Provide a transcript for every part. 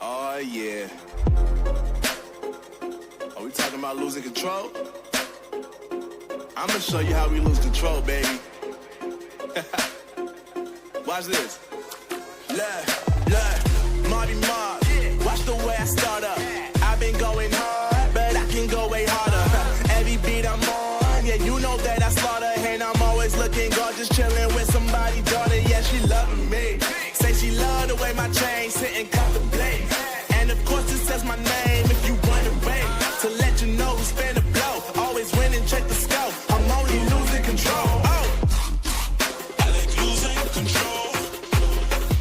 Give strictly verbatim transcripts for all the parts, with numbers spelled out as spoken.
Oh yeah. Are we talking about losing control? I'ma show you how we lose control, baby. Watch this. Look, look, Marty Mark. Watch the way I start up. I've been going hard, but I can go way harder. Every beat I'm on, yeah, you know that I slaughter. And I'm always looking gorgeous, chilling with somebody, daughter. Yeah, she loving me. Say she love the way my chain sitting comfortably. And of course, it says my name if you wanna wait. To let you know who's finna blow. Always winning, check the scope. I'm only losing control. Oh. I like losing control.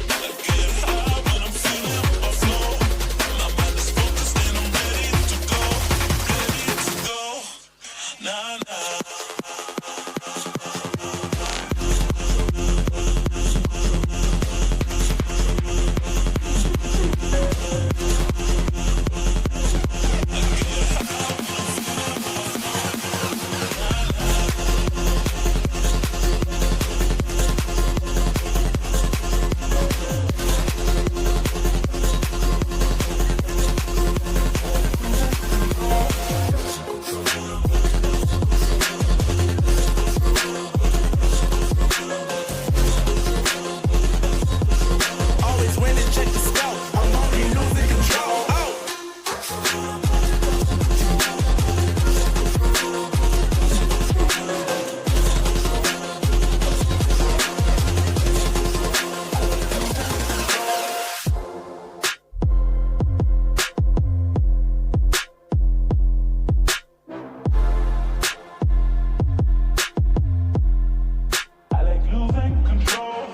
I get high when I'm feeling afloat. My mind is focused and I'm ready to go, ready to go. Nah, nah. Always winning, check the scope. I'm only losing control. Oh. I like losing control.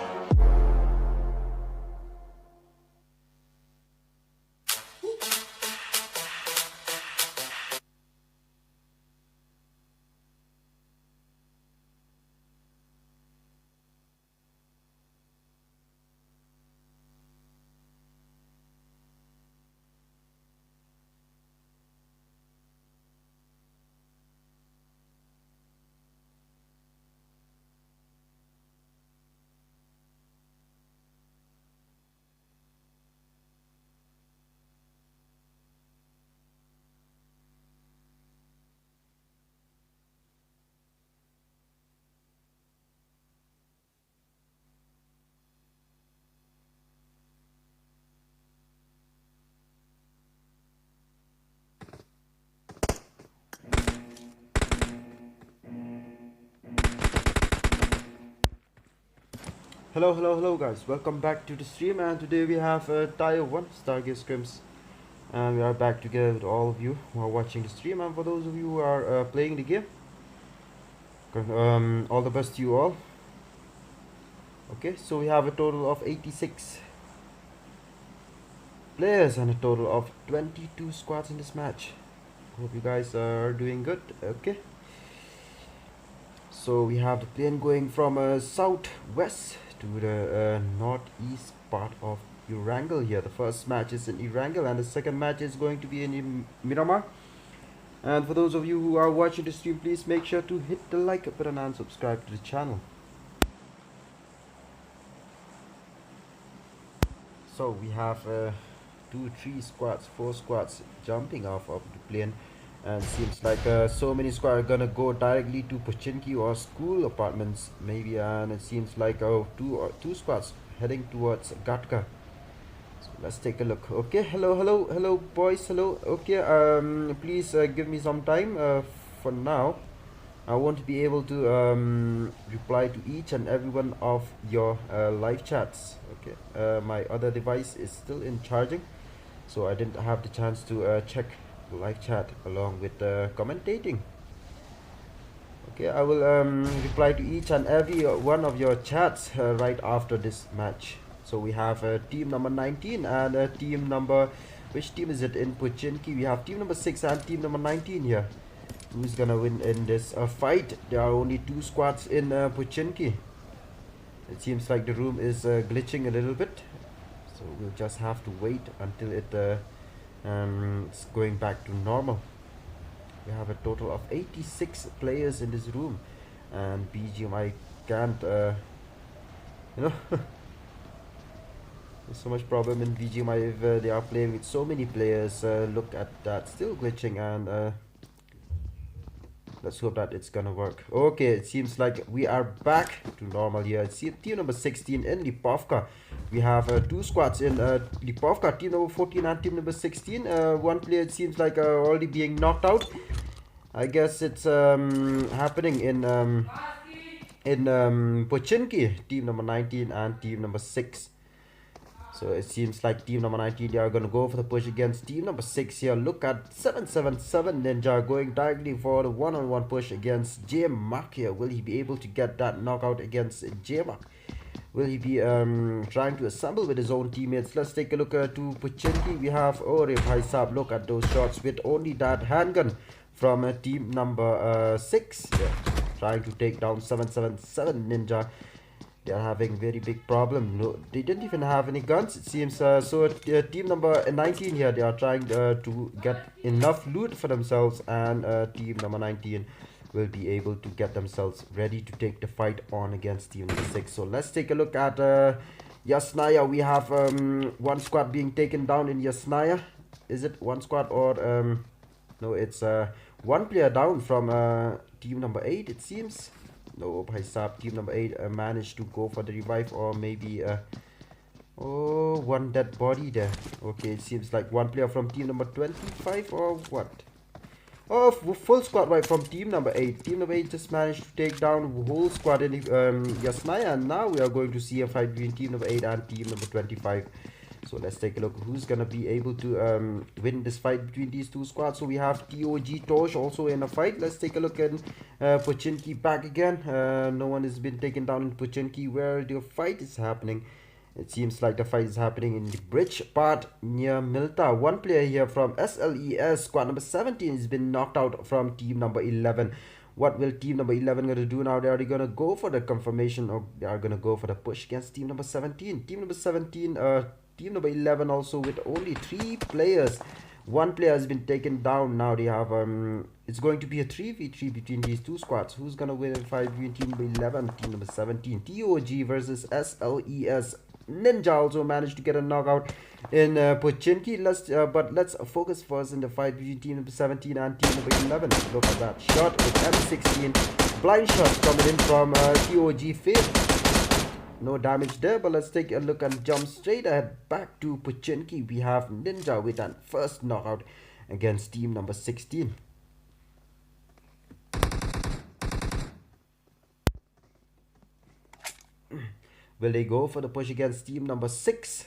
Hello, hello, hello, guys. Welcome back to the stream, and today we have a tie of one Stargaze Scrims. And we are back together with all of you who are watching the stream, and for those of you who are uh, playing the game, um, all the best to you all. Okay, so we have a total of eighty-six players and a total of twenty-two squads in this match. Hope you guys are doing good. Okay. So we have the plane going from uh, southwest to the uh, northeast part of Erangel here. The first match is in Erangel and the second match is going to be in Im- Miramar. And for those of you who are watching the stream, please make sure to hit the like button and subscribe to the channel. So we have uh, two, three squads, four squads jumping off of the plane. And seems like uh, so many squads are gonna go directly to Pochinki or school apartments, maybe. And it seems like uh, two or two squads heading towards Gatka. So let's take a look. Okay, hello, hello, hello, boys, hello. Okay, um, please uh, give me some time uh, for now. I won't be able to um, reply to each and every one of your uh, live chats. Okay, uh, my other device is still in charging, so I didn't have the chance to uh, check the live chat along with uh, commentating. Okay, I will um, reply to each and every uh, one of your chats uh, right after this match. So we have uh, team number nineteen and uh, team number, which team is it in Pochinki? We have team number six and team number nineteen here. Who's gonna win in this uh, fight? There are only two squads in uh, Pochinki. It seems like the room is uh, glitching a little bit, so we'll just have to wait until it uh, um, it's going back to normal. We have a total of eighty-six players in this room, and B G M I can't, uh, you know, So much problem in B G M I if uh, they are playing with so many players. Uh, look at that, still glitching, and uh, let's hope that it's gonna work. Okay, it seems like we are back to normal here. It's team number sixteen in Lipovka. We have uh, two squads in uh, Lipovka, team number fourteen and team number sixteen. Uh, one player, it seems like, uh, already being knocked out. I guess it's um, happening in um, in um, Pochinki, team number nineteen and team number six. So it seems like team number nineteen, they are going to go for the push against team number six here. Look at seven seven seven Ninja going directly for the one-on-one push against J Mark here. Will he be able to get that knockout against J Mark? Will he be um, trying to assemble with his own teammates? Let's take a look uh, to Pochinki. We have, oh, Ore Bhai Saab, look at those shots with only that handgun from uh, team number uh, six. Yeah. Trying to take down seven seven seven Ninja. They are having very big problem. No, they didn't even have any guns, it seems. Uh, so uh, team number nineteen here, they are trying uh, to get enough loot for themselves, and uh, team number nineteen will be able to get themselves ready to take the fight on against team number six. So let's take a look at uh, Yasnaya. We have um, one squad being taken down in Yasnaya. Is it one squad or um, no? It's uh, one player down from uh, team number eight, it seems. No, Bhai Saab, team number eight uh, managed to go for the revive, or maybe uh, oh, one dead body there. Okay, it seems like one player from team number twenty-five or what? Oh, f- full squad right from team number eight. Team number eight just managed to take down the whole squad in um, Yasnaya, and now we are going to see a fight between team number eight and team number twenty-five. So let's take a look who's gonna be able to um, win this fight between these two squads. So we have T O G Tosh also in a fight. Let's take a look at uh, Pochinki back again. Uh, no one has been taken down in Pochinki where the fight is happening. It seems like the fight is happening in the bridge part near Milta. One player here from S L E S, squad number seventeen, has been knocked out from team number eleven. What will team number eleven gonna do now? They are gonna go for the confirmation, or they are gonna go for the push against team number seventeen. Team number seventeen, uh, team number eleven also with only three players. One player has been taken down. Now they have um, it's going to be a three v three between these two squads. Who's gonna win a fight between team number eleven, team number seventeen? T O G versus S L E S. Ninja also managed to get a knockout in uh, Pochinki. Let's, uh, but let's focus first in the fight between team number seventeen and team number eleven. Look at that shot with M sixteen. Blind shot coming in from uh, T O G Faith. No damage there, but let's take a look and jump straight ahead back to Pochinki. We have Ninja with that first knockout against team number sixteen. Will they go for the push against team number six?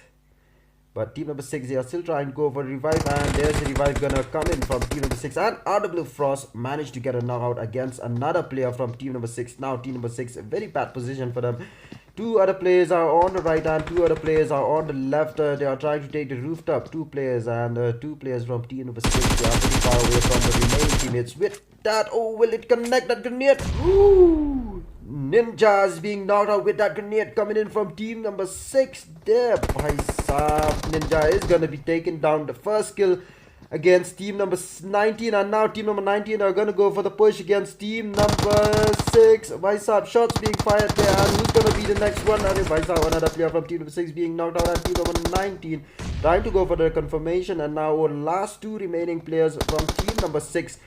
But team number six, they are still trying to go for revive, and there's a revive gonna come in from team number six. And R W Frost managed to get a knockout against another player from team number six. Now, team number six, a very bad position for them. Two other players are on the right, and two other players are on the left. Uh, they are trying to take the rooftop. Two players, and uh, two players from team number six. They are pretty far away from the remaining teammates with that. Oh, will it connect that grenade? Ooh! Ninja is being knocked out with that grenade coming in from team number six. There, Bhai Saab, Ninja is gonna be taken down. The first kill against team number s- nineteen, and now team number nineteen are gonna go for the push against team number six. Bhai Saab, shots being fired there, and who's gonna be the next one? Arey Bhai Saab, another player from team number six being knocked out, and team number nineteen trying to go for the confirmation, and now our last two remaining players from team number six.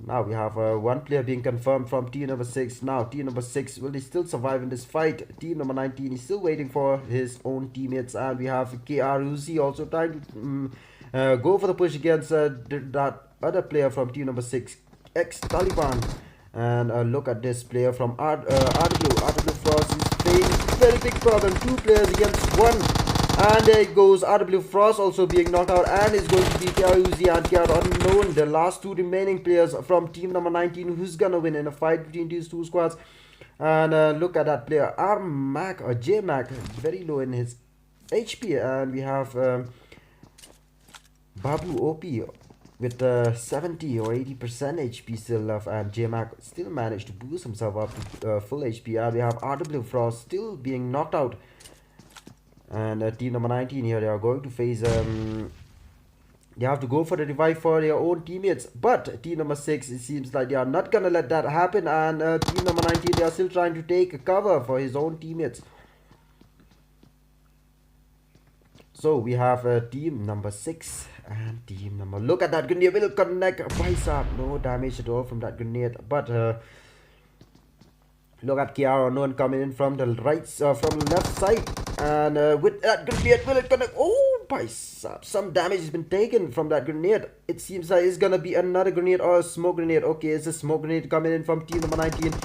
Now we have uh, one player being confirmed from team number six. Now, team number six, will he still survive in this fight? Team number nineteen is still waiting for his own teammates. And we have K R Uzi also trying to mm, uh, go for the push against uh, th- that other player from team number six, ex Taliban. And uh, look at this player from R- uh, R W. R W Frost is facing very big problem. Two players against one. And there goes R W Frost also being knocked out, and is going to be K R Uzi and K R Unknown, the last two remaining players from team number nineteen. Who's gonna win in a fight between these two squads? And uh, look at that player, R Mac or J Mac, very low in his H P. And we have um, Babu O P with uh, seventy or eighty percent H P still left, and J Mac still managed to boost himself up to uh, full H P. And we have R W Frost still being knocked out. And uh, team number nineteen here, they are going to face. Um, they have to go for the revive for their own teammates. But team number six, it seems like they are not gonna let that happen. And uh, team number nineteen, they are still trying to take cover for his own teammates. So we have uh, team number six and team number. Look at that grenade. Will connect. Bhai sahab, no damage at all from that grenade. But uh, look at K R Unknown coming in from the right, uh, from the left side, and uh, with that grenade, will it connect? Oh, bhai sahab, some damage has been taken from that grenade. It seems like it's gonna be another grenade or a smoke grenade. Okay, it's a smoke grenade coming in from team number nineteen.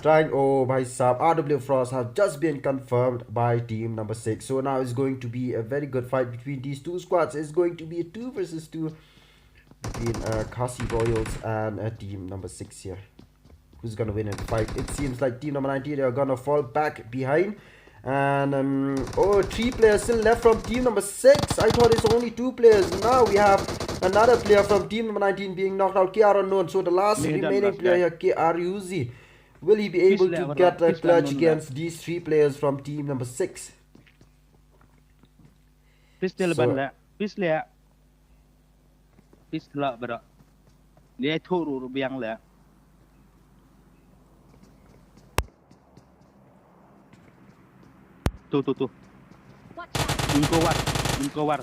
Trying, oh, bhai sahab, R W Frost have just been confirmed by team number six. So now it's going to be a very good fight between these two squads. It's going to be a two versus two between uh, Khasi Royals and uh, team number six here. Who's gonna win in the fight? It seems like team number nineteen are gonna fall back behind. And um, oh, three players still left from team number six. I thought it's only two players. Now we have another player from team number nineteen being knocked out, K R Unknown. So the last remaining player here, K R Uzi. Will he be able to get a clutch against these three players from team number six? Pistol ban la. Pistol la. Pistol la bra. Lia thuru rubiang la. Tu tu tu. Inko war. Inko war.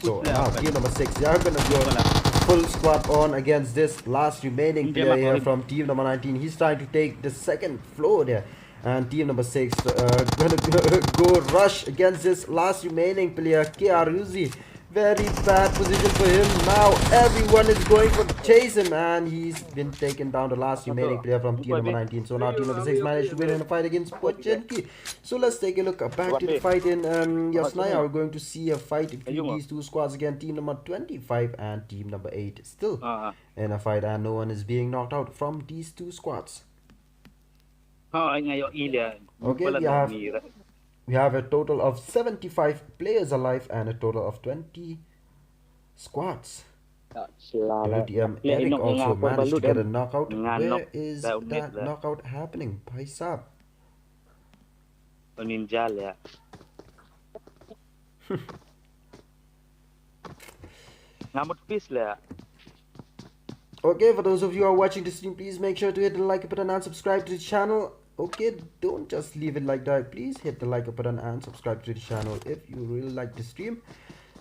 So now team number six, they are gonna go full squad on against this last remaining player here from team number nineteen. He's trying to take the second floor there. And team number six uh, gonna go rush against this last remaining player, K R Uzi. Very bad position for him. Now everyone is going for chase him, and he's been taken down, the last remaining player from team number nineteen. So now team number six managed to win in a fight against Pochinki. So let's take a look back to the fight in um, Yasnaya. We're going to see a fight between these two squads again, team number twenty-five and team number eight. Still in a fight, and no one is being knocked out from these two squads. Okay, we have, we have a total of seventy-five players alive and a total of twenty squads. W T M Eric also managed to get a knockout. Where is that knockout happening? Bhai sahab. Ninja la. Ngamut peace la. Okay, for those of you who are watching the stream, please make sure to hit the like button and subscribe to the channel. Okay, don't just leave it like that. Please hit the like button and subscribe to the channel if you really like the stream.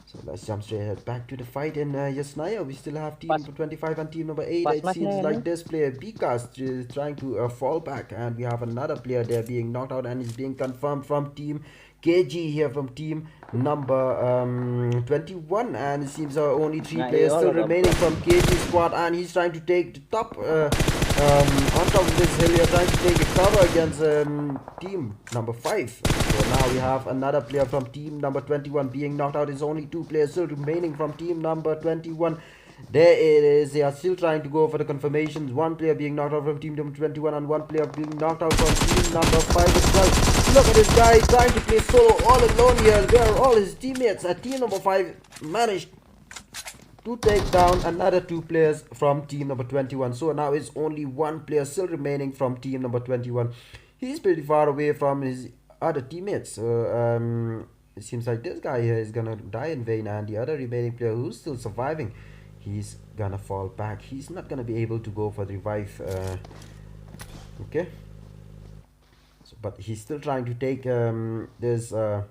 So let's jump straight ahead back to the fight in uh, Yasnaya. We still have team number twenty-five and team number eight. It seems like this player, Bikas, is trying to uh, fall back. And we have another player there being knocked out and is being confirmed from team K G here from team number um, twenty-one, and it seems there are only three players still remaining from K G squad, and he's trying to take the top uh, um, on top of this hill here, trying to take a cover against um, team number five. So now we have another player from team number twenty-one being knocked out. There's only two players still remaining from team number twenty-one. There it is. They are still trying to go for the confirmations. One player being knocked out from team number twenty-one and one player being knocked out from team number five as well. Look at this guy trying to play solo all alone here. Where are all his teammates? Uh, team number five managed to take down another two players from team number twenty-one. So now it's only one player still remaining from team number twenty-one. He's pretty far away from his other teammates. Uh, um, it seems like this guy here is gonna die in vain, and the other remaining player who's still surviving, he's gonna fall back. He's not gonna be able to go for the revive. Uh, okay. So, but he's still trying to take um, this uh,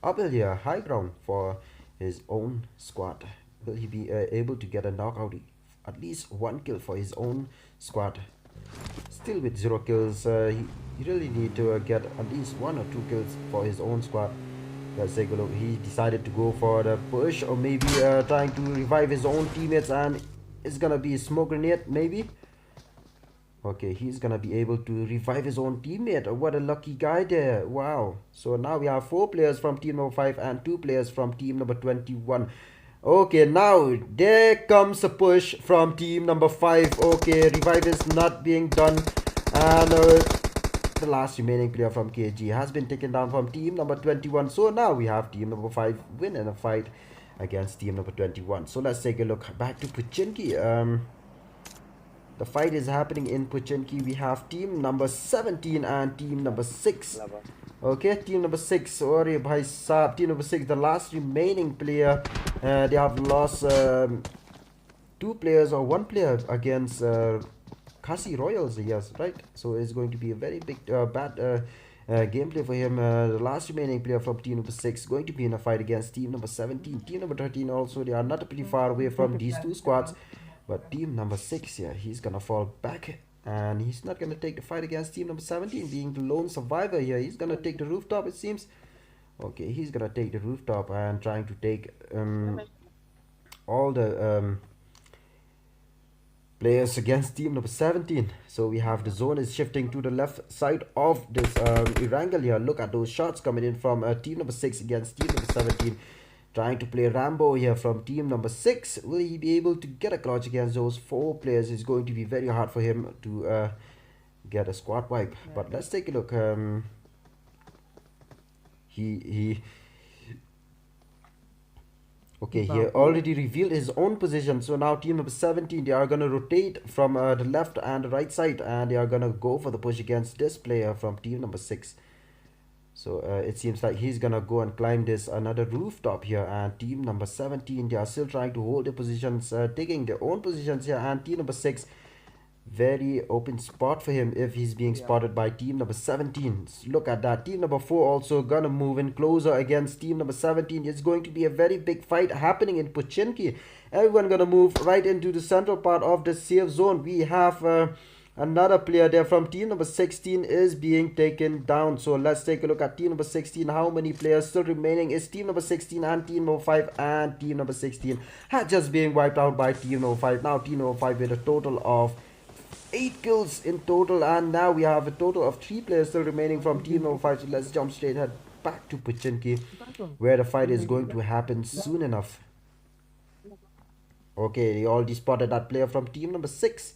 uphill here, high ground for his own squad. Will he be uh, able to get a knockout? At least one kill for his own squad. Still with zero kills, uh, he, he really need to uh, get at least one or two kills for his own squad. Let's take a look. He decided to go for the push, or maybe uh, trying to revive his own teammates, and it's gonna be a smoke grenade, maybe. Okay, he's gonna be able to revive his own teammate. What a lucky guy there. Wow. So now we have four players from team number five and two players from team number twenty-one. Okay, now there comes a push from team number five. Okay, revive is not being done. And uh, the last remaining player from K G has been taken down from team number twenty-one. So now we have team number five win in a fight against team number twenty-one. So let's take a look back to Pochinki. Um, the fight is happening in Pochinki. We have team number seventeen and team number six. Okay, team number six. Sorry, bhai sahab. Team number six, the last remaining player. Uh, they have lost um, two players or one player against uh, Khasi Royals. Yes, right. So it's going to be a very big, uh, bad uh, Uh, gameplay for him. Uh, the last remaining player from team number six going to be in a fight against team number seventeen. Team number thirteen also, they are not pretty far away from these two squads. But team number six, yeah, he's gonna fall back. And he's not gonna take the fight against team number seventeen, being the lone survivor here. He's gonna take the rooftop, it seems. Okay, he's gonna take the rooftop and trying to take um, all the um, players against team number seventeen. So we have the zone is shifting to the left side of this um, Erangel here. Look at those shots coming in from uh, team number six against team number seventeen. Trying to play Rambo here from team number six. Will he be able to get a clutch against those four players? It's going to be very hard for him to uh, get a squad wipe. But let's take a look. Um, he he Okay, he already revealed his own position. So now team number seventeen, they are gonna rotate from uh, the left and the right side, and they are gonna go for the push against this player from team number six. So uh, it seems like he's gonna go and climb this another rooftop here, and team number seventeen, they are still trying to hold their positions, uh, taking their own positions here, and team number six, very open spot for him if he's being spotted by team number seventeen. Look at that. Team number four also gonna move in closer against team number seventeen. It's going to be a very big fight happening in Pochinki. Everyone gonna move right into the central part of the safe zone. We have uh, another player there from team number sixteen is being taken down. So let's take a look at team number sixteen. How many players still remaining? Is team number sixteen and team number five, and team number sixteen had just been wiped out by team number five. Now team number five with a total of eight kills in total, and now we have a total of three players still remaining from team number five. So let's jump straight ahead back to Pochinki, where the fight is going to happen soon enough. Okay, they already spotted that player from team number six.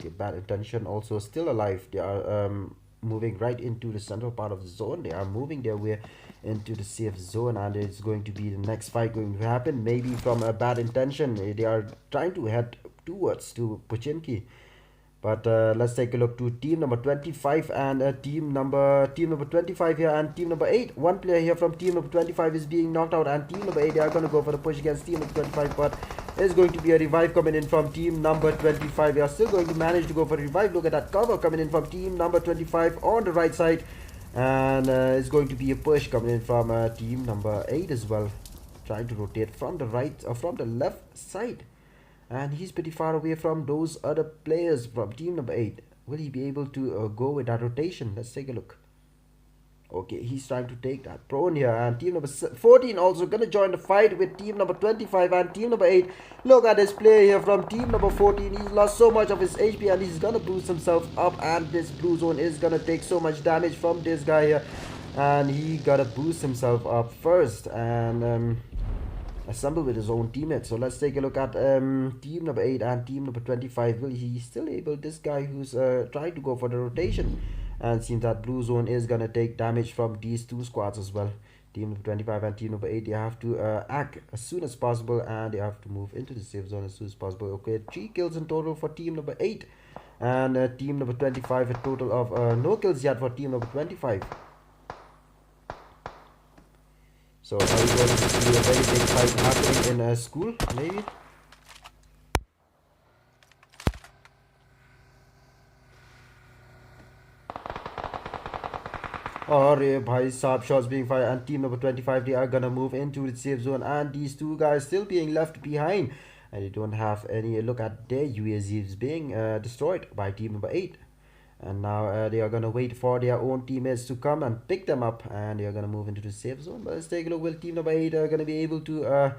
Okay, Bad Intention also still alive. They are um, moving right into the central part of the zone. They are moving their way into the safe zone, and it's going to be the next fight going to happen. Maybe from a Bad Intention, eh, they are trying to head towards to Pochinki. But uh, let's take a look to team number twenty-five and uh, team number team number twenty-five here and team number eight. One player here from team number twenty-five is being knocked out, and team number eight, they are gonna go for the push against team number twenty-five, but it's going to be a revive coming in from team number twenty-five. They are still going to manage to go for a revive. Look at that cover coming in from team number twenty-five on the right side, and uh, it's going to be a push coming in from uh, team number eight as well, trying to rotate from the right or from the left side. And he's pretty far away from those other players from team number eight. Will he be able to uh, go with that rotation? Let's take a look. Okay, he's trying to take that prone here, and team number fourteen also gonna join the fight with team number twenty-five and team number eight. Look at this player here from team number fourteen. He lost so much of his H P, and he's gonna boost himself up, and this blue zone is gonna take so much damage from this guy here, and he gotta boost himself up first and um, assemble with his own teammates. So let's take a look at um, team number eight and team number twenty-five. Will he still able, this guy who's uh, trying to go for the rotation? And seems that blue zone is gonna take damage from these two squads as well. Team number twenty-five and team number eight, they have to uh, act as soon as possible, and they have to move into the safe zone as soon as possible. Okay, three kills in total for team number eight, and uh, team number twenty-five, a total of uh, no kills yet for team number twenty-five. So are we going to see a very big fight happening in a school, maybe? Arey bhai sahab, shots being fired, and team number twenty-five, they are gonna move into the safe zone, and these two guys still being left behind, and they don't have any look at their U A Vs being uh, destroyed by team number eight. And now uh, they are gonna wait for their own teammates to come and pick them up, and they are gonna move into the safe zone. But let's take a look. Will team number eight are gonna be able to uh,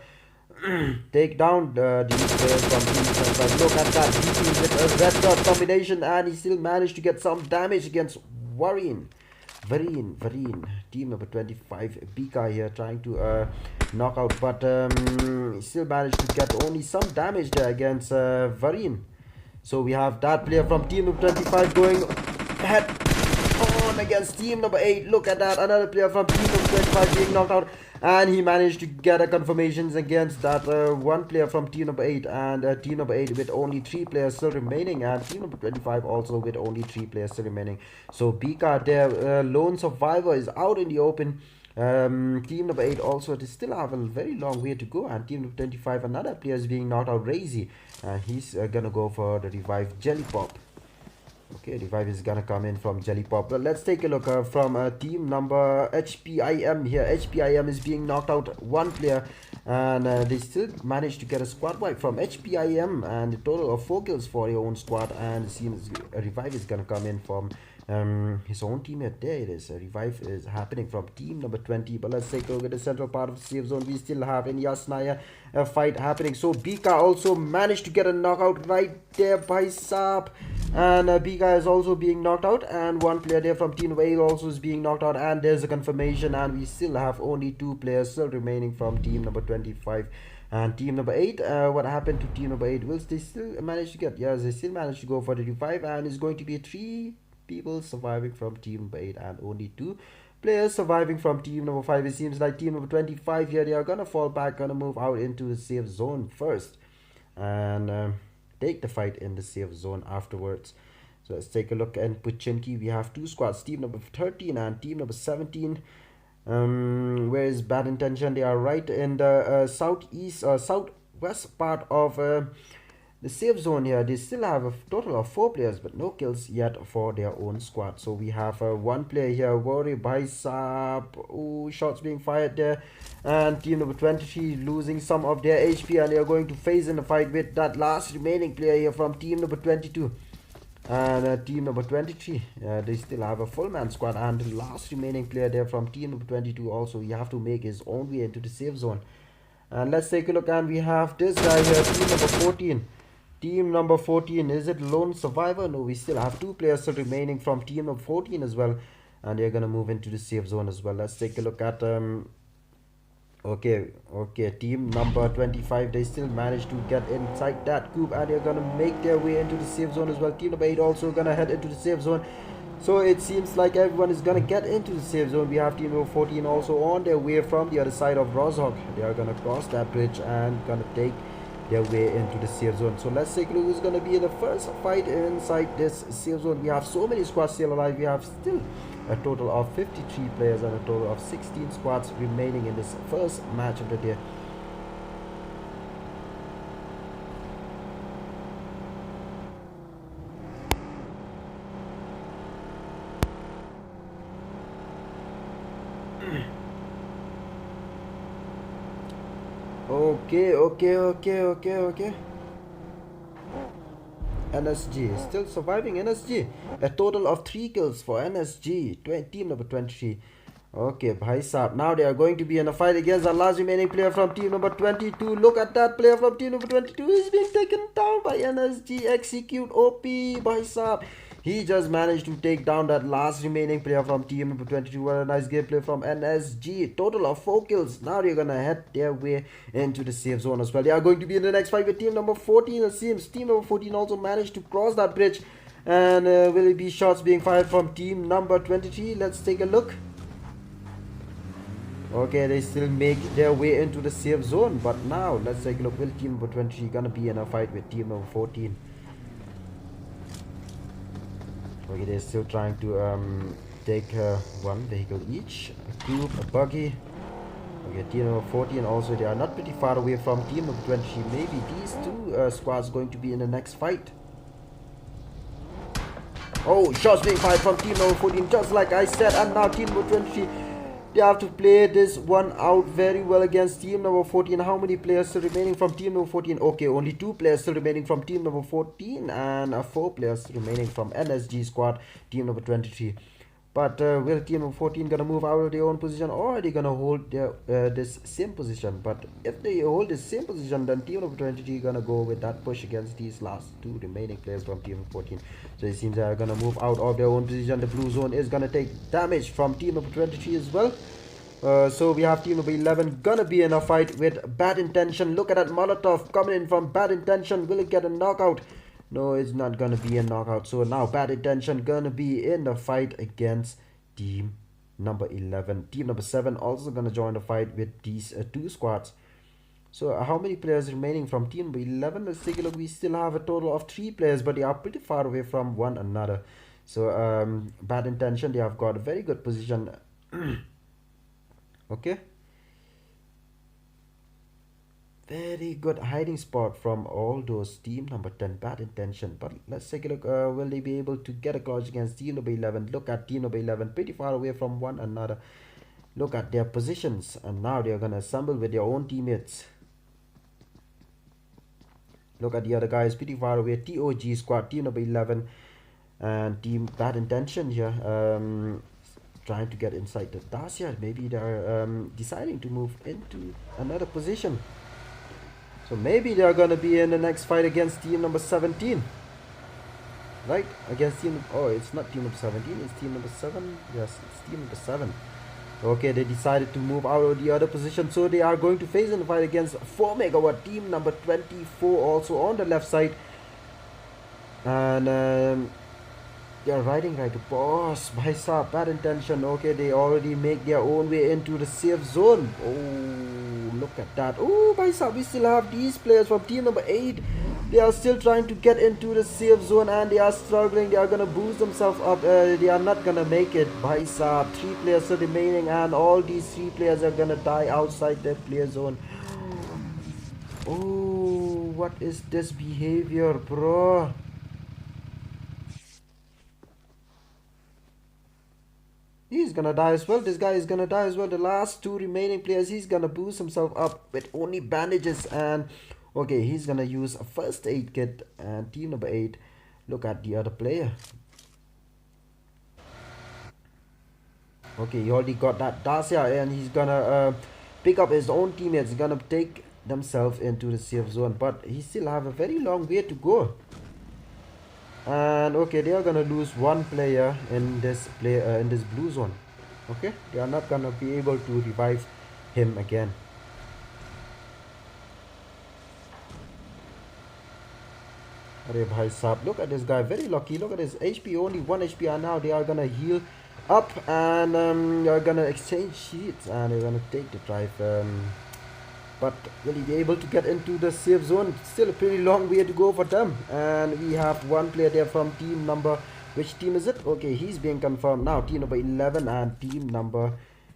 take down uh, these players from team number twenty-five? Look at that D P with a red dot combination, and he still managed to get some damage against Varin. Varin, Varin. Team number twenty-five, Bika here trying to uh, knock out, but um, still managed to get only some damage there against uh, Varin. So we have that player from team number twenty-five going head on against team number eight. Look at that, another player from team number twenty-five being knocked out. And he managed to get a confirmations against that uh, one player from team number eight, and uh, team number eight with only three players still remaining, and team number twenty-five also with only three players still remaining. So Bika, their uh, lone survivor, is out in the open. Um, team number eight also, they still have a very long way to go, and team number twenty-five, another player is being knocked out, Razy, and he's uh, gonna go for the revive, Jellypop. Okay, revive is gonna come in from Jellypop. But let's take a look uh, from uh, team number H P I M here. H P I M is being knocked out one player, and uh, they still managed to get a squad wipe from H P I M, and a total of four kills for your own squad. And it seems a revive is gonna come in from um, his own teammate. There it is. A revive is happening from team number twenty. But let's take a look at the central part of the safe zone. We still have in Yasnaya a fight happening. So Bika also managed to get a knockout right there by Sap. And uh, Bika is also being knocked out, and one player there from team number eight also is being knocked out, and there's a confirmation, and we still have only two players still remaining from team number twenty-five and team number eight. Uh, what happened to team number eight? Will they still manage to get? Yes, they still managed to go for the revive, and it's going to be three people surviving from team number eight and only two players surviving from team number five. It seems like team number twenty-five here, they are gonna fall back, gonna move out into the safe zone first, and um, take the fight in the safe zone afterwards. So let's take a look in Pochinki. We have two squads, team number thirteen and team number seventeen. Um, where is Bad Intention? They are right in the uh, southeast, uh, southwest part of uh, the safe zone here. They still have a total of four players, but no kills yet for their own squad. So we have uh, one player here, Worry Bicep. Ooh, shots being fired there. And team number twenty-three losing some of their H P, and they are going to face in the fight with that last remaining player here from team number twenty-two. And uh, team number twenty-three, uh, they still have a full man squad, and the last remaining player there from team number twenty-two also, he have to make his own way into the safe zone. And let's take a look, and we have this guy here, team number fourteen. Team number fourteen, is it lone survivor? No, we still have two players still remaining from team number fourteen as well, and they're gonna move into the safe zone as well. Let's take a look at um, okay, okay, team number twenty-five, they still managed to get inside that coop, and they're gonna make their way into the safe zone as well. Team number eight also gonna head into the safe zone. So it seems like everyone is gonna get into the safe zone. We have team number fourteen also on their way from the other side of Rozhok. They are gonna cross that bridge and gonna take their way into the safe zone. So let's take a look who's gonna be in the first fight inside this safe zone. We have so many squads still alive. We have still a total of fifty-three players and a total of sixteen squads remaining in this first match of the day. Okay, okay, okay, okay, okay. N S G still surviving. N S G, a total of three kills for N S G, tw- team number twenty-three. Okay, bhai sahab. Now they are going to be in a fight against the last remaining player from team number twenty-two. Look at that player from team number twenty-two. He's being taken down by N S G. Execute O P, bhai sahab. He just managed to take down that last remaining player from team number twenty-two. What a nice gameplay from N S G. Total of four kills. Now they're gonna head their way into the safe zone as well. They are going to be in the next fight with team number fourteen. It seems team number fourteen also managed to cross that bridge. And uh, will it be shots being fired from team number twenty-three? Let's take a look. Okay, they still make their way into the safe zone. But now, let's take a look. Will team number twenty-three gonna be in a fight with team number fourteen? Okay, they're still trying to um, take uh, one vehicle each. A coupe, a buggy. Okay, team number fourteen also, they are not pretty far away from team number twenty-three. Maybe these two uh, squads going to be in the next fight. Oh, shots being fired from team number fourteen, just like I said, and now team number twenty-three, they have to play this one out very well against team number fourteen. How many players still remaining from team number fourteen? Okay, only two players still remaining from team number fourteen, and uh, four players remaining from N S G squad, team number twenty-three. But uh, will team number fourteen gonna move out of their own position, or are they gonna hold their uh, this same position? But if they hold the same position, then team number twenty-three gonna go with that push against these last two remaining players from team fourteen. So it seems they are gonna move out of their own position. The blue zone is gonna take damage from team number twenty-three as well. Uh, so we have team number eleven gonna be in a fight with Bad Intention. Look at that Molotov coming in from Bad Intention. Will it get a knockout? No, it's not gonna be a knockout. So now Bad Intention gonna be in the fight against team number eleven. Team number seven also gonna join the fight with these uh, two squads. So uh, how many players remaining from team number eleven? Let's take a look. We still have a total of three players, but they are pretty far away from one another. So um, Bad Intention, they have got a very good position. Okay. Very good hiding spot from all those team number ten, Bad Intention. But let's take a look. Uh, will they be able to get a clutch against team number eleven? Look at team number eleven, pretty far away from one another. Look at their positions, and now they are gonna assemble with their own teammates. Look at the other guys, pretty far away. T O G squad, team number eleven, and team Bad Intention here. Um, trying to get inside the Dacia. Maybe they're um, deciding to move into another position. So maybe they're gonna be in the next fight against team number seventeen. Right? Against team, oh, it's not team number seventeen, it's team number seven. Yes, it's team number seven. Okay, they decided to move out of the other position, so they are going to face in the fight against four megawatt, team number twenty-four, also on the left side. And um, they are riding like a boss. Bhai sahab, Bad Intention. Okay, they already make their own way into the safe zone. Oh, look at that. Oh, bhai sahab, we still have these players from team number eight. They are still trying to get into the safe zone and they are struggling. They are gonna boost themselves up. Uh, they are not gonna make it. Bhai sahab, three players are remaining and all these three players are gonna die outside their player zone. Oh, what is this behavior, bro? He's gonna die as well. This guy is gonna die as well. The last two remaining players, he's gonna boost himself up with only bandages. And okay, he's gonna use a first aid kit. And team number eight, look at the other player. Okay, he already got that Dacia, and he's gonna uh, pick up his own teammates. Gonna take themselves into the safe zone, but he still have a very long way to go. And okay, they are gonna lose one player in this play uh, in this blue zone. Okay, they are not gonna be able to revive him again. Are bhai sahab, look at this guy, very lucky. Look at his H P, only one H P, and now they are gonna heal up and um, they're gonna exchange sheets and they're gonna take the drive. Um, but will he be able to get into the safe zone? Still a pretty long way to go for them. And we have one player there from team number. Which team is it? Okay, he's being confirmed now. Team number eleven and team number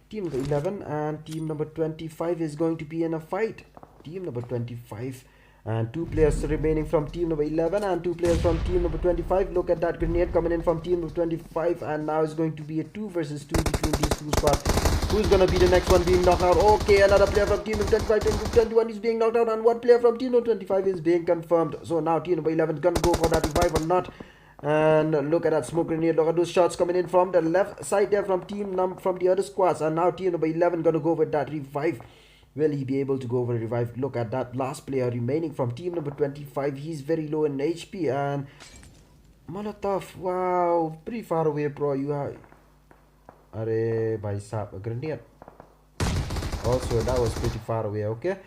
team number eleven and team number twenty-five is going to be in a fight. Team number twenty-five and two players remaining from team number eleven and two players from team number twenty-five. Look at that grenade coming in from team number twenty-five, and now it's going to be a two versus two between these two squads. Who's gonna be the next one being knocked out? Okay, another player from team number twenty-five, team number twenty-one is being knocked out, and one player from team number twenty-five is being confirmed. So now team number eleven gonna go for that revive or not. And look at that smoke grenade. Look at those shots coming in from the left side there from team num from the other squads. And now team number eleven gonna go with that revive. Will he be able to go for a revive? Look at that last player remaining from team number twenty-five. He's very low in H P and Molotov. Wow, pretty far away, bro. You are Are bhai sahab, a grenade. Also, that was pretty far away, okay?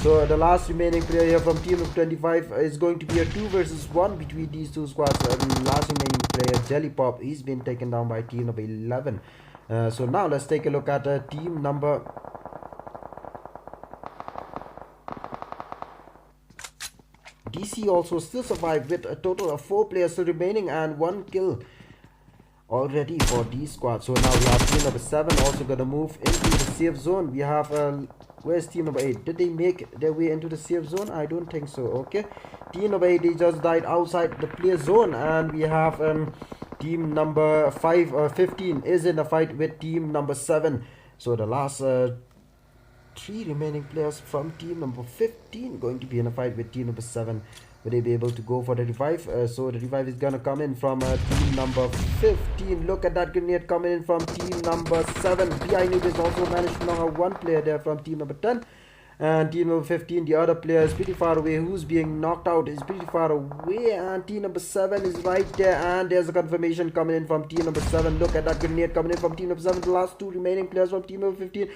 So the last remaining player here from team of twenty-five is going to be a two versus one between these two squads. And last remaining player, Jelly Pop, he's been taken down by team number eleven. Uh, so now let's take a look at uh, team number D C also still survived with a total of four players still remaining and one kill already for D squad. So now we have team number seven also gonna move into the safe zone. We have uh, where's team number eight? Did they make their way into the safe zone? I don't think so. Okay, team number eight, they just died outside the player zone, and we have um, team number five or fifteen is in the fight with team number seven. So the last uh, three remaining players from team number fifteen going to be in a fight with team number seven. Will they be able to go for the revive? Uh, so the revive is gonna come in from uh, team number fifteen. Look at that grenade coming in from team number seven. B I Noob is also managed to knock out one player there from team number ten. And team number fifteen, the other player is pretty far away. Who's being knocked out is pretty far away. And team number seven is right there. And there's a confirmation coming in from team number seven. Look at that grenade coming in from team number seven. The last two remaining players from team number fifteen.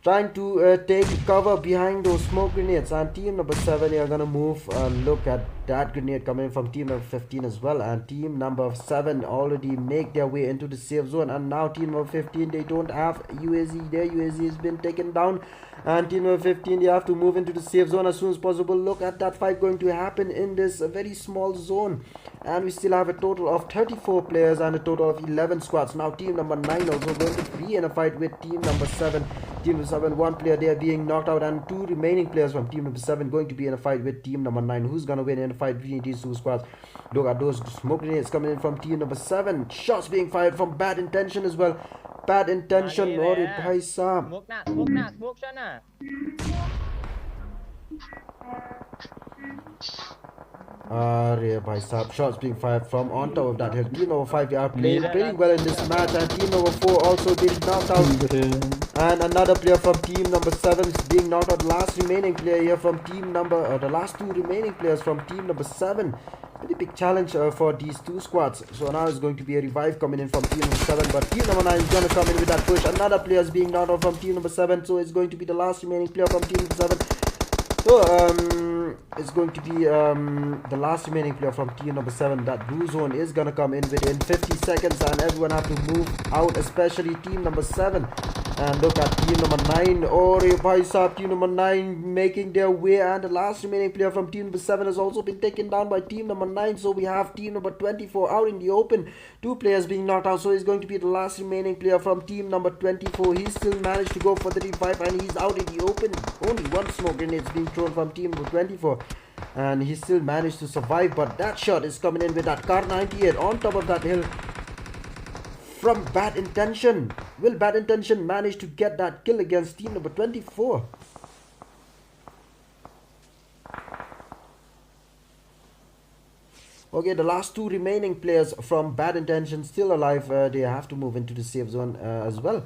trying to uh, take cover behind those smoke grenades, and team number seven are gonna move. Uh, look at that grenade coming from team number fifteen as well, and team number seven already make their way into the safe zone, and now team number fifteen, they don't have U A Z. Their U A Z has been taken down, and team number fifteen, they have to move into the safe zone as soon as possible. Look at that fight going to happen in this uh, very small zone, and we still have a total of thirty-four players and a total of eleven squads. Now team number nine also going to be in a fight with team number seven. Team number seven, one player there being knocked out, and two remaining players from team number seven going to be in a fight with team number nine. Who's gonna win in a fight between these two squads? Look at those smoke grenades coming in from team number seven. Shots being fired from Bad Intention as well. Bad Intention, अरे और रे। भाई साहब। Smoke ना, smoke ना, smoke shot ना। अरे भाई साहब, shots being fired from on top of that hill. Team number five, they are playing pretty well in this match, and team number four also been knocked out. And another player from team number seven is being knocked out. Last remaining player here from team number, uh, the last two remaining players from team number seven. Pretty big challenge uh, for these two squads. So now it's going to be a revive coming in from team number seven, but team number nine is gonna come in with that push. Another player is being knocked out from team number seven, so it's going to be the last remaining player from team number seven. So um, it's going to be um, the last remaining player from team number seven. That blue zone is gonna come in within fifty seconds, and everyone have to move out, especially team number seven. And look at team number nine. Oh, re bhai sahab, team number nine making their way, and the last remaining player from team number seven has also been taken down by team number nine. So we have team number twenty-four out in the open. Two players being knocked out, so he's going to be the last remaining player from team number twenty-four. He still managed to go for the revive, and he's out in the open. Only one smoke grenade is being thrown from team number twenty-four, and he still managed to survive. But that shot is coming in with that Kar ninety-eight on top of that hill from Bad Intention. Will Bad Intention manage to get that kill against team number twenty-four? Okay, the last two remaining players from Bad Intention still alive. Uh, they have to move into the safe zone uh, as well.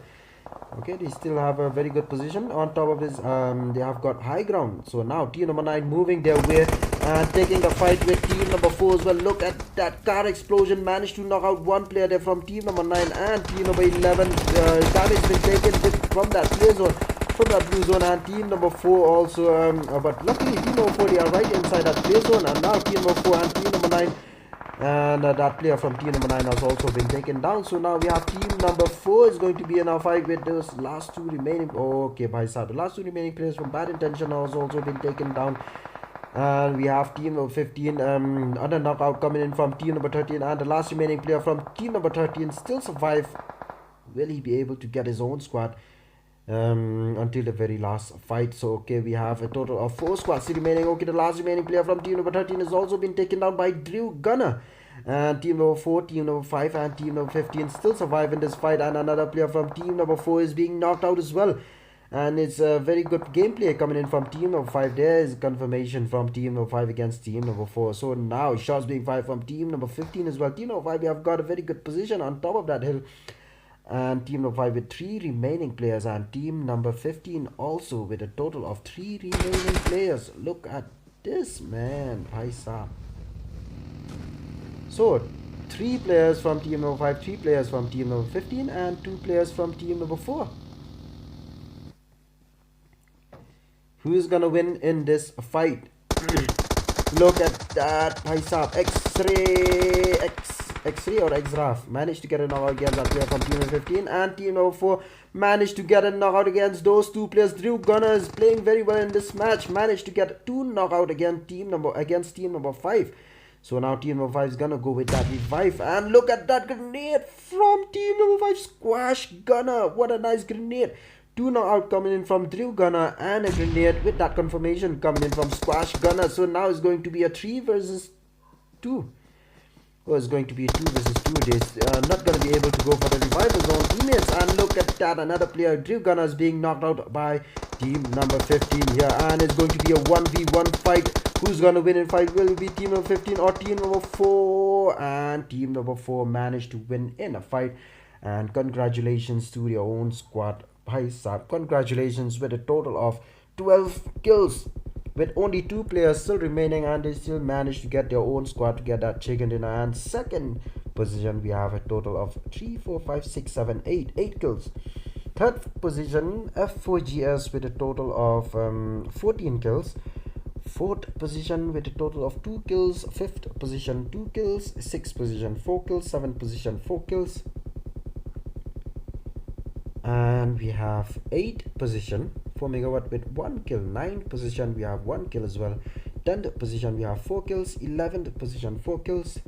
Okay, they still have a very good position. On top of this, um, they have got high ground. So now team number nine moving their way and taking the fight with team number four as well. Look at that Kar explosion, managed to knock out one player there from team number nine, and team number eleven, uh, damage been taken with, from that play zone, from that blue zone, and team number four also. Um, uh, but luckily, team number four, they are right inside that play zone, and now team number four and team number nine, and uh, that player from team number nine has also been taken down. So now we have team number four is going to be in a fight with those last two remaining. Okay, bhai sahab, the last two remaining players from Bad Intention has also been taken down. And we have team number fifteen, um, another knockout coming in from team number thirteen, and the last remaining player from team number thirteen still survive. Will he be able to get his own squad um, until the very last fight? So, okay, we have a total of four squads remaining. Okay, the last remaining player from team number thirteen has also been taken down by Drew Gunner. And team number four, team number five, and team number fifteen still survive in this fight. And another player from team number four is being knocked out as well. And it's a very good gameplay coming in from team number five. There is confirmation from team number five against team number four. So now shots being fired from team number fifteen as well. Team number five, we have got a very good position on top of that hill. And team number five with three remaining players, and team number fifteen also with a total of three remaining players. Look at this, man, bhai sahab. So, three players from team number five, three players from team number fifteen, and two players from team number four. Who's gonna win in this fight? Look at that, bhai sahab. X-ray, X, X-ray or X-Raf managed to get a knockout against that player from team number fifteen, and team number four managed to get a knockout against those two players. Drew Gunner is playing very well in this match. Managed to get two knockout against team number, against team number five. So now team number five is gonna go with that revive. And look at that grenade from team number five, Squash Gunner. What a nice grenade. Two knockout coming in from Drew Gunner and a grenade with that confirmation coming in from Squash Gunner. So now it's going to be a three versus two. Oh, it's going to be two versus two. They're uh, not going to be able to go for the revival zone teammates. And look at that, another player, Drew Gunner, is being knocked out by team number fifteen here, and it's going to be a one v one fight. Who's gonna win in fight? Will it be team number fifteen or team number four? And team number four managed to win in a fight. And congratulations to your own squad, bhai sahab. Congratulations with a total of twelve kills, with only two players still remaining, and they still managed to get their own squad to get that chicken dinner. And second position, we have a total of three, four, five, six, seven, eight, eight kills. Third position, F four G S with a total of um, fourteen kills. Fourth position with a total of two kills. Fifth position, two kills. Sixth position, four kills. Seventh position, four kills. And we have eighth position, four megawatt with one kill. Ninth position, we have one kill as well. Tenth position, we have four kills. Eleventh position, four kills.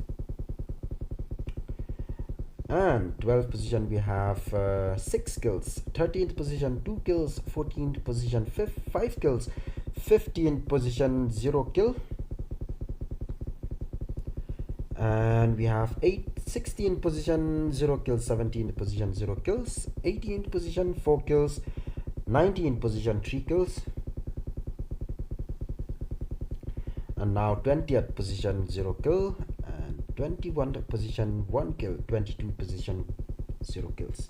And twelfth position, we have uh, six kills. Thirteenth position, two kills. Fourteenth position, five, five kills. Fifteenth position, zero kill. And we have eight, sixteenth position, zero kills. Seventeenth position, zero kills. Eighteenth position, four kills. Nineteenth position, three kills. And now twentieth position, zero kill. And twenty-one position, one kill. Twenty-two position, zero kills.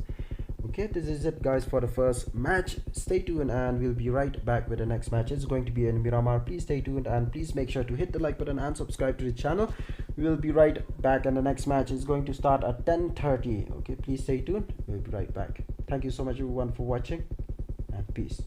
Okay, this is it, guys, for the first match. Stay tuned and we'll be right back with the next match. It's going to be in Miramar. Please stay tuned and please make sure to hit the like button and subscribe to the channel. We'll be right back, and the next match is going to start at ten thirty. Okay, please stay tuned. We'll be right back. Thank you so much, everyone, for watching, and peace.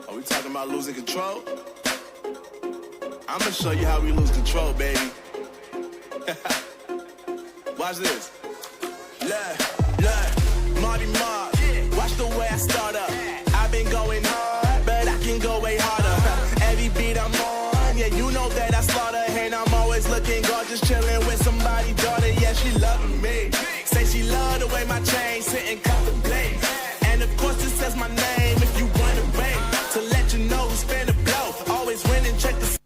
Are we talking about losing control? I'm gonna show you how we lose control, baby. Watch this. Look, look, Marty Mark. Watch the way I start up. I've been going hard, but I can go way harder. Every beat I'm on, yeah, you know that I slaughter. And I'm always looking gorgeous, chilling with somebody, daughter. Yeah, she loving me. Say she love the way my chain sitting comfortably. And of course, it says my name if you wanna ring. To let you know who's finna blow. Always winning, check the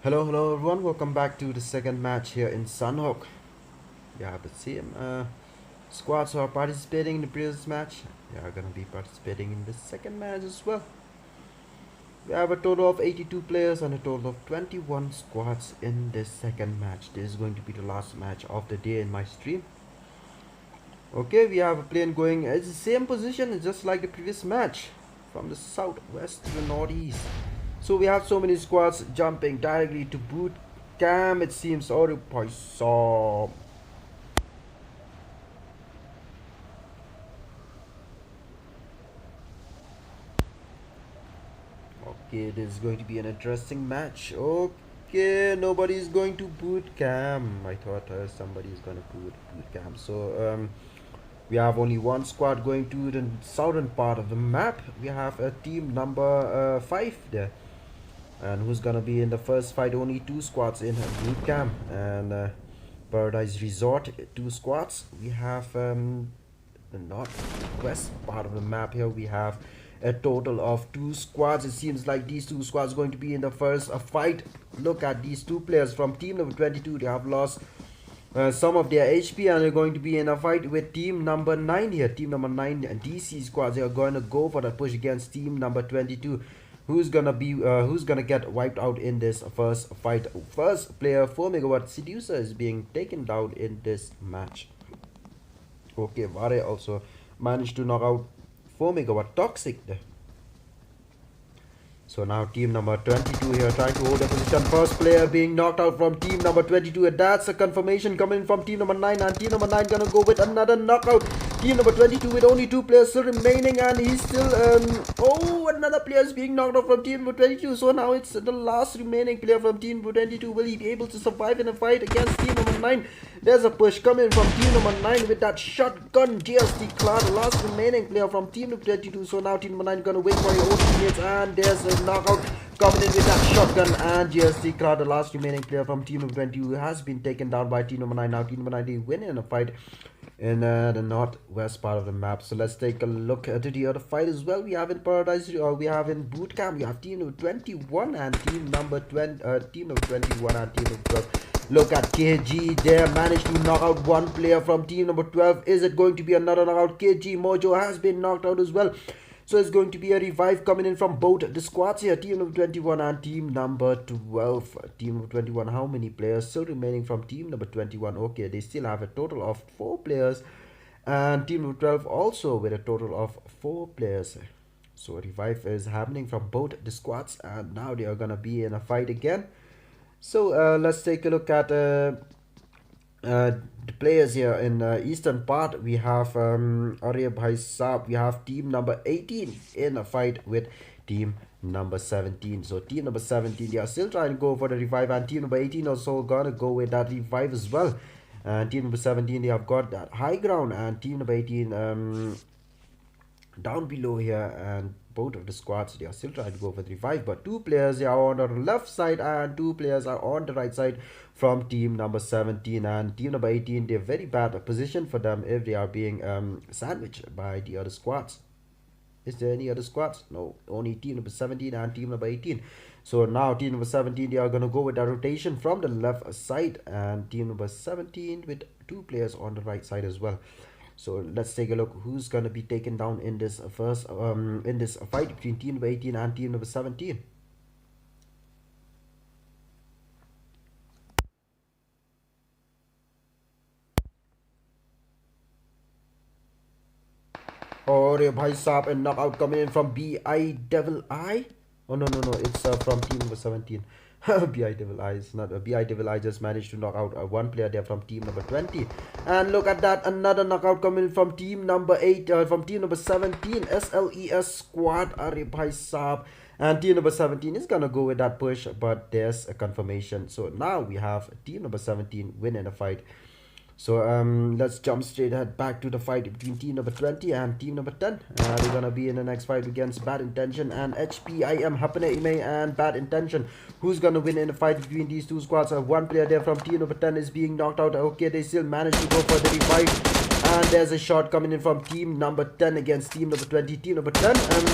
Hello, hello everyone. Welcome back to the second match here in Sanhok. Yeah, the same uh, squads who are participating in the previous match, they are gonna be participating in the second match as well. We have a total of eighty-two players and a total of twenty-one squads in this second match. This is going to be the last match of the day in my stream. Okay, we have a plane going. It's the same position, it's just like the previous match. From the southwest to the northeast. So we have so many squads jumping directly to boot camp, it seems. Or Paisa. Okay, this is going to be an interesting match. Okay, nobody is going to boot camp. I thought uh, somebody is going to boot boot camp. So um, we have only one squad going to the southern part of the map. We have a team number uh, five there, and who's gonna be in the first fight? Only two squads in boot camp, and uh, Paradise Resort, two squads. We have um, the northwest part of the map here. We have a total of two squads. It seems like these two squads are going to be in the first uh, fight. Look at these two players from team number twenty-two. They have lost uh, some of their H P and are going to be in a fight with team number nine here. Team number nine, D C squad. They are going to go for the push against team number twenty-two. Who's gonna be uh, who's gonna get wiped out in this first fight? First player, four megawatt Seducer, is being taken down in this match. Okay, Vare also managed to knock out four megawatt Toxic there. So now team number twenty-two here trying to hold their position. First player being knocked out from team number twenty-two. And that's a confirmation coming from team number nine. And team number nine gonna go with another knockout. Team number twenty-two with only two players still remaining. And he's still... Um, oh, another player is being knocked out from team number twenty-two. So now it's the last remaining player from team number twenty-two. Will he be able to survive in a fight against team number nine? There's a push coming from team number nine with that shotgun. G S T Cloud, the last remaining player from team number twenty-two. So now team number nine gonna wait for your own teammates, and there's a knockout coming in with that shotgun, and G S T Cloud, the last remaining player from team number twenty-two, has been taken down by team number nine. Now team number nine, they win in a fight in uh, the northwest part of the map. So let's take a look at the other fight as well. We have in Paradise, uh, we have in Boot Camp, we have team number twenty-one and team number twenty, uh, team number twenty-one and team number twelve. Look at K G there, managed to knock out one player from team number twelve. Is it going to be another knockout? K G Mojo has been knocked out as well. So it's going to be a revive coming in from both the squads here, team number twenty-one and team number twelve. Team number twenty-one, how many players still remaining from team number twenty-one? Okay, they still have a total of four players, and team number twelve also with a total of four players. So a revive is happening from both the squads, and now they are gonna be in a fight again. So uh, let's take a look at uh, uh, the players here in uh, eastern part. We have um, Arya Bhai Saab. We have team number eighteen in a fight with team number seventeen. So team number seventeen, they are still trying to go for the revive, and team number eighteen also gonna go with that revive as well. And team number seventeen, they have got that high ground, and team number eighteen um, down below here, and both of the squads, they are still trying to go for the revive, but two players, they are on the left side and two players are on the right side from team number seventeen. And team number eighteen, they're very bad position for them if they are being um, sandwiched by the other squads. Is there any other squads? No, only team number seventeen and team number eighteen. So now team number seventeen, they are gonna go with a rotation from the left side, and team number seventeen with two players on the right side as well. So let's take a look who's gonna be taken down in this first um in this fight between team number eighteen and team number seventeen. Oh, Arya Bhai Saab, and knockout coming in from B I Devil Eye. Oh, no, no, no. It's uh, from team number seventeen. B I Devil Eye is not. Uh, B I Devil Eye just managed to knock out uh, one player there from team number twenty. And look at that. Another knockout coming from team number eight, uh, from team number seventeen. S L E S squad, Arya Bhai Saab. And team number seventeen is gonna go with that push, but there's a confirmation. So now we have team number seventeen win in a fight. So um, let's jump straight ahead back to the fight between team number twenty and team number ten. Uh, they're gonna be in the next fight against Bad Intention and H P I M, Hapane Ime and Bad Intention. Who's gonna win in the fight between these two squads? Uh, one player there from team number ten is being knocked out. Okay, they still manage to go for the revive. And there's a shot coming in from team number ten against team number twenty. Team number ten, um,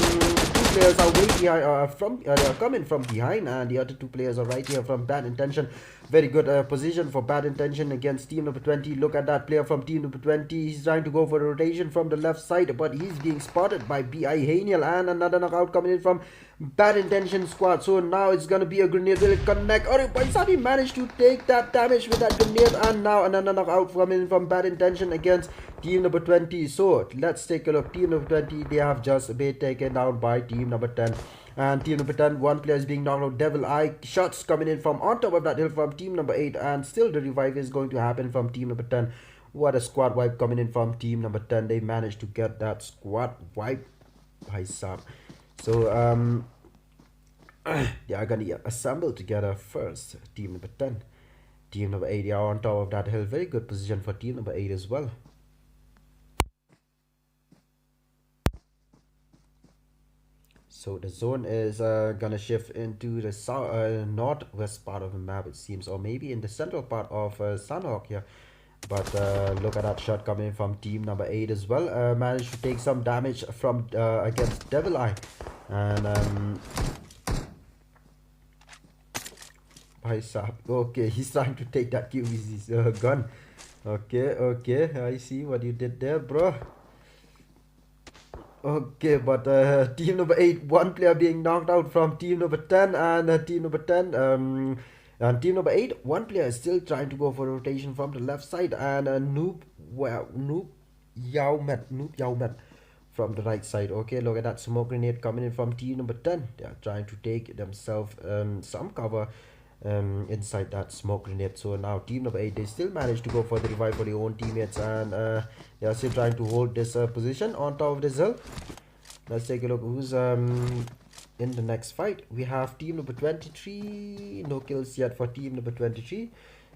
two players are way behind, uh, from, uh, they are coming from behind, and the other two players are right here from Bad Intention. Very good, uh, position for Bad Intention against team number twenty. Look at that player from team number twenty. He's trying to go for a rotation from the left side, but he's being spotted by B I Haniel, and another knockout coming in from Bad Intention squad. So now it's gonna be a grenade. Will it connect? Or Bhaisab, he managed to take that damage with that grenade, and now another knockout coming in from Bad Intention against team number twenty. So let's take a look. Team number twenty, they have just been taken down by team number ten. And team number ten, one player is being knocked out. Devil Eye, shots coming in from on top of that hill from team number eight, and still the revive is going to happen from team number ten. What a squad wipe coming in from team number ten. They managed to get that squad wipe, Bhaisab. So, um, they are gonna assemble together first, team number ten. Team number eight, they are on top of that hill. Very good position for team number eight as well. So the zone is, uh, gonna shift into the south, uh, northwest part of the map, it seems, or maybe in the central part of, uh, Sanhok here. But, uh, look at that shot coming from team number eight as well. Uh, managed to take some damage from, uh, against Devil Eye, and, um, Bhaisab. Okay, he's trying to take that Q V C's, uh, gun. Okay, okay, I see what you did there, bro. Okay, but, uh, team number eight, one player being knocked out from team number ten, and, uh, team number ten, um, and team number eight, one player is still trying to go for rotation from the left side, and, uh, Noob, well, Noob Yaumet, Noob Yaumet from the right side. Okay, look at that smoke grenade coming in from team number ten. They are trying to take themselves, um, some cover, um, inside that smoke grenade. So now team number eight, they still manage to go for the revive for their own teammates, and, uh, they are still trying to hold this, uh, position on top of this hill. Let's take a look who's, um, in the next fight. We have team number twenty-three, no kills yet for team number twenty-three.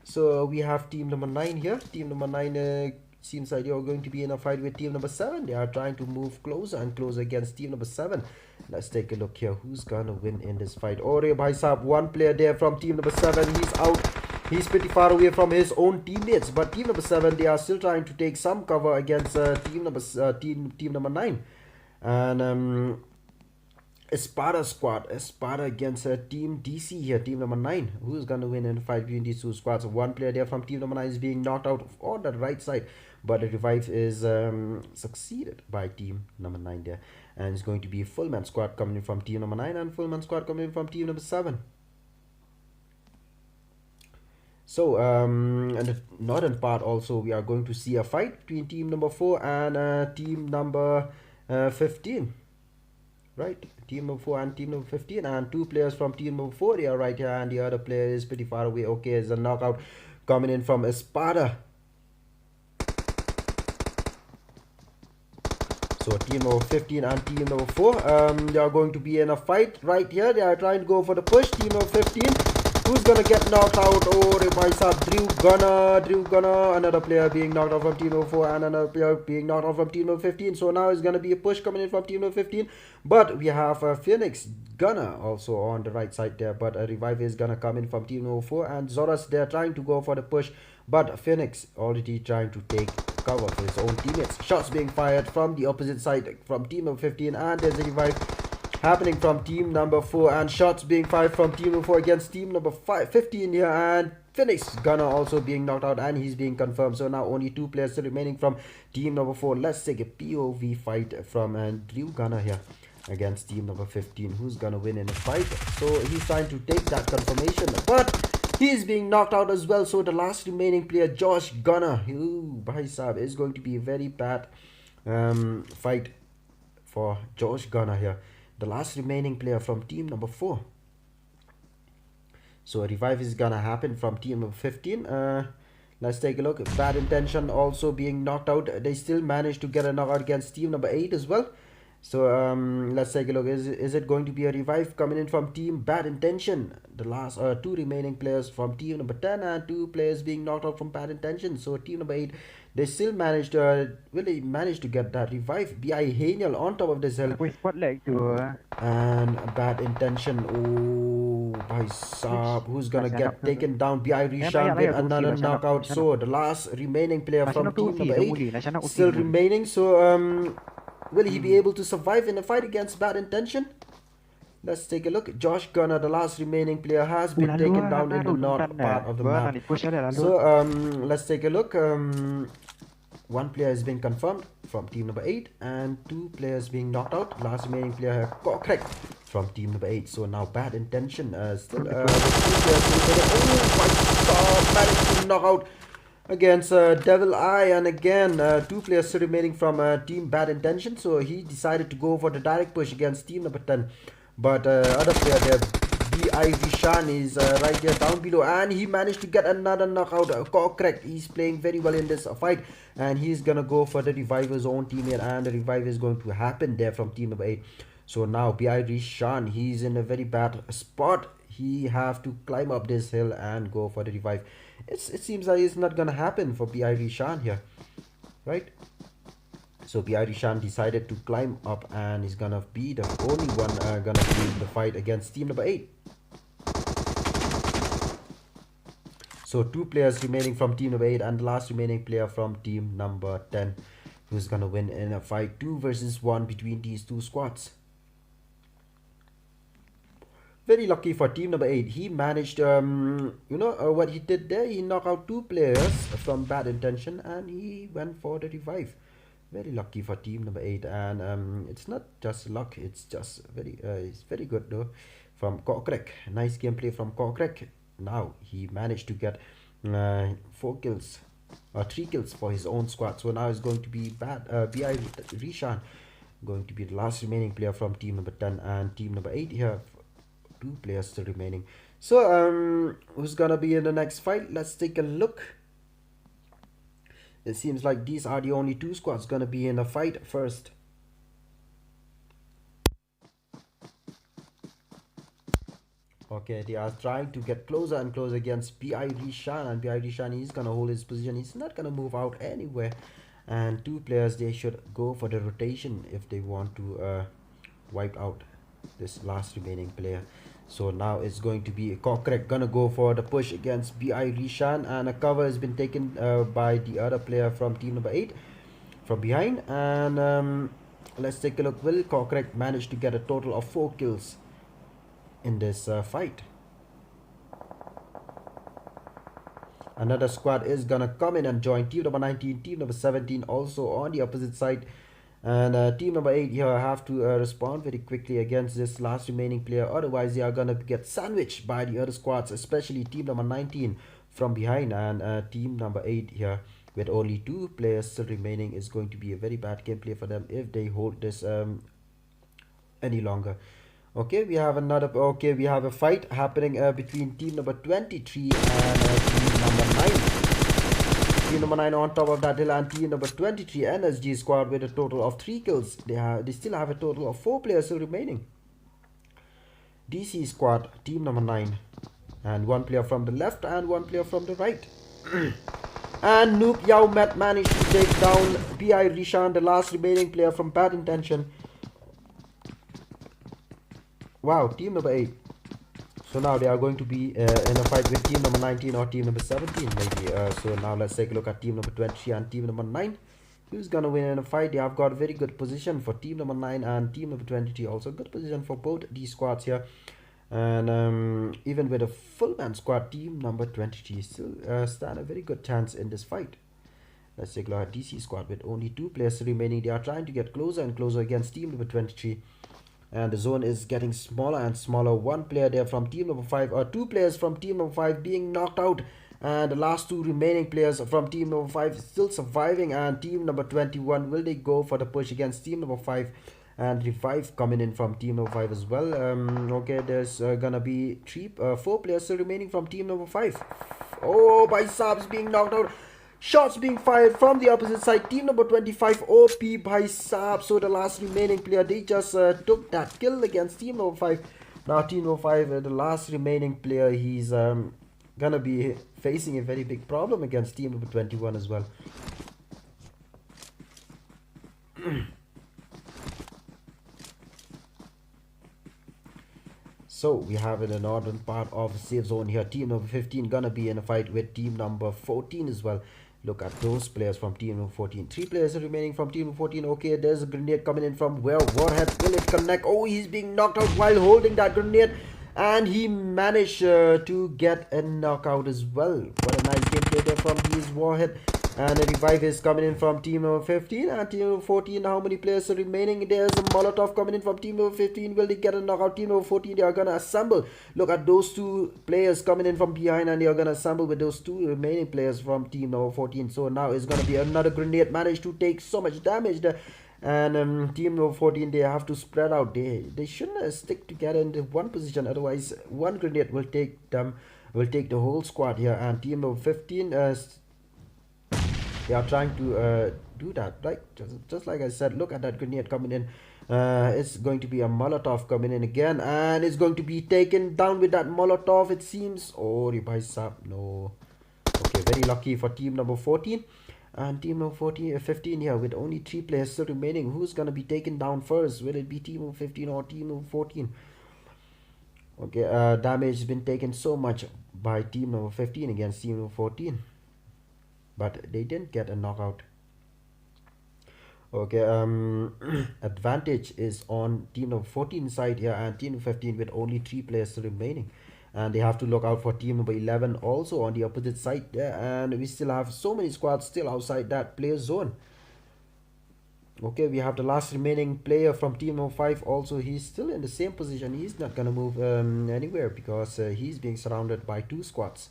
So we have team number nine here. Team number nine, uh, seems like they are going to be in a fight with team number seven. They are trying to move closer and closer against team number seven. Let's take a look here. Who's gonna win in this fight? Ore Bhaisab, one player there from team number seven. He's out. He's pretty far away from his own teammates. But team number seven, they are still trying to take some cover against, uh, team number s- uh, team team number nine. And, um, Espada squad, Espada against, uh, team D C here, team number nine. Who's gonna win in the fight between these two squads? One player there from team number nine is being knocked out on the right side, but the revive is, um, succeeded by team number nine there, and it's going to be a full man squad coming in from team number nine and full man squad coming in from team number seven. So, um, in the northern part also, we are going to see a fight between team number four and, uh, team number, uh, fifteen. Right? Team number four and team number fifteen, and two players from team number four, they are right here, and the other player is pretty far away. Okay, it's a knockout coming in from Espada. So team number fifteen and team number four, um, they are going to be in a fight right here. They are trying to go for the push. Team number fifteen, who's gonna get knocked out? Oh, Bhaisab, Drew Gunner, Drew Gunner, another player being knocked out from team number four, and another player being knocked out from team number fifteen. So now it's gonna be a push coming in from team number fifteen. But we have, uh, Phoenix Gunner also on the right side there. But a revive is gonna come in from team number four, and Zoras, they're trying to go for the push. But Phoenix already trying to take cover for his own teammates. Shots being fired from the opposite side from team number fifteen, and there's a revive happening from team number four, and shots being fired from team number four against team number five, fifteen here, and Phoenix Gunner also being knocked out, and he's being confirmed. So now only two players still remaining from team number four. Let's take a P O V fight from, uh, Drew Gunner here against team number fifteen. Who's gonna win in the fight? So he's trying to take that confirmation, but he's being knocked out as well. So the last remaining player, Josh Gunner, ooh, Bhaisab, is going to be a very bad, um, fight for Josh Gunner here, the last remaining player from team number four. So a revive is gonna happen from team number fifteen. Uh, let's take a look. Bad Intention also being knocked out. They still managed to get a knockout against team number eight as well. So, um, let's take a look. Is, is it going to be a revive coming in from team Bad Intention? The last, uh, two remaining players from team number ten, and two players being knocked out from Bad Intention. So team number eight, they still managed to, uh, really managed to get that revive. B I Haniel on top of this hill. Wait, what lag tu? And Bad Intention. Oh, Bhaisab, who's gonna get taken down? B I Rishan with another knockout. So the last remaining player from team number eight still remaining. So, um, Will he be able to survive in a fight against Bad Intention? Let's take a look. Josh Gunner, the last remaining player, has been taken down in the north part of the map. So um, let's take a look. Um, one player has been confirmed from team number eight, and two players being knocked out. Last remaining player, Kokrek, from team number eight. So now Bad Intention uh, still uh, with two players still waiting. Oh my god, managed to knock out against uh, Devil Eye, and again uh, two players still remaining from uh, team Bad Intention. So he decided to go for the direct push against team number ten. But uh, other player there, B I Rishan, is uh, right there down below, and he managed to get another knockout. Uh, Kokrek, he's playing very well in this uh, fight, and he's gonna go for the revive his own teammate, and the revive is going to happen there from team number eight. So now B I Rishan, he's in a very bad spot. He have to climb up this hill and go for the revive. It's, it seems like it's not gonna happen for B I Rishan here, right? So B I Rishan decided to climb up, and he's gonna be the only one uh, gonna be in the fight against team number eight. So two players remaining from team number eight, and the last remaining player from team number ten, who's gonna win in a fight two versus one between these two squads. Very lucky for team number eight. He managed, um, you know, uh, what he did there. He knocked out two players from Bad Intention, and he went for the revive. Very lucky for team number eight, and um, it's not just luck. It's just very, uh, it's very good though from Kokrek. Nice gameplay from Kokrek. Now he managed to get uh, four kills, uh, three kills for his own squad. So now it's going to be Bad uh, B I Rishan, going to be the last remaining player from team number ten, and team number eight here, two players still remaining. So um, who's gonna be in the next fight? Let's take a look. It seems like these are the only two squads gonna be in a fight first. Okay, they are trying to get closer and closer against B I Rishan, and B I Rishan is gonna hold his position. He's not gonna move out anywhere. And two players, they should go for the rotation if they want to uh, wipe out this last remaining player. So now it's going to be Kokrek gonna go for the push against B I Rishan, and a cover has been taken uh, by the other player from team number eight from behind, and um, let's take a look. Will Kokrek manage to get a total of four kills in this uh, fight? Another squad is gonna come in and join team number nineteen, team number seventeen also on the opposite side. And uh, team number eight here have to uh, respond very quickly against this last remaining player. Otherwise, they are gonna get sandwiched by the other squads, especially team number nineteen from behind. And uh, team number eight here with only two players still remaining is going to be a very bad gameplay for them if they hold this um, any longer. Okay, we have another. Okay, we have a fight happening uh, between team number twenty-three and uh, team number nine. Team number nine on top of that hill, and team number twenty-three N S G squad with a total of three kills. They have, they still have a total of four players still remaining. D C squad, team number nine, and one player from the left and one player from the right. And Noob Yao Met managed to take down B I Rishan, the last remaining player from Bad Intention. Wow, team number eight. So now they are going to be uh, in a fight with team number nineteen or team number seventeen, maybe. Uh, so now let's take a look at team number twenty and team number nine. Who's gonna win in a fight? They have got very good position for team number nine and team number twenty-three. Also, good position for both these squads here. And um, even with a full man squad, team number twenty-three still uh, stand a very good chance in this fight. Let's take a look at D C squad with only two players remaining. They are trying to get closer and closer against team number twenty-three. And the zone is getting smaller and smaller. One player there from team number five, or two players from team number five being knocked out. And the last two remaining players from team number five still surviving. And team number twenty-one, will they go for the push against team number five? And revive coming in from team number five as well. Um, okay, there's uh, gonna be three, uh, four players still remaining from team number five. Oh, Bhai Saab is being knocked out. Shots being fired from the opposite side. Team number twenty-five, O P Bhai Saab. So the last remaining player, they just uh, took that kill against team number five. Now team number five, uh, the last remaining player, he's um, gonna be facing a very big problem against team number twenty-one as well. So we have in the northern part of the safe zone here, team number fifteen gonna be in a fight with team number fourteen as well. Look at those players from team number fourteen. Three players remaining from team number fourteen. Okay, there's a grenade coming in from where? Warhead. Will it connect? Oh, he's being knocked out while holding that grenade. And he managed uh, to get a knockout as well. What a nice gameplay there from these Warhead. And a revive is coming in from team number fifteen and team number fourteen. How many players are remaining? There's a Molotov coming in from team number fifteen. Will they get a knockout? Team number fourteen, they are gonna assemble. Look at those two players coming in from behind, and they are gonna assemble with those two remaining players from team number fourteen. So now it's gonna be another grenade. Managed to take so much damage there. And um, team number fourteen, they have to spread out. They they shouldn't uh, stick together in the one position. Otherwise, one grenade will take them, will take the whole squad here. And team number fifteen, uh, they are trying to uh, do that, right? Just, just like I said, look at that grenade coming in. Uh, it's going to be a Molotov coming in again, and it's going to be taken down with that Molotov, it seems. Oh, ri bhai sahab, no. Okay, very lucky for team number fourteen. And team number fourteen, uh, fifteen here with only three players still remaining. Who's gonna be taken down first? Will it be team number fifteen or team number fourteen? Okay, uh, damage has been taken so much by team number fifteen against team number fourteen. But they didn't get a knockout. Okay, um, advantage is on team number fourteen side here and team fifteen with only three players remaining. And they have to look out for team number eleven also on the opposite side there. And we still have so many squads still outside that player zone. Okay, we have the last remaining player from team number five also. He's still in the same position. He's not gonna move um, anywhere because uh, he's being surrounded by two squads.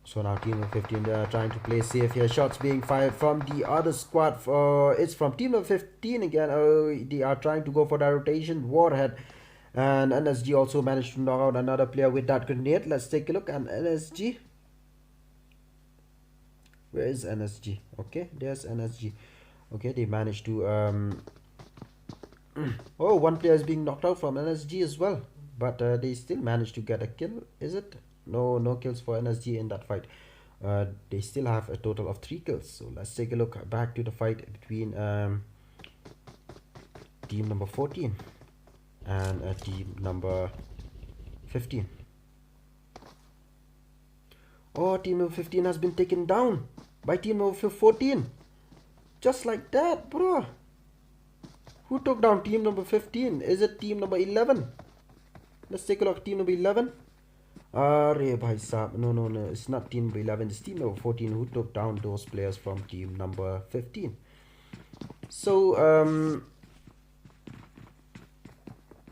So now team of fifteen, they are trying to play safe here. Shots being fired from the other squad. Uh, it's from team of fifteen again. Uh, they are trying to go for the rotation. Warhead and N S G also managed to knock out another player with that grenade. Let's take a look. And N S G. Where is N S G? Okay, there's N S G. Okay, they managed to um, oh, one player is being knocked out from N S G as well, but uh, they still managed to get a kill. Is it? No, no kills for N S G in that fight. Uh, they still have a total of three kills. So let's take a look back to the fight between um, team number fourteen and uh, team number fifteen. Oh, team number fifteen has been taken down by team number fourteen. Just like that, bro. Who took down team number fifteen? Is it team number eleven? Let's take a look. Team number eleven. Are bhai sahab. No, no, no. It's not team number eleven. It's team number fourteen who took down those players from team number fifteen. So, um,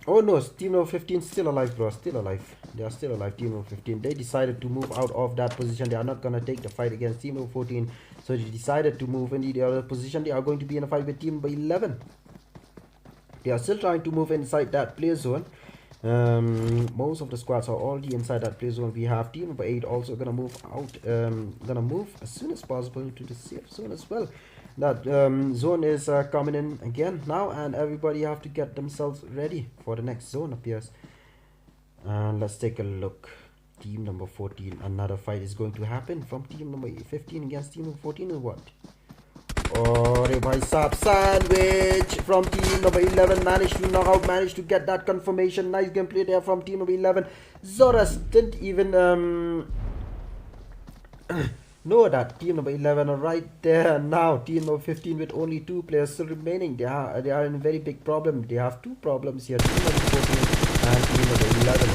oh no, team number fifteen still alive, bro. Still alive. They are still alive. Team number fifteen. They decided to move out of that position. They are not gonna take the fight against team number fourteen. So they decided to move in the other position. They are going to be in a fight with team number eleven. They are still trying to move inside that player zone. Um, most of the squads are already inside that player zone. We have team number eight also gonna move out, um, gonna move as soon as possible into the safe zone as well. That um, zone is uh, coming in again now, and everybody have to get themselves ready for the next zone appears. And let's take a look. Team number fourteen, another fight is going to happen from team number fifteen against team number fourteen or what? Oh, re bhai sahab, sandwich from team number eleven, managed to knock out, managed to get that confirmation. Nice gameplay there from team number eleven. Zoras didn't even um, know that team number eleven are right there now. Team number fifteen with only two players still remaining. They are they are in a very big problem. They have two problems here. Team number fourteen and team number eleven.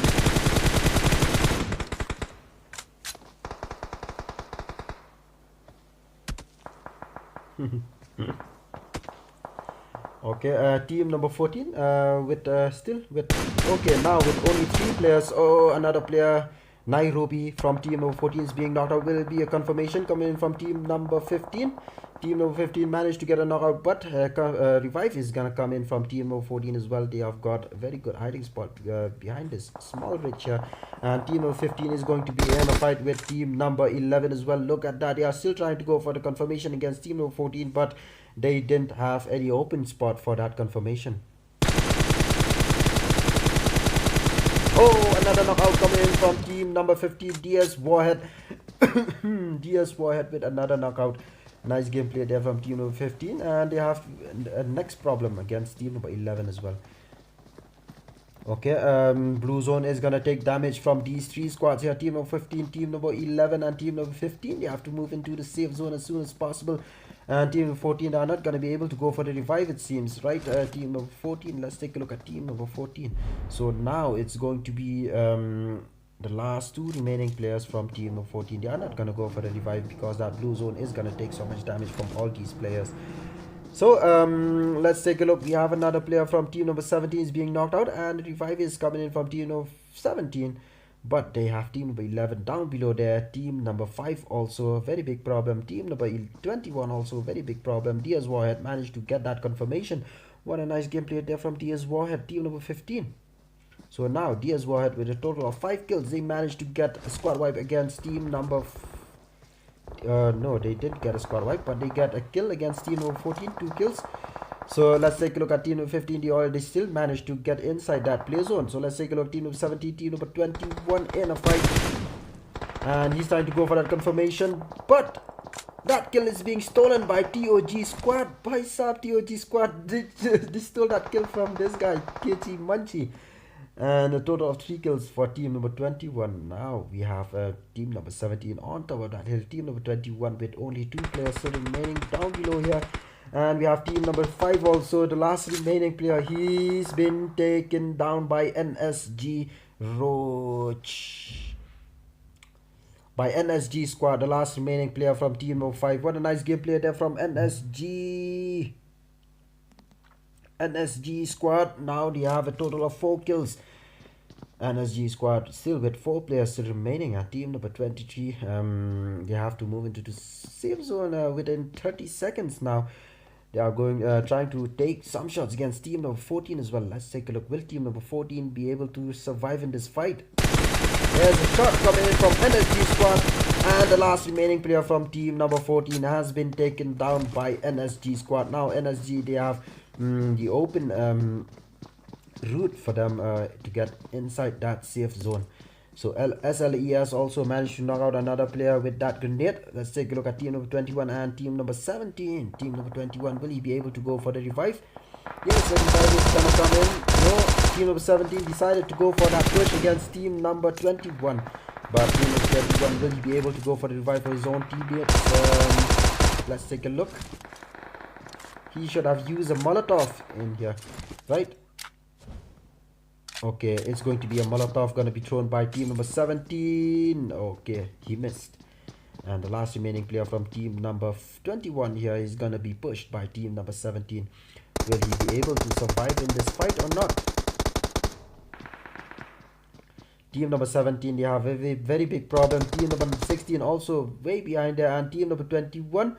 Okay, uh, team number fourteen uh, with uh, still with okay, now with only three players. Oh, another player, Nairobi from team number fourteen is being knocked out. Will it be a confirmation coming in from team number fifteen? Team number fifteen managed to get a knockout, but uh, co- uh, revive is gonna come in from team number fourteen as well. They have got a very good hiding spot uh, behind this small ridge here, and team number fifteen is going to be in a fight with team number eleven as well. Look at that, they are still trying to go for the confirmation against team number fourteen, but they didn't have any open spot for that confirmation. Oh, another knockout coming in from team number fifteen, D S Warhead. D S Warhead with another knockout. Nice gameplay there from team number fifteen, and they have a next problem against team number eleven as well. Okay, um, blue zone is gonna take damage from these three squads here. Team number fifteen, team number eleven, and team number fifteen. They have to move into the safe zone as soon as possible. And team number fourteen, they are not gonna be able to go for the revive, it seems, right? Uh, team number fourteen, let's take a look at team number fourteen. So now it's going to be, um, the last two remaining players from team number fourteen. They are not gonna go for the revive because that blue zone is gonna take so much damage from all these players. So, um, let's take a look. We have another player from team number seventeen is being knocked out, and the revive is coming in from team number seventeen. But they have team number eleven down below there. Team number five also a very big problem. Team number twenty-one also a very big problem. D S Warhead managed to get that confirmation. What a nice gameplay there from D S Warhead. Team number fifteen. So now D S Warhead with a total of five kills. They managed to get a squad wipe against team number f- uh, no, they didn't get a squad wipe, but they get a kill against team number fourteen, two kills. So let's take a look at team number fifteen. They already still managed to get inside that play zone. So let's take a look at team number seventeen, team number twenty-one in a fight. And he's trying to go for that confirmation, but that kill is being stolen by T O G squad. Bhai sahab, T O G squad, they, they stole that kill from this guy, K G Munchie. And a total of three kills for team number twenty-one. Now we have, uh, team number seventeen on top of that hill. Team number twenty-one with only two players still remaining down below here. And we have team number five also, the last remaining player. He's been taken down by N S G Roach. By N S G squad, the last remaining player from team number five. What a nice gameplay there from N S G. N S G squad, now they have a total of four kills. N S G squad still with four players still remaining. And team number twenty-three, um, they have to move into the safe zone, uh, within thirty seconds now. They are going, uh, trying to take some shots against team number fourteen as well. Let's take a look. Will team number fourteen be able to survive in this fight? There's a shot coming in from N S G squad, and the last remaining player from team number fourteen has been taken down by N S G squad. Now N S G, they have, mm, the open, um, route for them, uh, to get inside that safe zone. So L- S L E S also managed to knock out another player with that grenade. Let's take a look at team number twenty-one and team number seventeen. Team number twenty-one, will he be able to go for the revive? Yes, the revive is gonna come in. No, team number seventeen decided to go for that push against team number twenty-one. But team number twenty-one, will he be able to go for the revive for his own teammates? Um, let's take a look. He should have used a Molotov in here, right? Okay, it's going to be a Molotov gonna be thrown by team number seventeen. Okay, he missed. And the last remaining player from team number f- twenty-one here is gonna be pushed by team number seventeen. Will he be able to survive in this fight or not? Team number seventeen, they have a very, very big problem. Team number sixteen also way behind there, and team number twenty-one,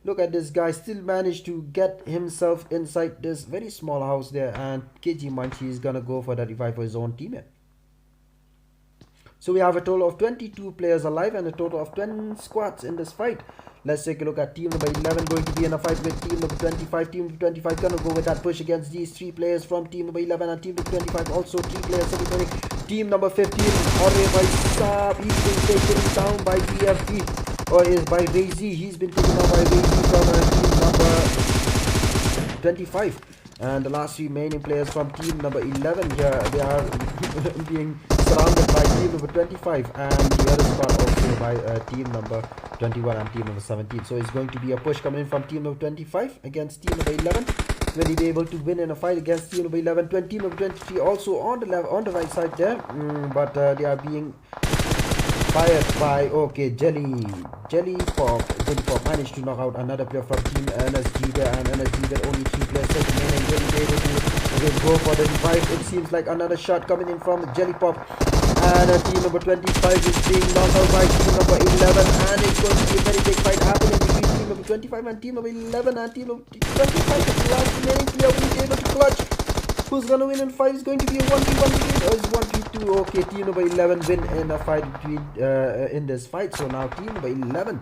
look at this guy, still managed to get himself inside this very small house there, and K G Munchie is gonna go for that revive for his own teammate. So we have a total of twenty-two players alive and a total of ten squads in this fight. Let's take a look at team number eleven going to be in a fight with team number twenty-five. Team number twenty-five gonna go with that push against these three players from team number eleven, and team number twenty-five also three players remaining. Team number fifteen, Ore Bhai Saab, he's been taken down by B F G, or is by Razy. He's been taken down by Razy from, uh, team number twenty-five. And the last remaining players from team number eleven here, they are being surrounded by team number twenty-five, and the other squad also by, uh, team number twenty-one and team number seventeen. So it's going to be a push coming in from team number twenty-five against team number eleven. Will he be able to win in a fight against team number eleven? Twenty, team number twenty-three also on the left, on the right side there, mm, but, uh, they are being fired by, okay, Jelly. Jelly Pop. Jelly Pop managed to knock out another player from team N S G there, and N S G with only three players left remaining. Will he be able to go for the revive? It seems like another shot coming in from Jelly Pop. And, uh, team number twenty-five is being knocked out by team number eleven, and it's going to be a very big fight happening between team number twenty-five and team number eleven, and team number twenty-five is the last remaining player will be able to clutch. Who's gonna win in five is going to be a one v one between, or is one v two. Okay, team number eleven win in a fight between, uh, in this fight. So now team number eleven,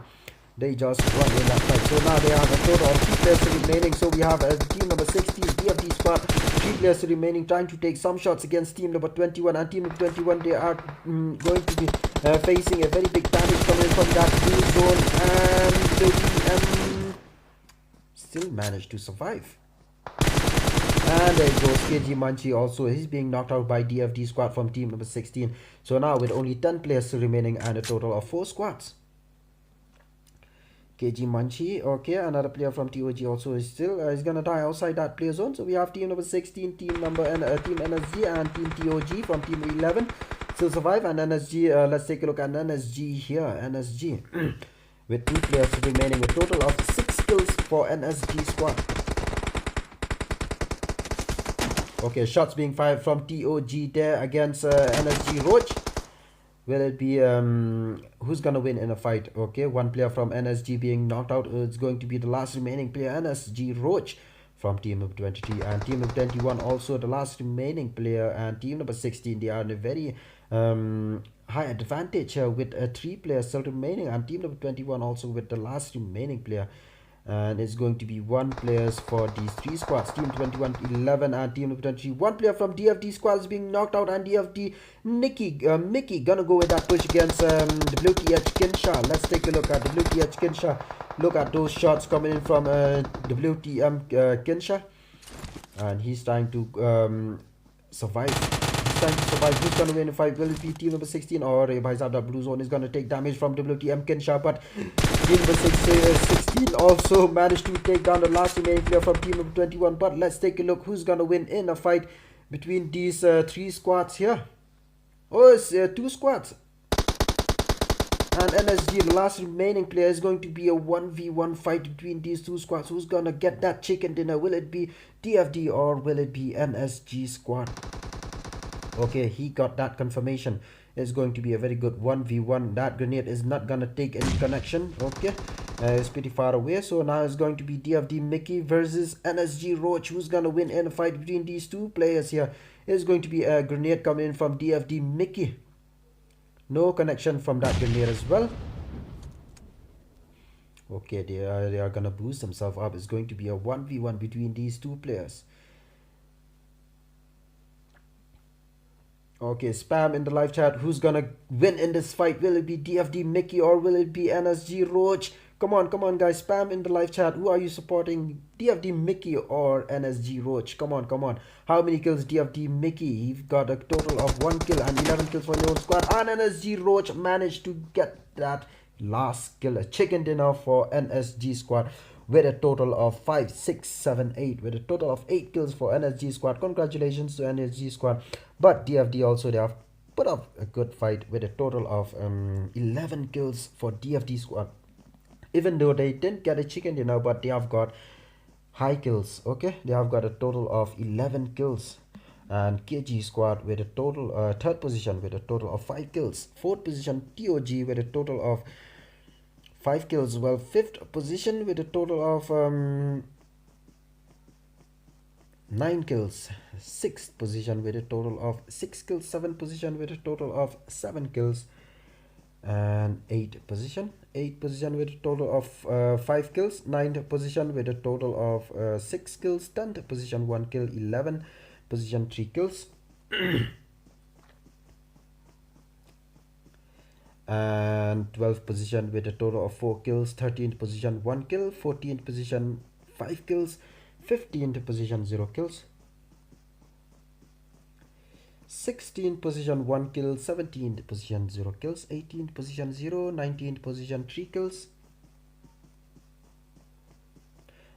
they just won in that fight. So now they have a total of three players remaining. So we have, uh, team number sixteen, B F D squad, three players remaining, trying to take some shots against team number twenty-one. And team number twenty-one, they are, mm, going to be, uh, facing a very big damage coming from that blue zone. And the V M still managed to survive. And there goes K G Manchi also. He's being knocked out by D F D squad from team number sixteen. So now with only ten players still remaining and a total of four squads. K G Manchi, okay, another player from T O G also is still, uh, is gonna die outside that player zone. So we have team number sixteen, team number and uh, team N S G and team T O G from team eleven still survive. And N S G, uh, let's take a look at N S G here. N S G with two players remaining, a total of six kills for N S G squad. Okay, shots being fired from T O G there against uh, N S G Roach. Will it be, um, who's gonna win in a fight? Okay, one player from N S G being knocked out. It's going to be the last remaining player, N S G Roach from team number twenty-three, and team number twenty-one also the last remaining player, and team number sixteen, they are in a very um, high advantage uh, with uh, three players still remaining, and team number twenty-one also with the last remaining player. And it's going to be one players for these three squads. Team twenty-one eleven and team number twenty-three. One player from D F D squad is being knocked out, and D F D Nikki, uh, Mickey gonna go with that push against um, W T H Kinsha. Let's take a look at W T H Kinsha. Look at those shots coming in from uh, W T M uh, Kinsha. And he's trying to um, survive. He's trying to survive. Who's gonna win the fight? Will it be team number sixteen or Ray Bhaisab? That blue zone is gonna take damage from W T M Kinsha, but team number six, uh, sixteen also managed to take down the last remaining player from team number twenty-one. But let's take a look who's gonna win in a fight between these uh, three squads here. Oh, it's uh, two squads. And N S G, the last remaining player, is going to be a one v one fight between these two squads. Who's gonna get that chicken dinner? Will it be D F D or will it be N S G squad? Okay, he got that confirmation. It's going to be a very good one v one. That grenade is not gonna take any connection. Okay, uh, it's pretty far away. So now it's going to be D F D Mickey versus N S G Roach. Who's gonna win in a fight between these two players here? It's going to be a grenade coming in from D F D Mickey. No connection from that grenade as well. Okay, they are, they are gonna boost themselves up. It's going to be a one v one between these two players. Okay, spam in the live chat. Who's gonna win in this fight? Will it be D F D Mickey or will it be N S G Roach? Come on, come on, guys. Spam in the live chat. Who are you supporting? D F D Mickey or N S G Roach? Come on, come on. How many kills D F D Mickey? He got a total of one kill and eleven kills for your squad. And N S G Roach managed to get that last kill. A chicken dinner for N S G squad with a total of five, six, seven, eight. With a total of eight kills for N S G squad. Congratulations to N S G squad. But D F D also, they have put up a good fight with a total of um, eleven kills for D F D squad. Even though they didn't get a chicken dinner, but they have got high kills. Okay, they have got a total of eleven kills. And K G squad with a total, uh, third position with a total of five kills. Fourth position, T O G with a total of five kills. Well, fifth position with a total of um, nine kills. Sixth position with a total of six kills. Seventh position with a total of seven kills. And eighth position, eighth position with a total of uh, five kills. Ninth position with a total of uh, six kills. Tenth position, one kill. Eleventh position, three kills. And twelfth position with a total of four kills. Thirteenth position, one kill. Fourteenth position, five kills. Fifteenth position, zero kills. Sixteenth position, one kill. Seventeenth position, zero kills. Eighteenth position, zero. Nineteenth position, three kills.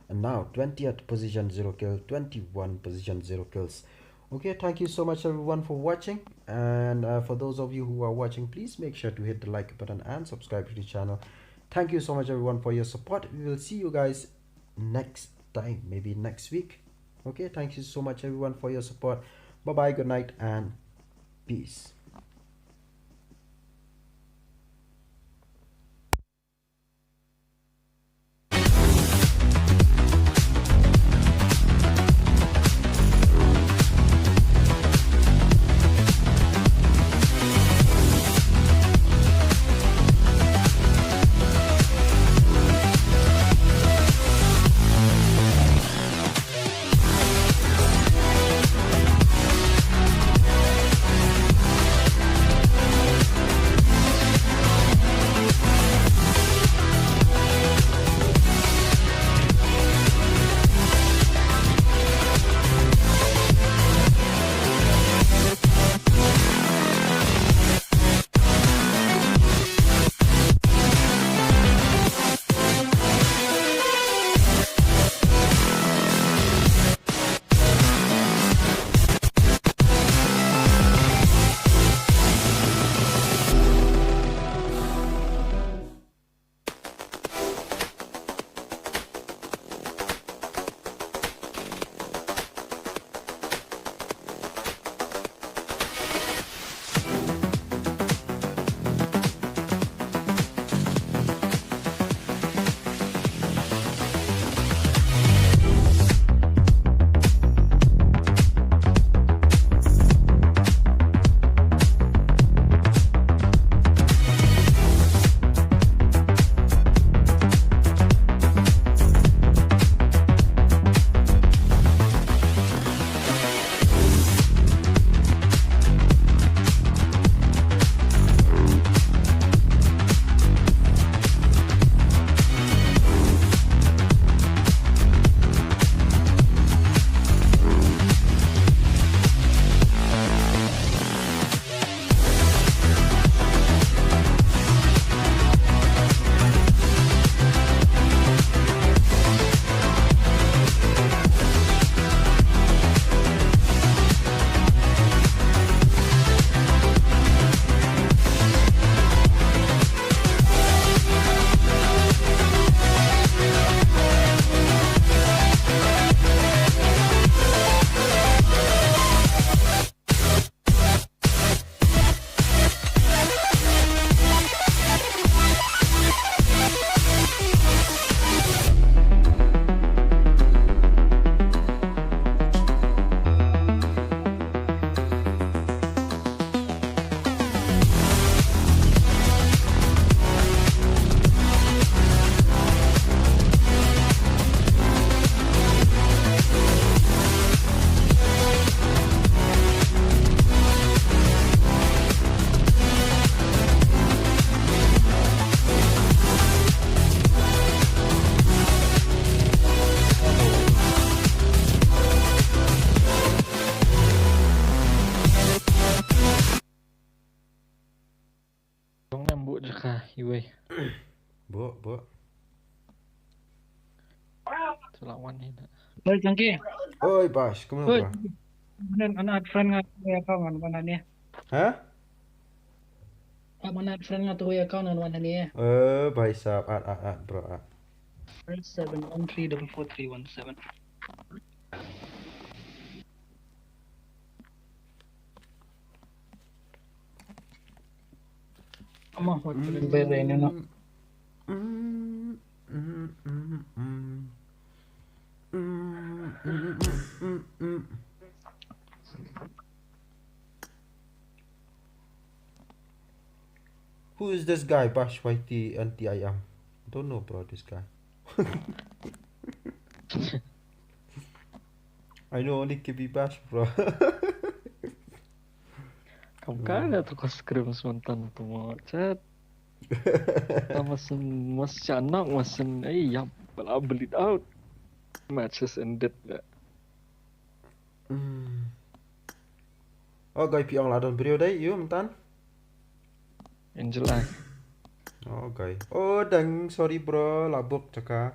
And now, twentieth position, zero kill. Twenty-one position, zero kills. Okay, thank you so much, everyone, for watching. And uh, for those of you who are watching, please make sure to hit the like button and subscribe to the channel. Thank you so much, everyone, for your support. We will see you guys next time, maybe next week. Okay, thank you so much, everyone, for your support. Bye bye, good night, and peace. Dong nem bu jaka iwei. Bo, bo. Tula wan ni na. Oi, Chunky. Oi, Bash, kumno Oi. bro? Nan add friend nga tu account ngan wan ni. Ha? Add friend nga tu account ngan wan ni. Eh, bhai sahab, add, add, add, bro, add. Seven one three double four three one seven. Ama hot bere no. Mm, mm, mm, mm. Mm, mm, mm, mm, mm. Who is this guy, Bash Y T N T I M? Don't know, bro, this guy. I know only K B Bash, bro. Kam ka da tu ka scrim sementan tu mo chat. Masen mas chanak masen eh yap bala bleed out. Match has ended da. Hmm. Oh, guy, phi ong la don briew dei, ïu myntan? In July. Oh, guy. Oh, dang, sorry, bro, la book jaka.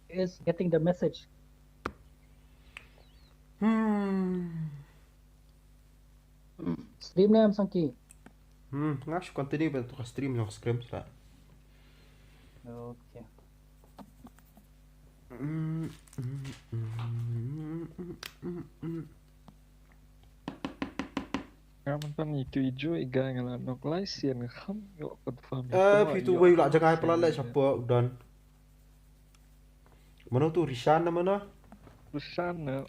Is getting the message. Hmm. Stream ne am Chunky. Hmm, nga shu continue ban tu ka stream jong scrim sa. Okay. Mm, mm, mm, mm, mm, mm. Nga mynta ni tu ijo i guy nga la nok lai sian nga kham ïoh confirm. Eh, phi tu wei la jngai pala le shapoh u don. Mano tu Rishan na mano? Rishan na.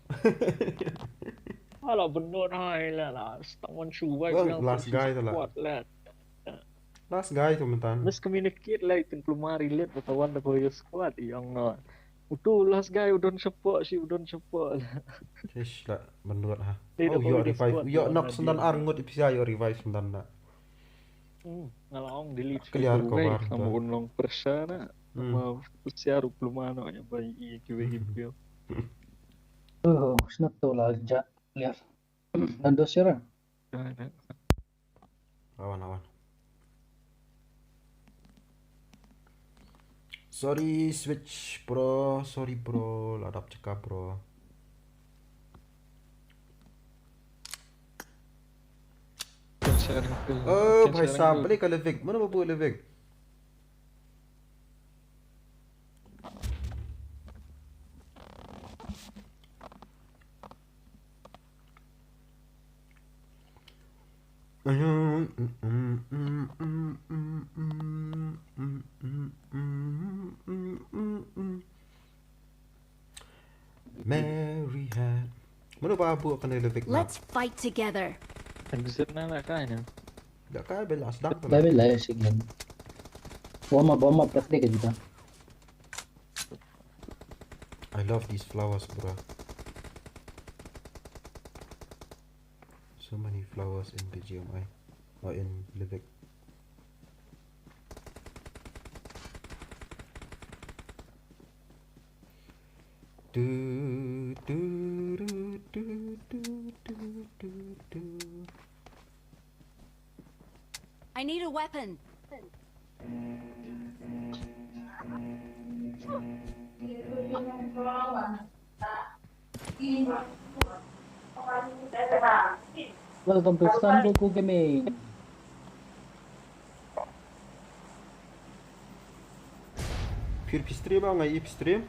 Ala benut hai la la stang wan shu wai. Well, last guy tu la. Last guy tu myntan. Miscommunicate lai tin plumari let bata wan da ko yo squad i ong no. Utu last guy u don shapoh shi u don shapoh. Ish la benut ha. Dia Oh, dah yo bagi dia revive. squad Yo dia nok dah sendan dia. Ar ngut ipisa yo revive sendan na. Hmm, nga la ong delete. Clear ko bar Kamu tu. un long pressure na. Hmm. Ma pressure u plumano ya bai i kiwe i pio. Oh, snap tu la ja. Lihat. Dan dos ya. Dah dah. Awan, awan. Sorry, switch, bro. Sorry, bro. La dap cakap, bro. Kan sharing ke. Oh, Kan bhai sharing sahab, ke. Balik ka Livik. Mana babu Livik? Mary had. Mano ba bu kane Livik na? Let's fight together. Exit na la kai na. Da kai bel asdak tu. Dah bila ya sih kan. Warm up, warm up, tak deh kita. I love these flowers, bro. So many flowers in B G M I or in Livik. Do, do, do, do, do, do, do, do. I need a weapon. Welcome to Sun Goku Gaming. Phi ïoh phi stream, nga ïoh phi stream.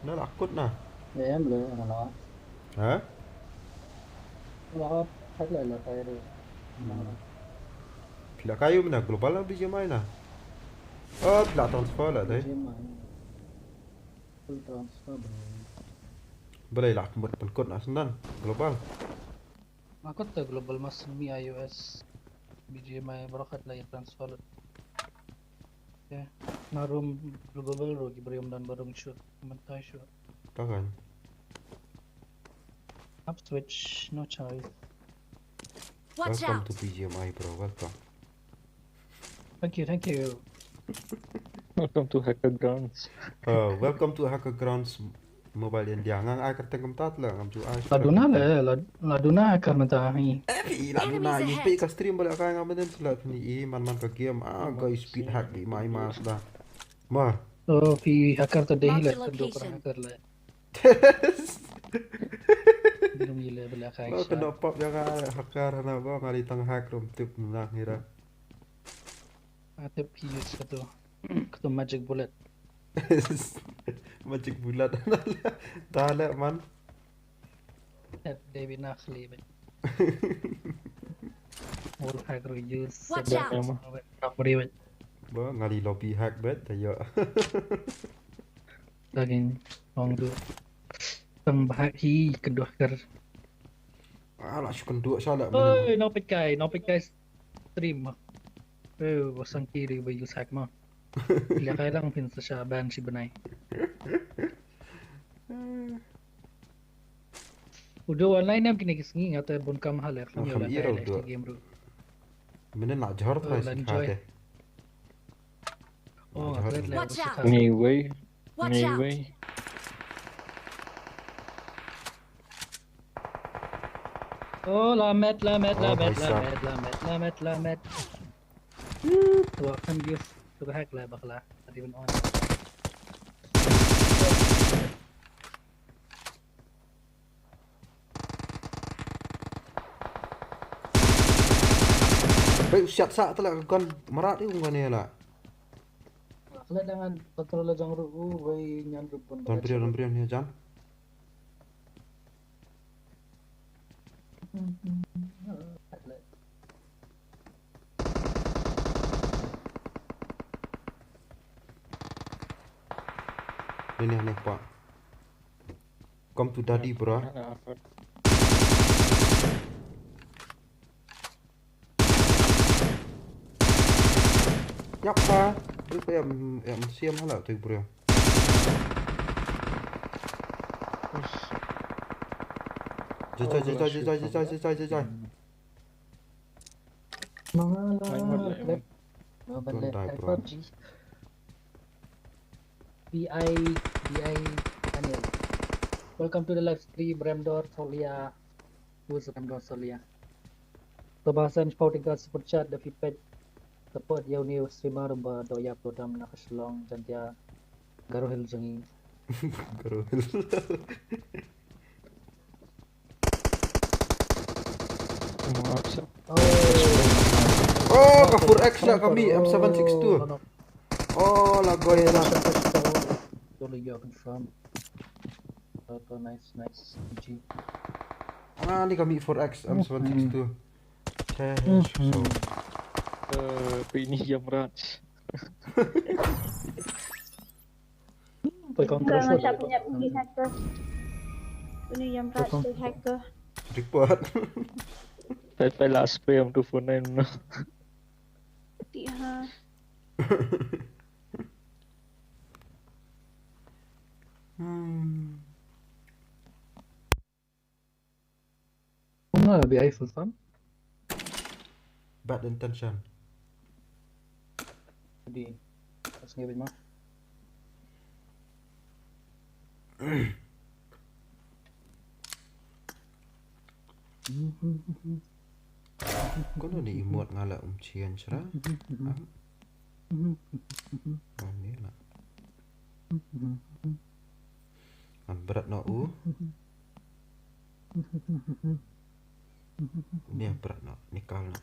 Na la kut na. Ya, em lo, ya, lo. Ha? Lo, headline lo, tayo do. Phi la kayu mana global na B G M I na. Oh, phi la transfer la dei. B G M I. Full transfer, bro. Balei la kut pynkut na sendan global. Aku tu global mas mi iOS. B G M I barokat la transfer. Okay. Na room global ro ki berium dan barum shoot. Mentai shoot. Tangan. Up switch, no choice. Watch Welcome out! To B G M I, bro. Welcome. Thank you, thank you. Welcome to Hacker Grounds. Uh, welcome to Hacker Grounds. Mobile India nga ai kyrteng kumta la ngam ju ai. La duna le, la, la duna hacker mynta hi. Eh, phi la duna, yu phi ka stream bala ka nga mynta sila phi ni i man man ka game. Ah, guys, speed hack di mai mas da. Ma. Oh, phi hacker ta dei le, tu ka hacker le. Dum ile bala ka. Ma kena pop ya ka hacker na ba ngali tang hack rum tip na ngira. Atep ki use katu. Katu magic bullet. Magic bullet. Dale man. At David Nakli bet. All high use. Watch out. Kamri bet. Ba ngali lobby hack bet tayo. Laging ong du. Tang bahak hi kedua ker. Ala shu kendua shala. Oi, no pit kai, no pit kai. Stream. Eh, wasang kiri ba use hack ma. Lia kai lang pin sa sha ban si benai. Udah online nam kini kisngi ngata bun kam hal ya. Kam ira udah game ru. Menen nak jor tu si kate. Oh, jor. Watch out. Anyway. Watch out. Anyway. Oh, lamet, lamet, lamet, lamet, lamet, lamet, lamet. Tuh kan use tuh hack lah bakla. Tadi pun on. Hei, siat sa telah kan marat ni ungkan ni lah. Kala dengan kontrol jong ru u wei nyan ru pun. Don brio, don brio ni jan. Ni ni ni pa. Come to daddy, bro. Yap pa. Lu pa em em siam hala tu, bro. Jai jai jai jai jai jai jai jai jai. Don't die, bro. B I, B I Daniel. Welcome to the live stream, Remdor Solia. Who's Remdor Solia? Tobasan shipau tingkat super chat da feedback. Support ïa une u streamer ba dei ïa program na ka Shillong, Jaintia, Garo Hills jong ngi. Garo Hills. Oh, ka four X la kami, M seven six two. Oh, la goy la. Totally, you are confirmed. Oh, nice, nice. G G. Ah, ni kami four X, M seven six two. Teh, so. Eh, pini Yamraj. Poi kontrol. Masa punya pergi hacker. Ini Yamraj tu hacker. Report. Poi, poi lah spray tu phone lain. Ti ha. Hmm. Kumno B I full form? Bad intention. Di. Pas ngi bit ma. Kono ni imot ngala um chian chra. Am. Am ni la. An brat no u. Ni brat no, nikal no.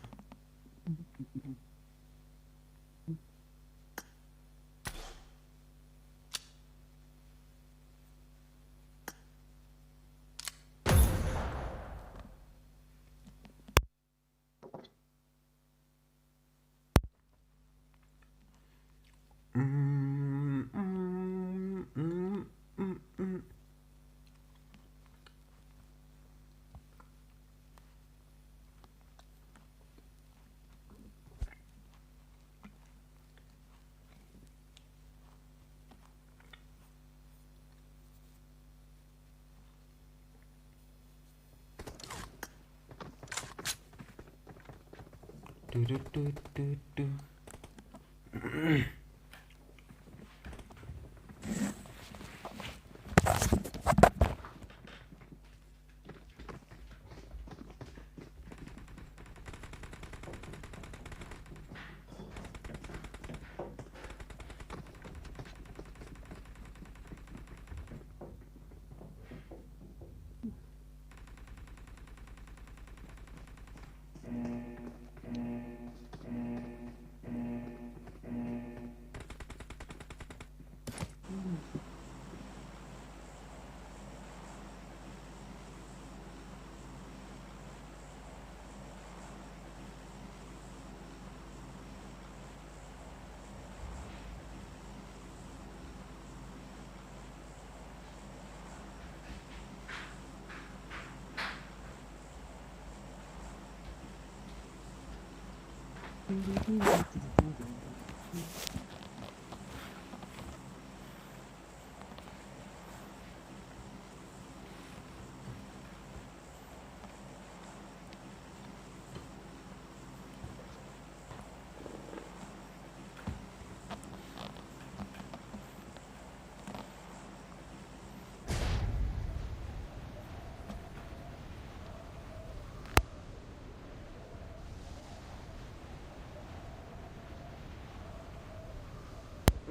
Du, du, du, du, du.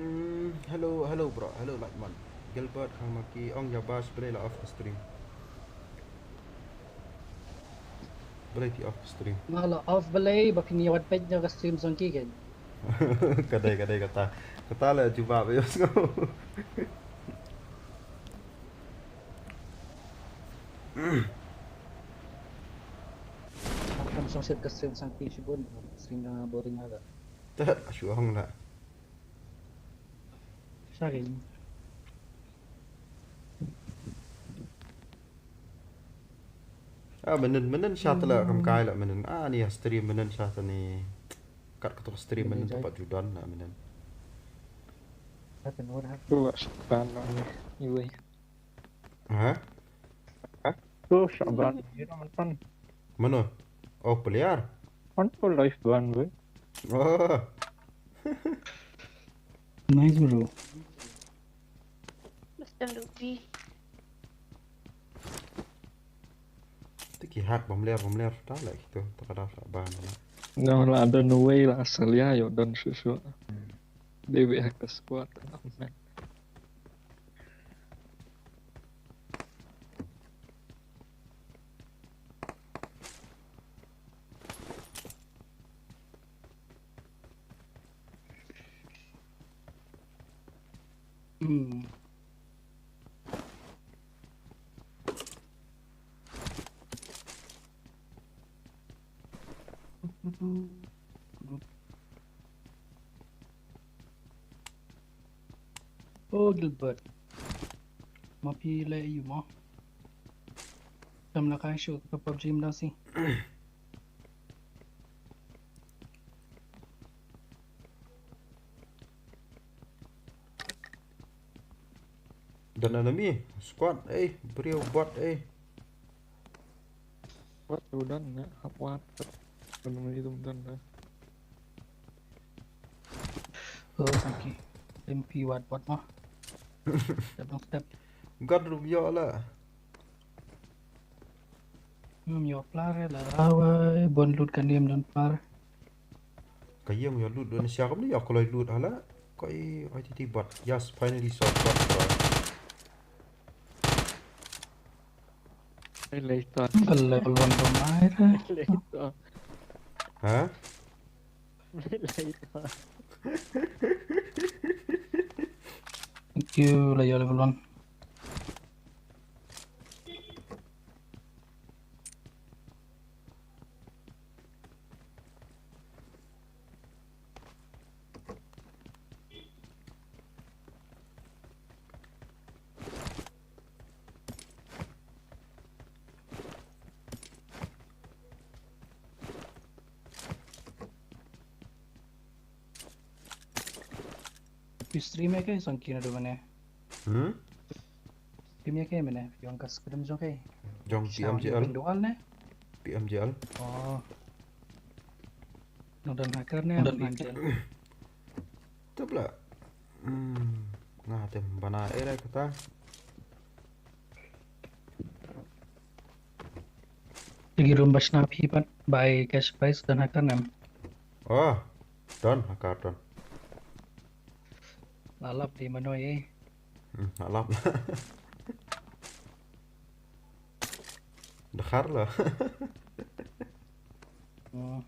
Mm, hello, hello bro, hello Lightman. Gilbert Khangmaki ong ïa ba shu balei la off ka stream. Balei ki off ka stream. Nga la off balei ba phin ïa wad peit ïa ka stream jong ki kein. Ka dei, ka dei kata. Kata la jubab ïa sngew. Nga khlem shong shet ka stream jong ki shibun, stream jong nga boring ha ka. Tat, shu ong la. Sha kein. Ah, mynnin, mynnin sha ta la kam kai la mynnin. Ah, ni stream mynnin sha ta ni. Kat ka tu stream mynnin tu pat ju don la mynnin. Tu la shah ban la ni. Iwei. Ha? Ha? Tu shah ban ni la mynnin. Mano? Oh, player. Kan tu live ban wei. Oh. Nice bro. Bastante lupi. Te ki hack bym ler, bym ler ta la ki tu, ta ka dei sa ban na. Nga la don wei la asal ïa, ïoh don shuh shuh. Dei beit hack ka squad. Hmm. Oh, Gilbert. Ma phi leh aïu mo? Kam la kai shuh ka PUBG mynta shi. Don enemy squad, eh, briew bot, eh. Wat tu don na hap wat. Enemy tu don na. Oh, thank you. Em phi wat bot mo. Step dong step. God ruh ïoh la. Ngam ïoh plar la. Awai, bun loot kan ym don plar. Ka ïeng ïoh loot don sia kam ni ïoh kloi loot hala. Koi I T T bot. Yes, finally saw bot. Later. Ka level one dong ai re. Later. Ha? Later. Thank you, la ïoh level one. Phi stream ïa kaei song ki naduh mynne? Hmm? Stream ïa kaei mynne? Jong ka scrim jong kaei? Jong P M G L. Dual ne? P M G L. Oh. Nang don hacker ne? Nang don hacker. Tep la. Hmm. Nga te bana era kata. Lagi room ba shna phi pat bai cash prize don hacker ne em? Oh, don hacker don. La lap dei mano ïa. Hmm, la lap. Dkhar la. Hmm.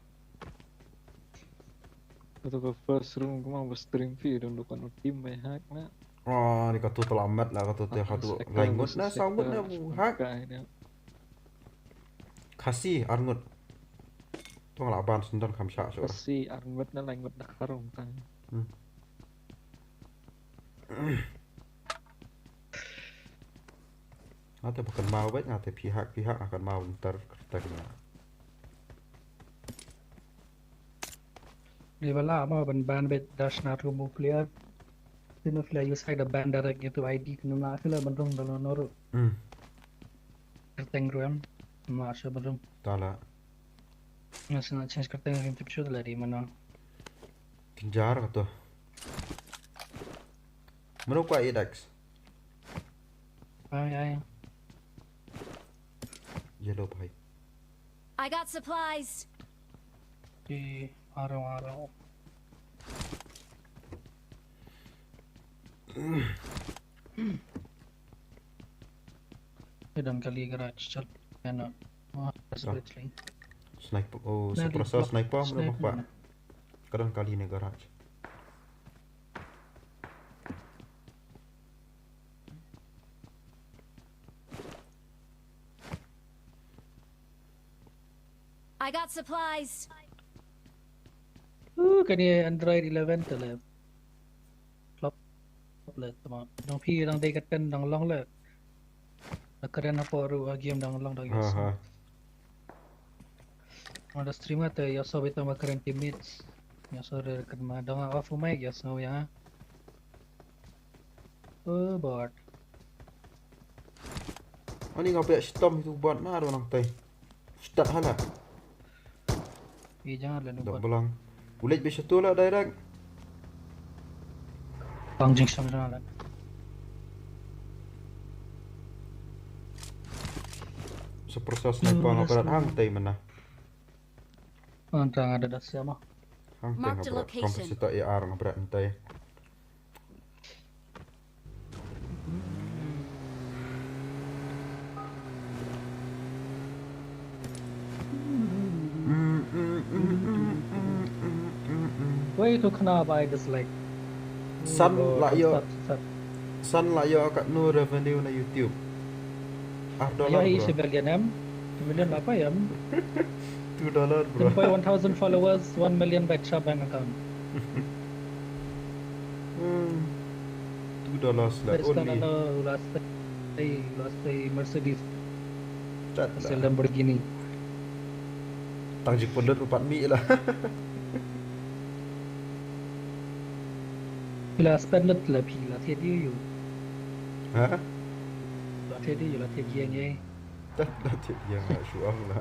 Kata ka first room kumba stream phi don dukan team bai hack na. Oh, ni katu telah mat la katu te katu. Lain ngut na, saw ngut na bu hack. Khasi ar ngut. Tong la ban sendon kham sha shu. Khasi ar ngut na lain ngut dkhar ong tang. Hmm. Nga te ba kynmaw bad nga te phi hack phi hack nga kynmaw ynter kyrteng nga. Dei ba lah mo ban ban beit dash na tu mo player. Sino phi la use hai da ban direct ïa tu I D kano na phi la ban rung da lo noru. Hmm. Kyrteng ruh em. Ma sha ban rung. Ta la. Nga sngewthuh change kyrteng ruh tip shu da la dei mano. Kynjar ka to. Mano ka eight X? Ai ai. Yellow bhai. I got supplies. Ki aro aro. Dang kali garage chal. Ano. Oh, separate lane. Sniper, oh, suppressor, sniper, sniper, sniper. Ka dang kali ne garage. I got supplies. Uh, kane Android eleven te le. Flop le tama. Dang phi dang dei ka ten dang long le. Na karen hapoh ruh game dang long dang yes. Ada stream te ya so beta ma karen teammates. Ya so re kan ma dang off mic ya so ya. Oh bot. Ani nga pek shitom itu bot na ro nang tai. Start hala. Ih, jangan lah. Dok nubat. Belang. Ulit bisa tu lah direct. Bang Jing Sam lah. Seperti sniper ngaparat hang tai mana? Antang ada dah siapa? Hang tai ngaparat. Mark the location. Komputer A R ngaparat tai. Wei tu kena bai dislike. San la yo. San la yo kat no revenue na YouTube. Ar dollar. Yo i bro. Civilian em. Civilian apa ya? Two dollar bro. One thousand followers, one million baht sha bank account. Hmm. Two dollars lah only. Last day, last day Mercedes. Chat lah. Sel Lamborghini. Tang jik pun lut rupat mi lah. Pila spend lut lah pila thied yu yu. Ha? Lah thied yu lah thied yang ye. Dah, dah thied yang lah shuang lah.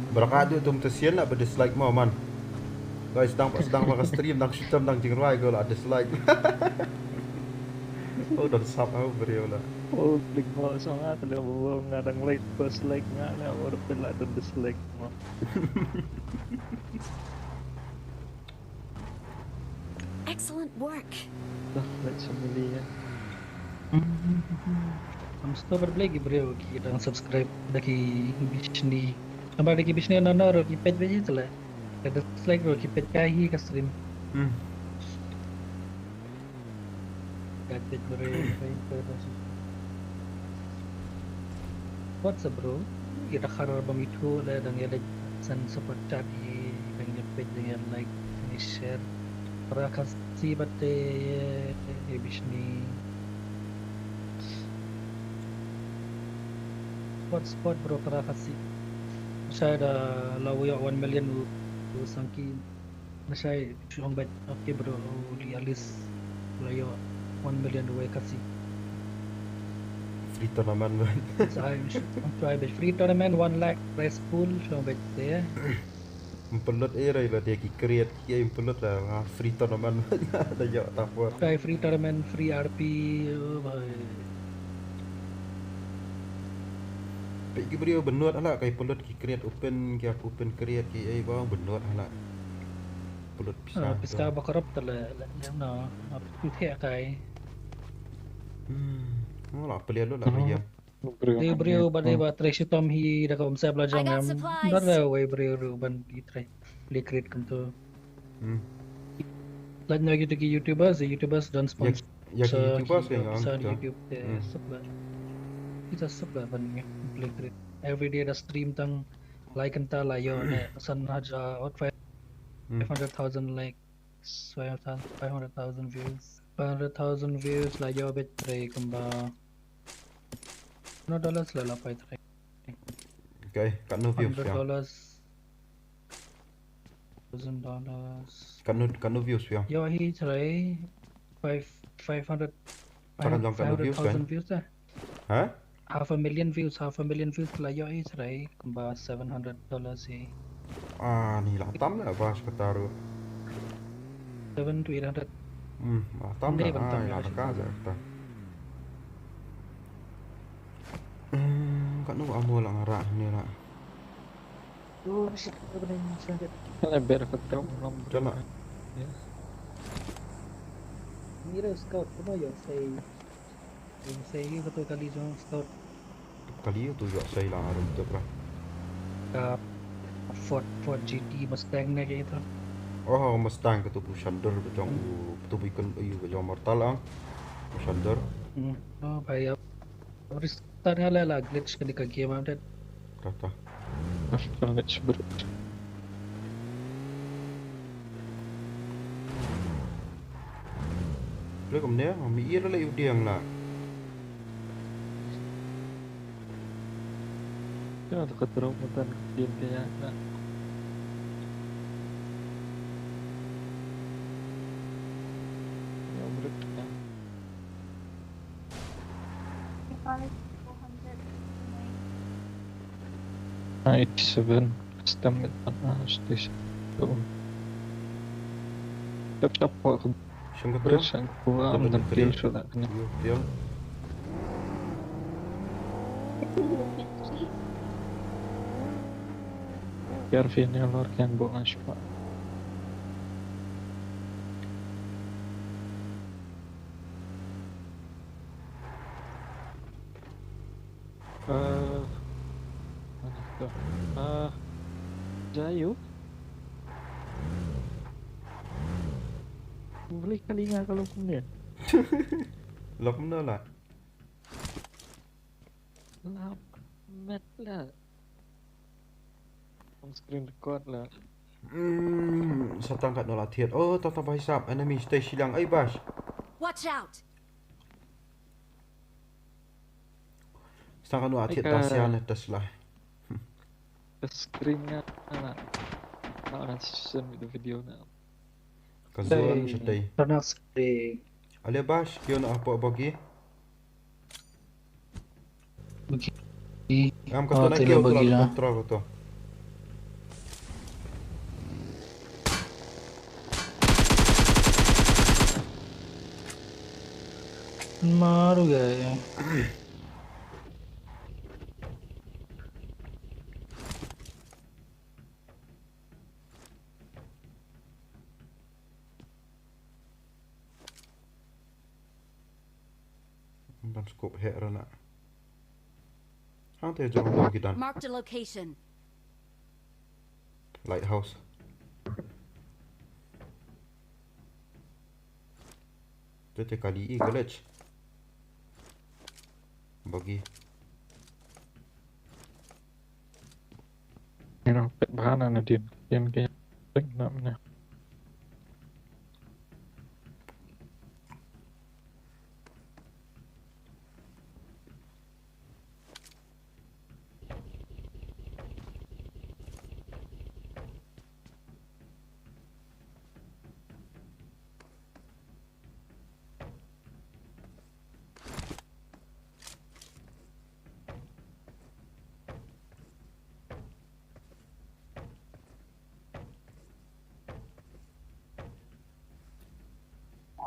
Barakat tu tum tesian lah berdislike mo man. Guys, sedang sedang makan stream, sedang syuting, sedang jingrwai ko lah dislike. Oh, dah sap aku beri lah. Oh, klik mo sangat, ada bawa ngadang like, first like ngadang, baru pula ada dislike mo. Excellent work. Dah, like sendiri ya. Am sto ber blegi bro ki dang subscribe da ki bishni. Namar da ki bishni na na ro ki pet beji tele. Da dislike ro ki pet kai hi ka stream. Hmm. Gat bit bro. What's up bro? Kita kharar bam itu le dang ya like san super chat i dang ya page dang ya like ni share. Para Khasi bate e bishni. What's up bro para Khasi? Saya da lawo ya one million u sangki. Nashai shong bet okay bro, di alis layo one million ruwe Khasi. Free tournament man. Sai shong bet free tournament one lakh prize pool shong bet te. Mpelut eh rai la dia ki create ki mpelut la nga free tournament man la yo tapor. Kai free tournament free R P oh bhai. Pe ki brio benut ala kai pelut ki create open ki open create ki ai ba benut ala. Pelut pisa. Pisa ba korop tele le no. Ap tu thek kai. Hmm. Mo la pelia lo la pelia. Dei briew ba dei ba trei shitom hi da ka umsep la jong em. Dar da wei briew ru ban di trei. Play create kum tu. Hmm. Lait na gitu ki YouTubers, the YouTubers don sponsor. Ya ki YouTubers ya ngang sa YouTube te sep la. Kita sep la ban play create. Everyday da stream tang Lai kynta la ïoh ne san hajar, oh, five, Hmm. five hundred thousand likes, five hundred thousand views. Five hundred thousand views la ïoh beit trei kumba. No dollars la la pai trei. Okay, katno views ïa? Hundred dollars. Thousand dollars. Katno, katno views ïa? Ïoh hi trei five, five hundred, Takan long katno views kan? Five hundred thousand views eh. Ha? Half a million views, half a million views la ïoh hi trei kumba seven hundred dollars hi. Ah, ni la tam la bas kata ruh. Seven to eight hundred. Hmm, la tam la, ah, la ka ja kata. Hmm, katno amo la nga rah ni la. Kala ber ka drop nom. Jala. Mira scout, kumno ïoh sei. Ïoh sei ïa kato kali jong scout. Kali tu ïoh sei la rum tu pra. Ka Ford, Ford G T Mustang ne kaei to. Oh, Mustang kato bu shandor ka jong u, kato bu ikon ïa ka jong Mortal ang. Bu shandor. Hmm. Oh, bhai, ab. Restart nga la, la glitch kane ka game update. Kata. After let's brut. Play kumne, mi ïa la u diang la. Ka ta ka drop matan ka game ka ïa na. Ïa brut ka. Eighty-seven. Stamina station. Tap tap. Shong ka bridge, shong ka bridge, am dan pil shuh la kane. Pil. Yar fi ne lor kan bo nga shpa. Eh, mana tu? Eh, Jayu. Boleh kali nga kalau kumne. Lok mno la. Lap met la. On screen record la. Hmm, satang kat nolak thiat. Oh, tata bhai sahab, enemy stay silang. Ai bas. Watch out. Satang kat nolak thiat, ta sian ta slah. Ka screen nga na. Na na send the video na. Ka zone shatei. Tana screen. Ale bas, kio na apa bagi? Bagi. Ngam ka tu na kio tu la control ka tu. Maru gaya. Ban scope heh rana. Hangte jong dong ki dan. Marked a location. Lighthouse. Te te kali i college. Bagi. Ino pet bahana na din. Din ke pet na mena.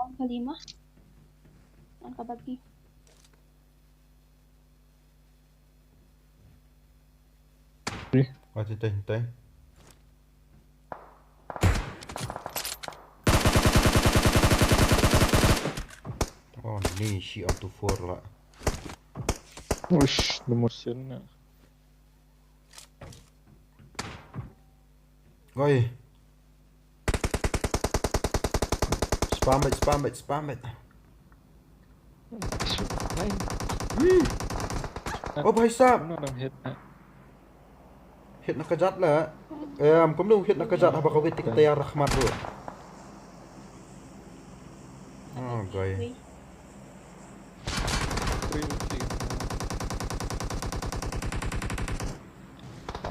On ka lima. On ka bagi. Wah, tai, tai. Oh, ni shi on to four la. Uish, nomor sen na. Oi. Spam bait, spam bait, spam bait. Hmm. Oh, bhai sahab. Uno nang hit na. Hit na ka jat la. Em, kumno hit na ka jat haba ka wit te ka tayar khmat ruh. Oh, guy.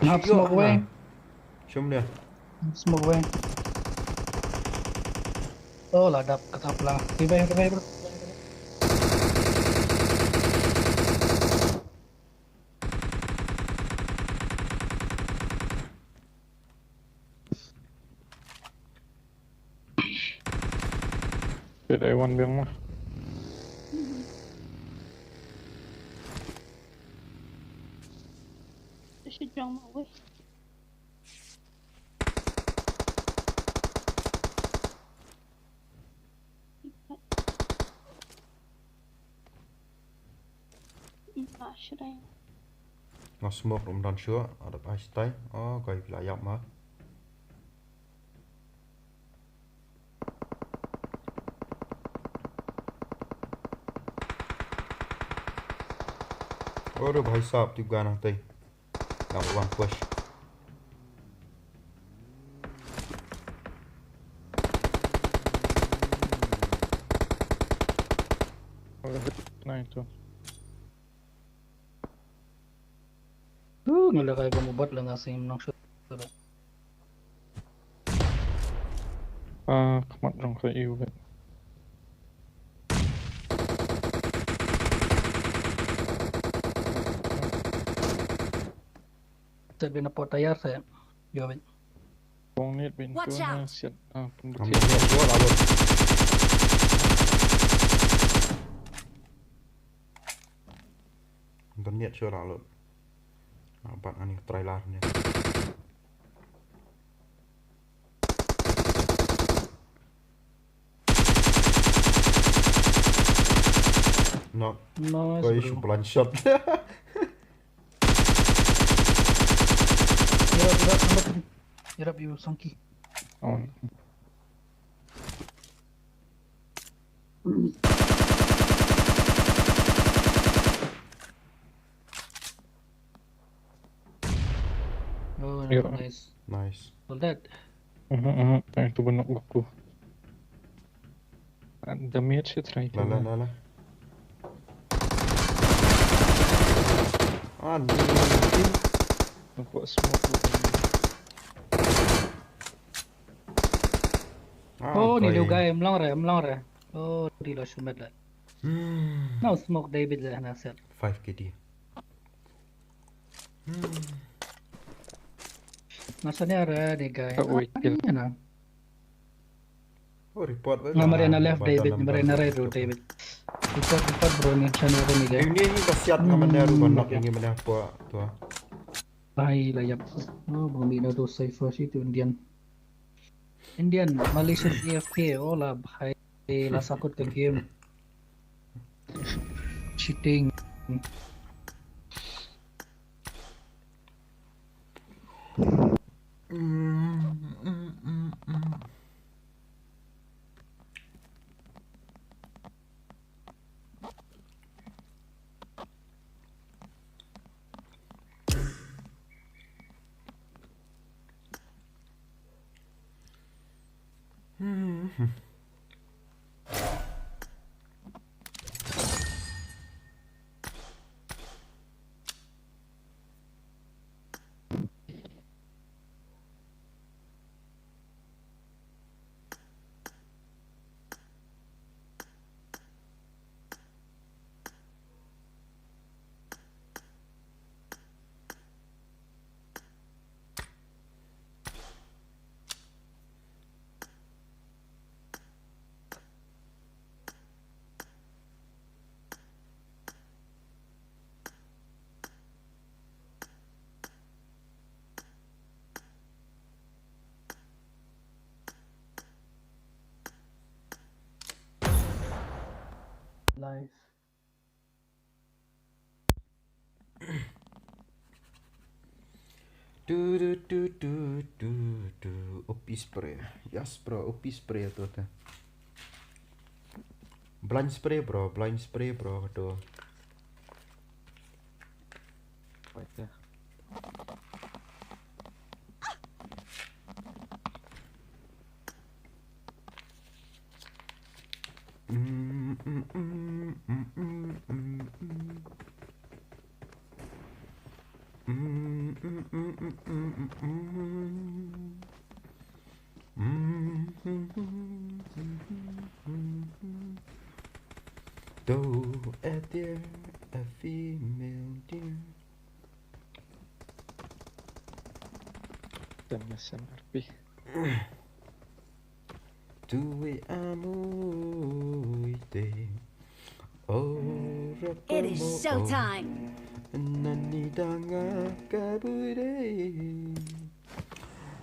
Nap smoke away. Shum dia. Smoke away. Oh, la dap ka thap la. Revive, revive, bro. Did I one biang mah? Te shi jong ma wei. Nga smoke rum dan shuwa, ada pai stai. Oh, kai pila yap ma. Aduh, bhai sahab, tip ga nang tei. Number one push. Nine two. Uh, nga la kai ka mobot la nga sing nong shu. Ah, khmat jong ka iu bit. Te bin a pot tayar se. Yo bit. Bong nit bin tu na siat. Ah, pun. Am bit. Ni shuwa la lut. Am bit ni shuwa la lut. Am bat ani trailer ni. No. Nice, bro. Blind shot. Yarap, yarap, yarap, yarap, you Sangki. Oh. Oh, nice. Nice. All that. Mhm, mhm. Tang tu banok buku. Damage shi try. Lala, lala. Ah, ni. Nampak smoke. Ah, oh, ni lu guy, mlong re, mlong re. Oh, di lo shumet le. Hmm. Now smoke David le na set. Five K D. Hmm. Na sani are ni guy. Oh, wait, ah, kill. Ni na. Oh, report. Nga mari na left, David, mari na right, David. Report, report, bro, ni channel ni guy. Ini, ini kasiat nga mana ru banok ini mana apa tu. Bhai la yap. Oh, bro, ni na tu safe sih tu Indian. Indian, Malaysian A F K, oh la bhai, la sakut ka game. Cheating. Live. Tu, tu, tu, tu, tu, tu. O P spray. Yes, bro, O P spray tu, tu. Blind spray, bro, blind spray, bro, tu. Wait, ya. Though a deer, a female deer. Tama sa marpi. Tuwi amui te. Ora It is komo showtime. Nani danga kabure.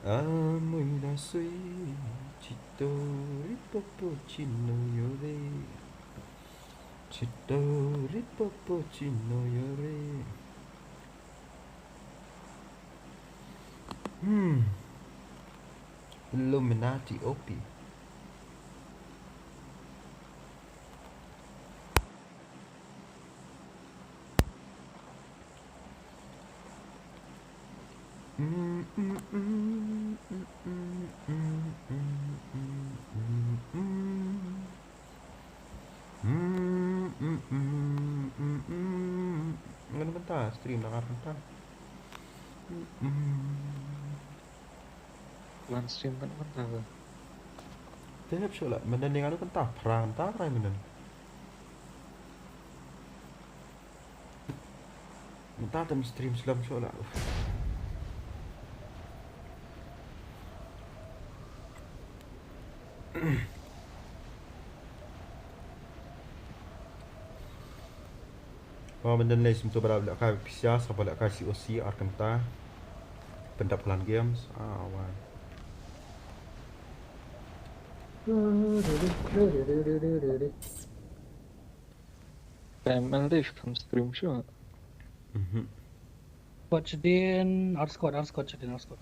Amui na sui. Chitori popo chino yore. Chitori popo chino yore. Hmm. Illuminati O P. Ngan mynta stream da ngan mynta. Lan stream kan mynta ba. Te hep shu la mynta ni ngan mynta phrang ta phrang mynta. Mynta tem stream slem shu la. Ba mynta lei sum tu ba la ka pisa sa ba la ka C O C ar kynta. Pyndap klan games. Ah, wan. Time and life kam stream shu. Mhm. Squad shadien, ar squad, ar squad shadien, ar squad.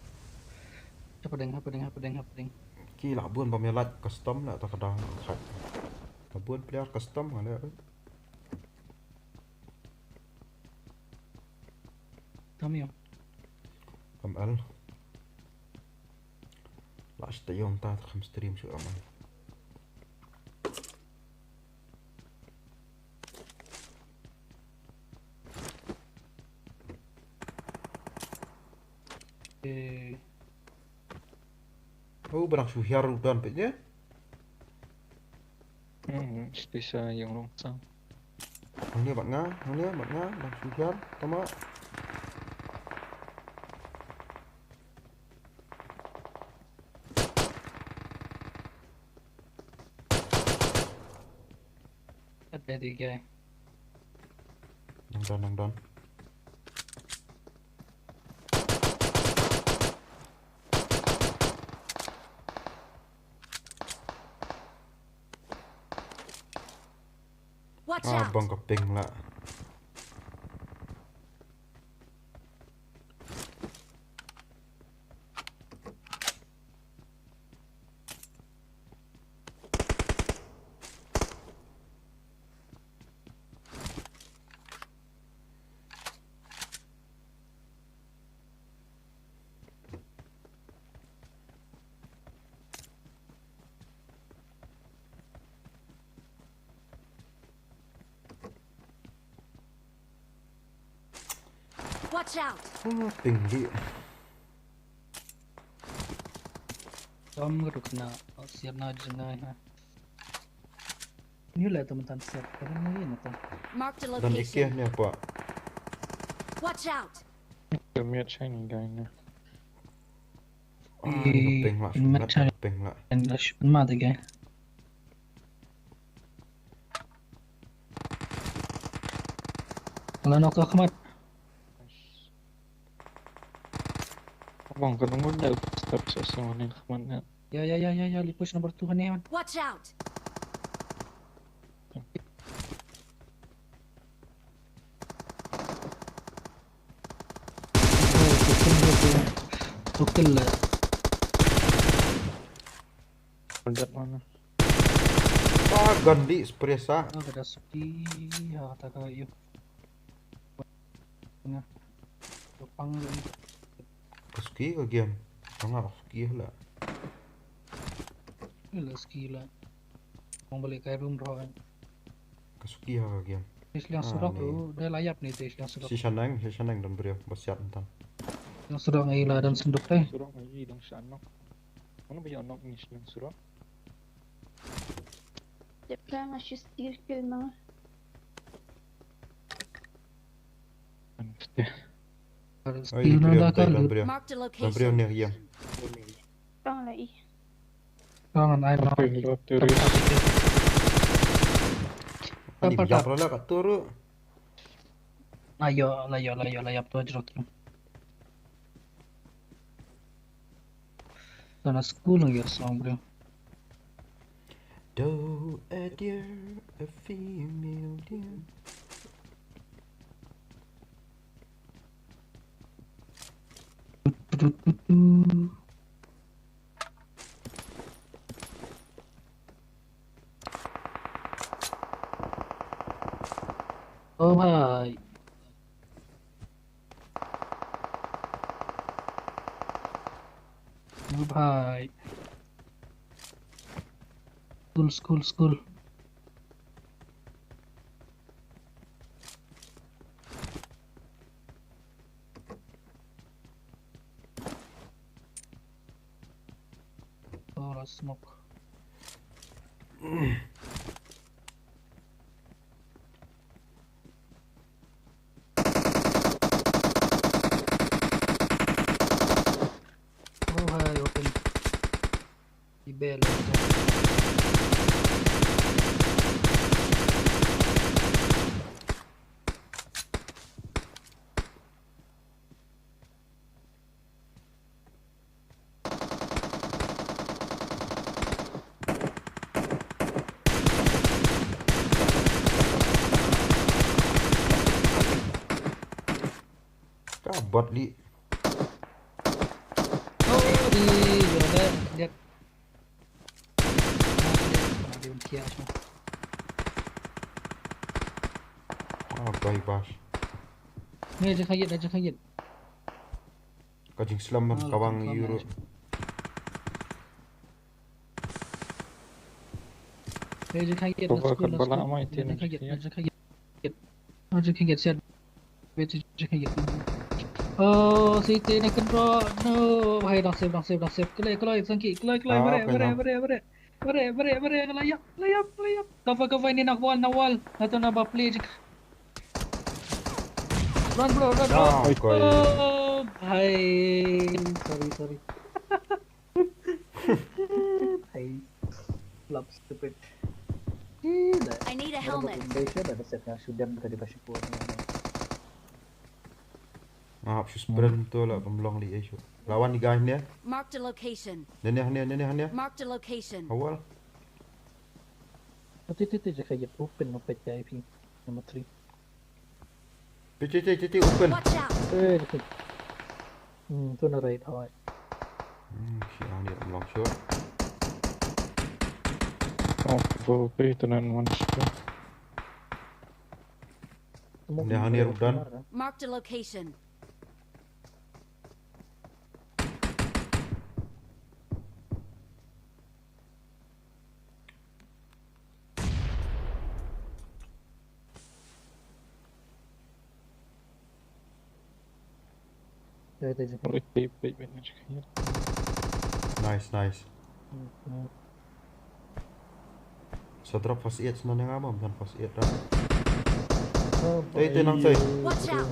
Hapdeng, hapdeng, hapdeng, hapdeng. Ki la bun ba me like custom la ta ka dang khat. La bun player custom nga le. Tam ïa. Kam al. La sta yong ta kam stream shu aman. Eh. Oh, barang shu hiar u don peit ne. Hmm, shisha ïong long sang. Hangne bad nga, hangne bad nga, barang shu hiar, tama. Ada di guy. Nang don, nang don. Watch Ah, out! Bang ka ping la. Watch out! Oh, tinggi. Tom ka rukna, siap na jngai ha. Ni le teman tan siap, kan ni na tan. Marked a Dan location. Ikeh ni apa? Watch out! Kami shiny guy ni. Ah, ping lah, ping lah. Ping lah. Ping lah, ping lah. Lah, knock, knock, knock. Abang, kena ngunda step session ni, kemana? Ya, ya, ya, ya, ya, li push number two ni, man. Watch out! Token dia tu. Token lah. Dekat mana? Ah, gandi spray sa. Ah, kada suki. Ya, kata kau, yuk. Tengah. Jopang lagi. Ka ski ka game. Ka nga ka ski la. Ka la ski la. Kong balik ka room roh. Suki ha ka game. Te sliang surok ruh, dei la ïap ne te sliang surok. Shi shaneng, shi shaneng don briew ba siat mynta. Sliang surok ngi la don senduk te. Surok ngi dang shanok. Mano ba ïa nok ngi sliang surok. Jep ka nga shu steal kill ma. Oi, briew, briew, briew. Marked a location. Briew ne ïa. Tang la i. Tang an ai ma. Ani ïap la ka turu. La ïoh, la ïoh, la ïoh, la ïap tu jrok. Tana school ngi song briew. Though a deer, a female deer. Oh bhai. Oh bhai. School, school, school. Oh, la smoke. Oh, hai, open. Ibel. Ka bot li. Oh, di, yo, le, lihat. Lihat, lihat, lihat, lihat. Oh, koi bash. Ni, jangan kaget, jangan kaget. Ka jingslam man ka bang ïa u ruh. Hey, jangan kaget, let's go, let's go. Jangan kaget, jangan kaget. Jangan kaget, siap. Wait, jangan kaget. Oh, si te na kendro. No, hai, dang save, dang save, dang save. Kelai, kelai, sangki, kelai, kelai, bare, bare, bare, bare. Bare, bare, bare, layap, layap, layap. Cover, cover, ini nak wall, nak wall. Natu na ba play je. Run bro, run bro. Ah, oh, hai. Sorry, sorry. Hai. Flop stupid. I need a helmet. Dah set na sudah tadi pas syukur. Ah, hap shu sprint tu lah pemlong li eh shu. Lawan ni guys ni. Marked a location. Ni ni ni ni ni. Marked a location. Awal. Ti ti ti je kayet open no pet kai pi. Number three. Ti ti ti ti open. Watch out. Eh, ti. Hmm, tu na right hoi. Hmm, si ang ni pemlong shu. Oh, go pi tu nan one shu. Ni hani rudan. Marked a location. Nice, nice. Sa drop first aid sna nga bam, kan first aid dah. Tei, tei nang tei. Watch out.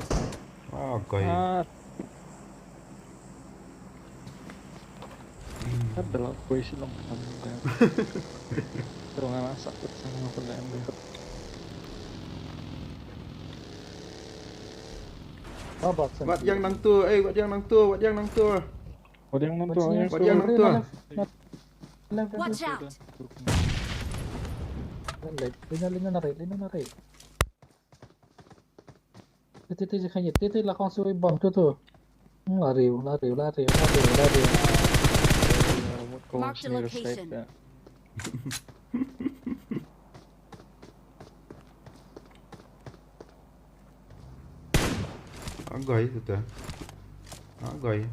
Ah, koi. Ada lah koi silong. Terus ngana sakit sama aku dah ambil. Wat yang nang tu, eh, wat yang nang tu, wat yang nang tu. Wat yang nang tu, wat yang nang tu. Watch out. Lino, lino na right, lino na right. Ti ti ti khani, ti ti la kong sui bom tu tu. La riu, la riu, la riu, la riu, la riu. Mark the location. Agai tu tu. Agai.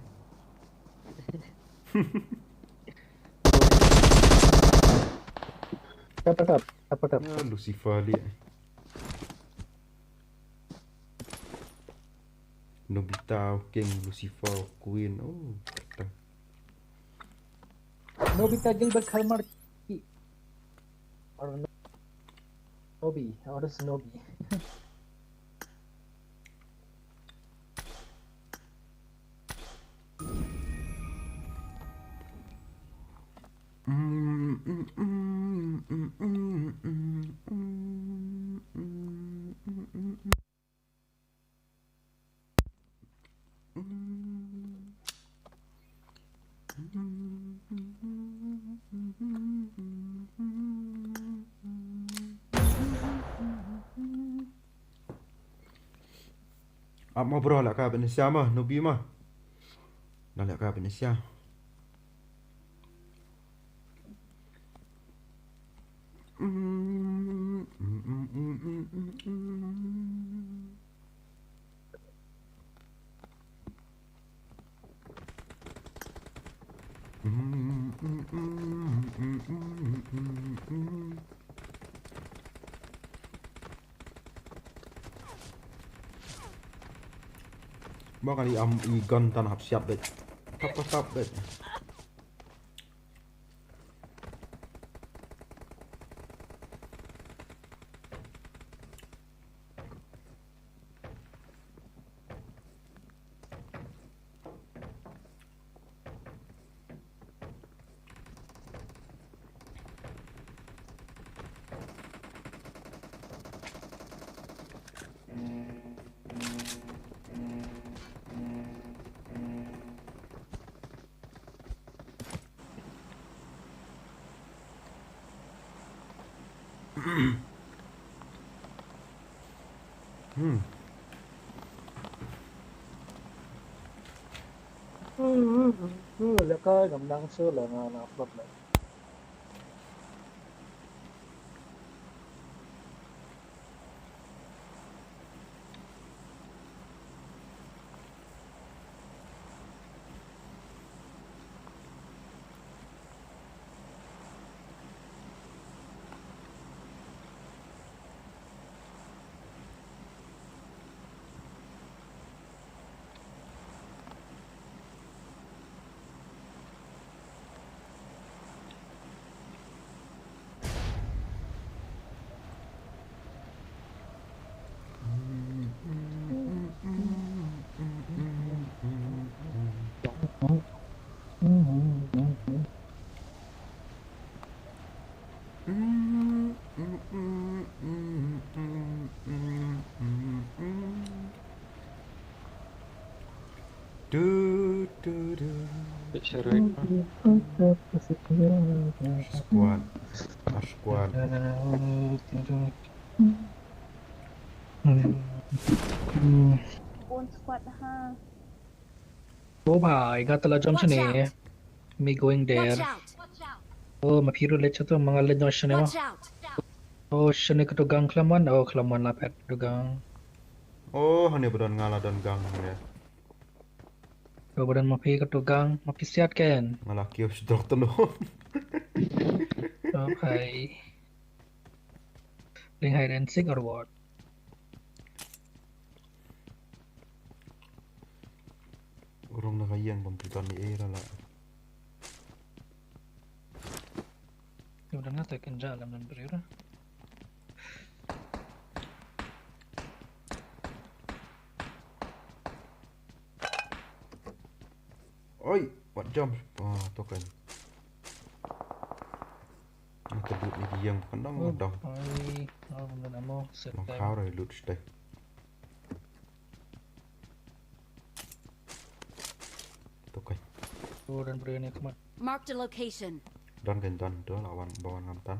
Tap tap tap tap. Ya Lucifer dia. Nobita, King, Lucifer, Queen. Oh, kata. Nobita, Gilbert, Kalmar, or no-, Nobi, or is Nobi. Ap mo bro, leh ka Venesia mo, Nobi mo. Na leh ka Venesia. Mo kane i am i gun tan hap siat beit. Tap tap tap beit. Hmm. Hmm, hmm, hmm, hmm, leh ka gam dang shu leh nga na upload leh. Du, du, du. Bit sharuk. Squad. Ah, squad. Bun squad ha. Oh bhai, nga tla jump shane. Me going there. Oh, ma phi ruh leit shato, ma nga leit noh shane ma. Oh, shane kato gang khlem wan, oh khlem wan la phet kato gang. Oh, hane ba don nga la don gang hane. Kato ba don ma phi kato gang, ma phi siat ken. Nga la kiew sdok tano. Oh bhai. Playing hide and seek or what? Rong na ka ïing bym phi don ni ei ra la. Ka don nga te kynja lam nan briew ra. Oi, wat jump. Ah, token. Nga ka dut ni ki ïing kan dang dang. Ai, oh, bym don ammo. Long khaw ra lut stai. Token. Oh, don briew ne khmat. Marked a location. Don kan don, don la wan ba wan ngam tan.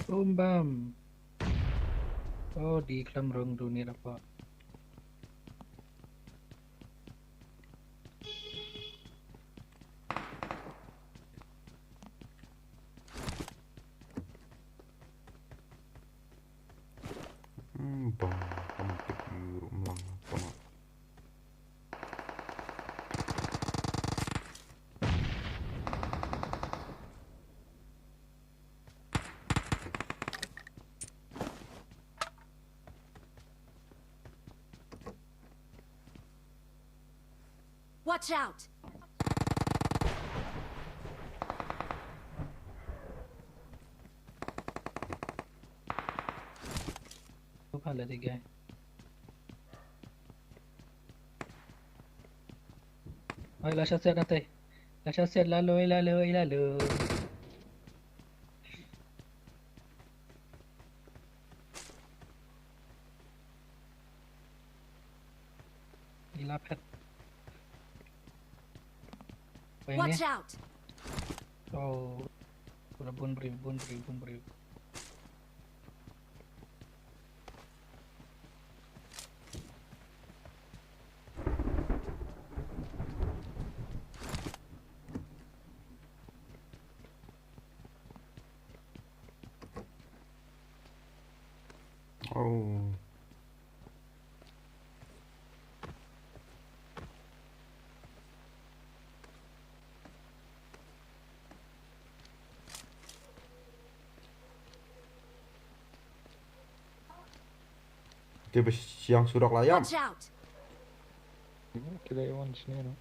Boom bam. Oh, di klam rung du ni rapo. Hmm, bam, kam tik yu rum lang, bam. Watch out! Ko pha la dei guy. Oi, la shot set na tei. La shot set la loi, la loi, la loi. Ila phet. Watch out! Oh. Pura bun briew, bun briew, bun briew. Oh. Te ba siang surok la ïam. Watch out! Kila wan sini no.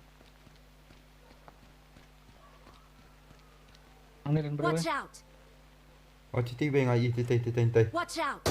Ang ni ren bro. Watch out! Oh, titi ba ngai, titi, titi, titi. Watch out!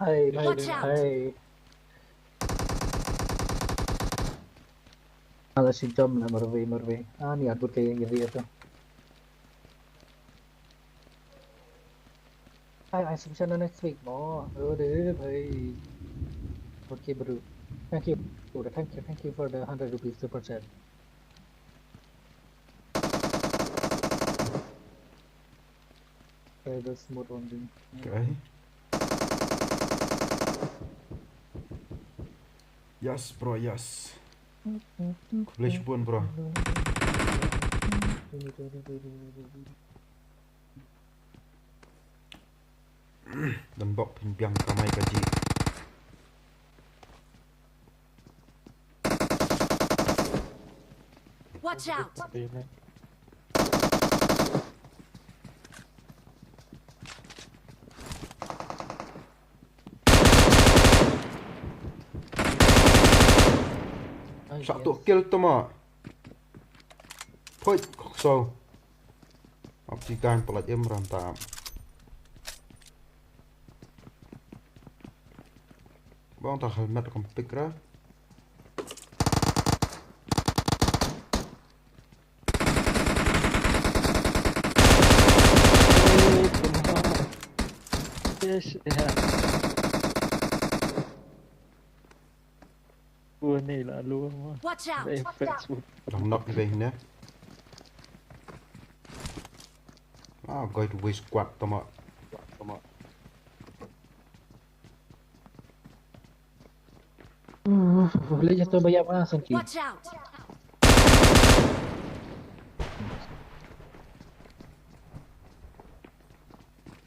Hai, hai, hai. Ala si jom na marve, marve. Ah, ni aku ke yang jadi itu. Hai, ai sum shan next week mo. Oh, de bhai. Okay, bro. Thank you. Bro, thank you, thank you for the hundred rupees super chat. Okay, the smooth one din. Okay. Yes, bro, yes. Khublei shibun, bro. Don bok phin biang kamai ka ji. Watch out! Sa tu kill tu ma. Poi, so. Op ti kan pelat em ram tam. Bang ta helmet kom pick ra. Yes, yeah. Ua ne la lu ma. Watch out! Dang nok ne ne. Ah, going to waste squad tama. Boleh jatuh bayar mana sangki. Watch out!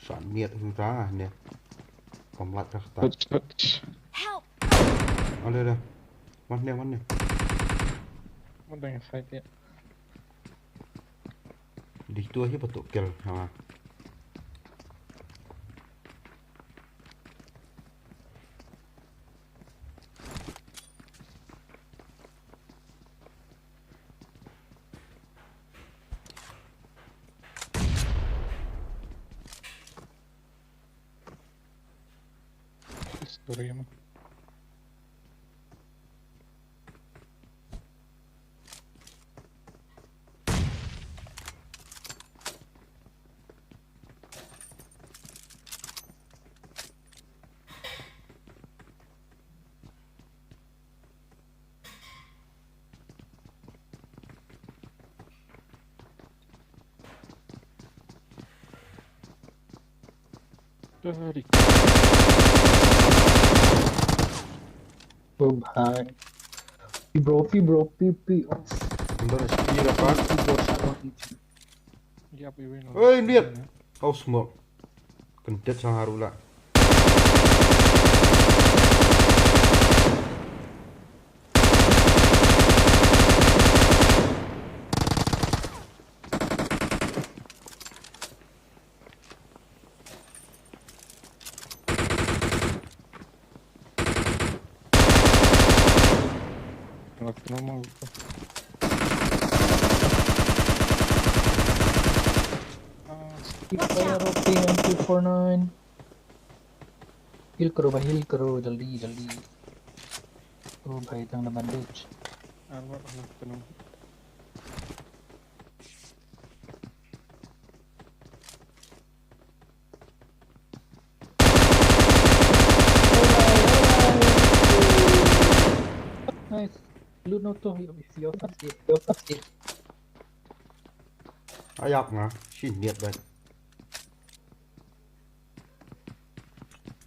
Sa niat hu ra ne. Pamlat ra ta. Help! Ada, ada. Wan ne, wan ne. Wan dang fight ya. Di tu aja betul kill ha. Sorry, man. Sorry. Oh, bhai. Pi bro, pi bro, pi, pi. Oh. Bro, pi bro, pi bro. Yap, i win. Oi, liat. Oh, smoke. Kyntet sang haru la. Lak normal. Keep fire, okay, M two four nine. Heal karo bhai, heal karo, jaldi, jaldi. Oh bhai, tang da bandage. Armor, lak normal. Nice. Loot no to, yo, yo, yo, yo. Ayap nga, shi niat bad.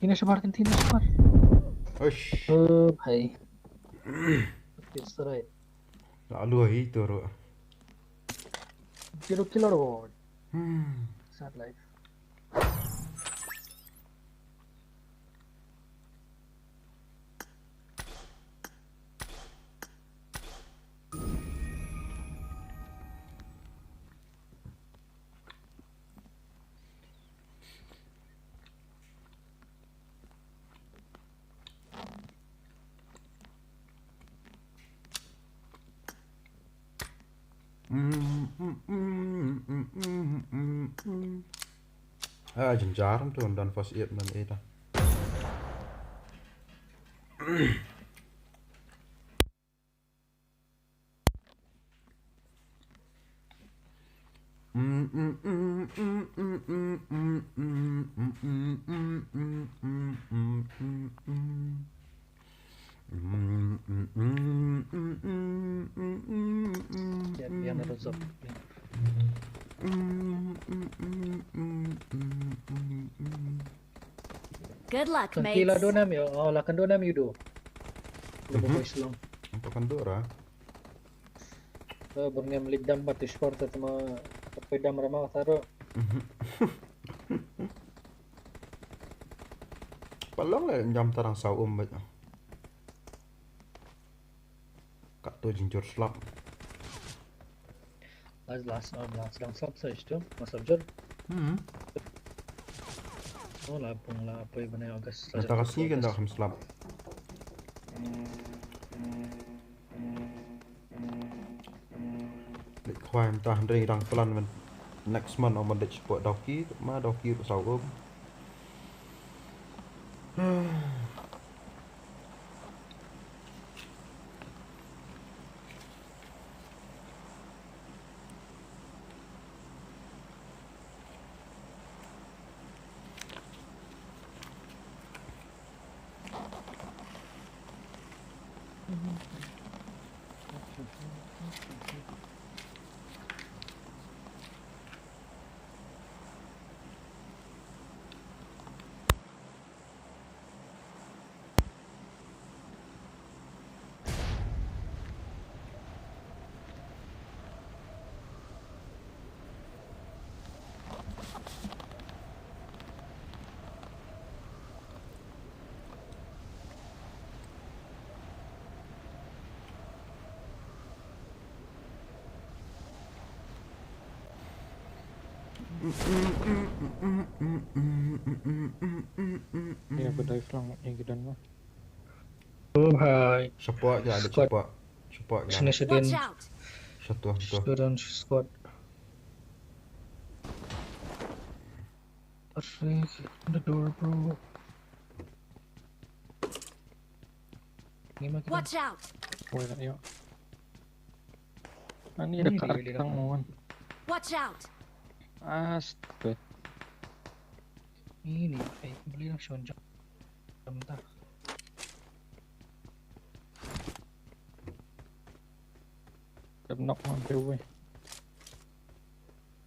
Tina shabar kan, tina shabar. Ush. Oh, bhai. Okay, it's alright. Lalu hi tu ro. Zero killer reward. Hmm. Sad life. Ah, jynjar tu, don first aid, don aid ah. Yan, yan na to sa. Good luck, mates. Kan kila do nam yo, oh, la kan do nam yo do. Lo bo Mhm. Islam. Untuk kan do ra. Eh, bor ngam lid dam ba tu sport tu ma, apa dam ra ma ta ro. Mhm. Palong le jam tarang saw um ba. Kat tu jinjur slap. Last, last, oh, last dang slap sa istu, mas abjur. Hmm. Oh, la pung la apa iba ne August. Kata kasih kan dah kam slap. Lek khwai mynta hynrei dang plan men next month ong ban dei support Dawki, ma Dawki ruh saw um. Ïa, ba dive lang ïa ki don ma. Oh bhai. Support ïa, ada support. Support ïa. Sini sedin. Watch out. Satu, satu. Student squad. Arre, the door, bro. Ngi ma kita. Watch out! Woi, tak yo. Ani dekat tang mon. Watch out! Ah, stupid. Ini, eh, beli nang shon jam. Jam ta. Jam nok mon pe woi.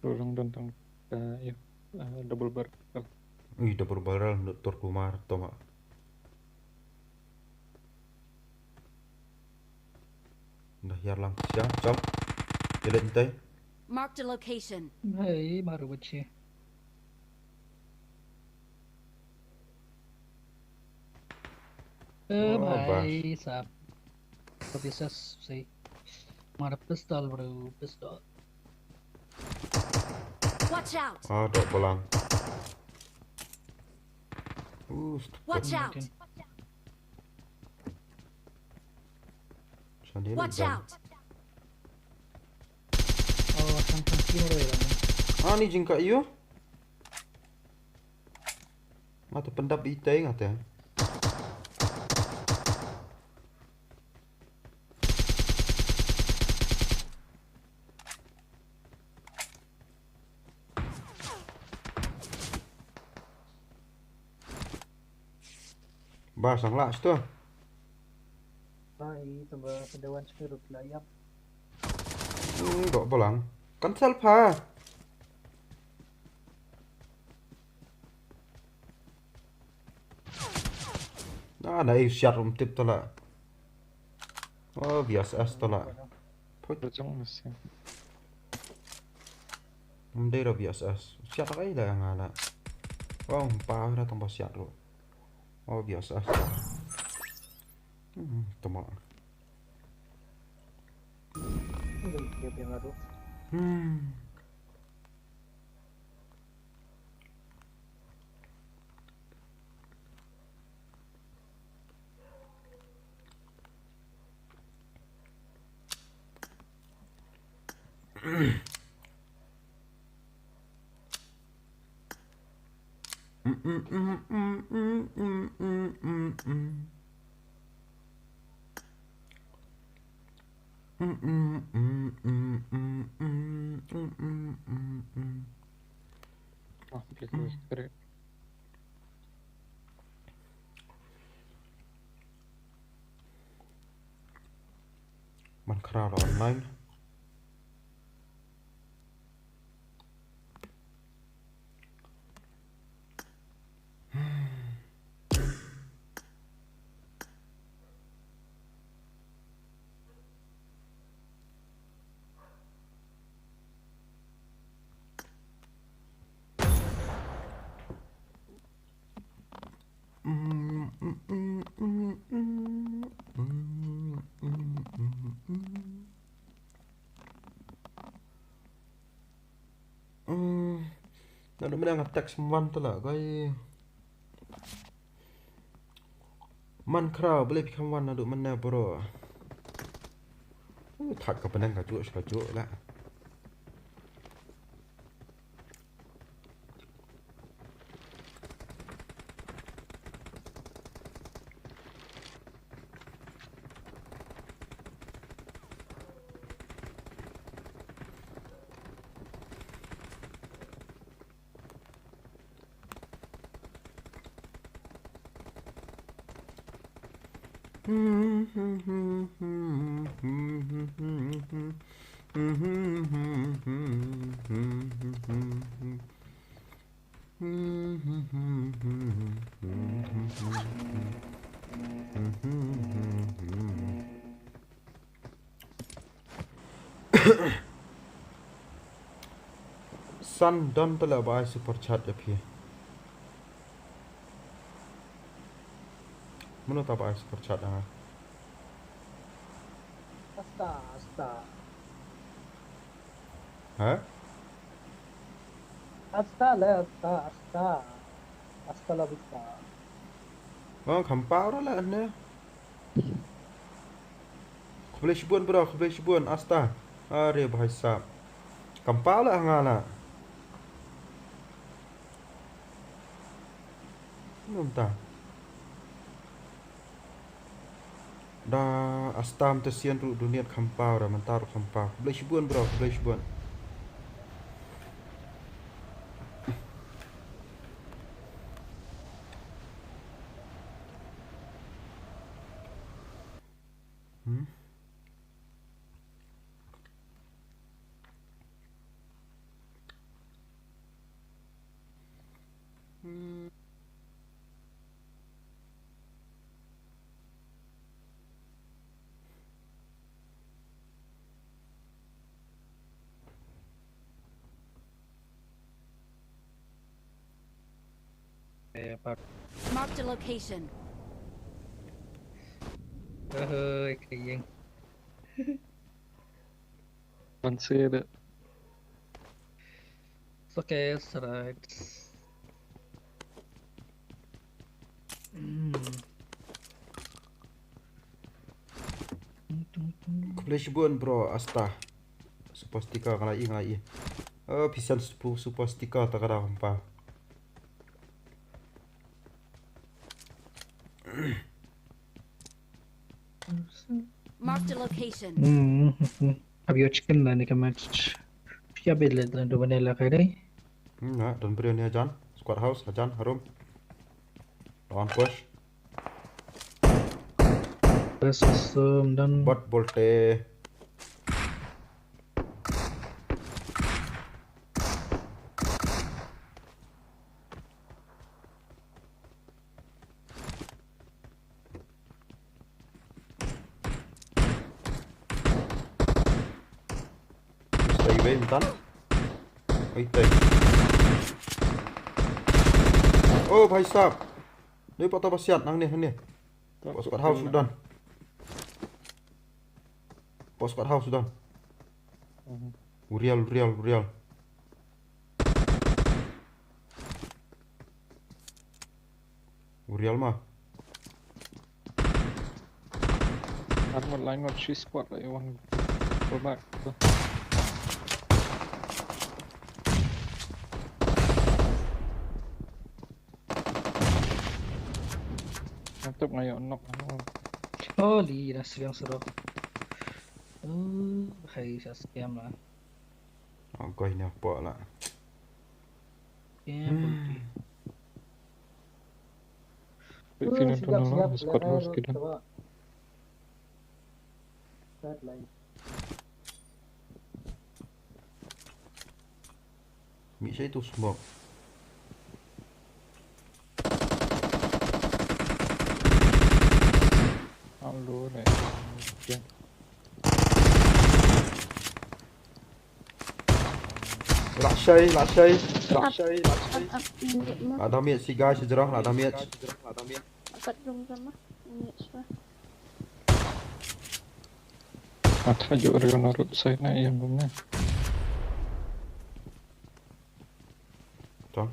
Tolong dontang, eh, yo, eh, double barrel. Ui, double barrel, Doktor Kumar, toma. Dah hiar lang siang, jom. Jalan intai. Marked a location. Hei, baru baca. Eh, oh, bhai, sab. Kau biasa sih. Mana pistol, bro, pistol. Watch out! Ah, dok belang. Uh, stupid. Watch out! Watch out! Oh, sang sang sino ro ya. Ah, ni jingka iyo. Mata pendap itai ngata. Ba sang lah situ. Ba i tamba sedawan sekirut layap. Hmm, dok belang. Kan self ha. Na na i siat rum tip tala. Oh, V S S tala. Put. Bajang masih. Mdei ra V S S. Siat ai la ngala. Oh, pa ra tang ba siat ru. Oh, V S S. Hmm, tama. Hmm. Man khraw online. Hmm. Naduh mynne nga text man tala kai. Man khraw bele pi kham wan naduh mynne bro. Uh, thak ka penang ka juk ka juk la. San don tala ba ai super chat ïa phi. Mano ta ba ai super chat ïa nga? Asta, asta. Ha? Asta le, asta, asta. Asta la vista. Oh, kham pau la ne. Khublei shibun bro, khublei shibun, asta. Are bhai sahab. Kham pau la nga la. Num ta. Da Astam te sien ruh duniat kham paw da mynta ruh kham paw. Khublei shibun bro, khublei shibun. Hmm? Hmm. Eh, pak. Marked a location. Oi, kering. One side. It's okay, it's alright. Hmm. Khublei shibun bro, Asta. Super sticker nga la ïoh, nga la ïoh. Oh, phi send super, super sticker ta ka daw kumpa. Marked a location. Hmm, hmm, hmm. Have your chicken la ni ka match. Pia bit le dan do bane la kai dai. Hmm, na, don brio ni hajan. Squad house, hajan, harum. Lawan push. Best system dan. Bot bolte. Stay away, Intan. Oi, tai. Oh, bhai sahab. Dei, pata basiat, nang ni, nang ni. Pos squad house sudan. Pos squad house sudan. Mhm. Urial, urial, urial. Urial ma. Armor line not she spot like one. Go back. Ngantuk ngayo nok. Oh, li dah sering serok. Oh, hai sa scam lah. Ang koy niya po la. Scam. Hmm. Wait, oh, feel into siap, no, siap, squad house kita. Siap, siap. Mih sa itu smoke. Alu deh. Lashai, lashai, lashai, lashai. Up, up, up, up. Ada miat si guys, sejrong, ada miat. Apat dong sama. Miat siapa? Ata ju ryo narut sai na ïa bum ne. Tong.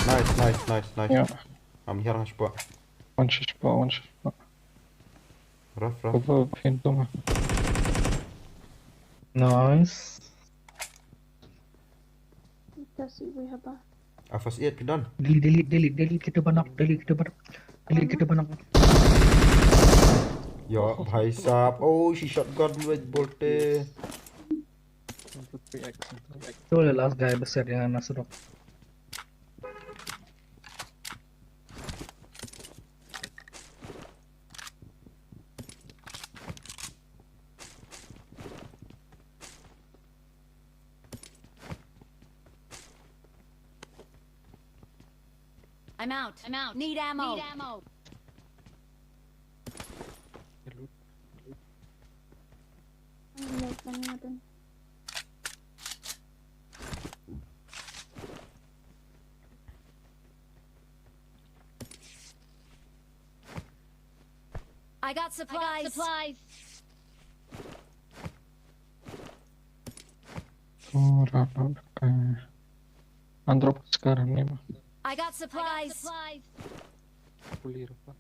Nice, nice, nice, nice. Yeah. Am hiar ngas po. One shot po, one shot po. Rough, rough. Cover pintu mah. Nice. Kasi we have a Afas eight phi don. Delete, delete, delete, delete kita banak, delete kita banak. Delete kita banak. Yo, bhai sahab. Oh, si shotgun with bolte. One two three X. Tu le last guy besar yang Nasrok. I'm out. I'm out. Need ammo. Need ammo. I got supplies. I got supplies. Ora, ora, eh. Androp sekarang ni mah. I got supplies. Pulih rupa.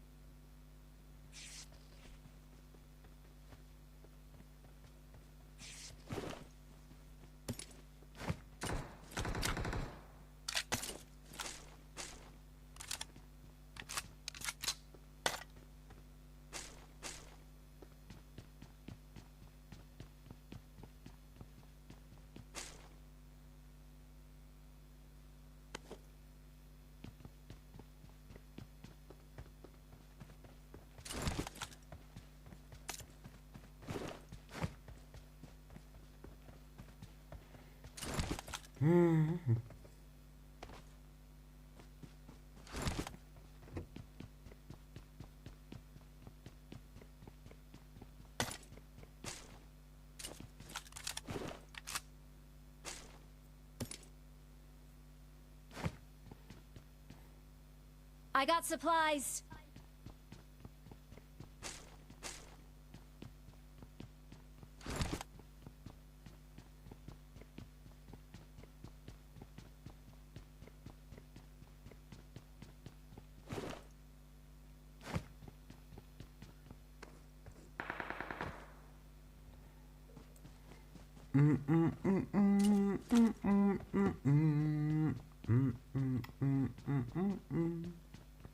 I got supplies.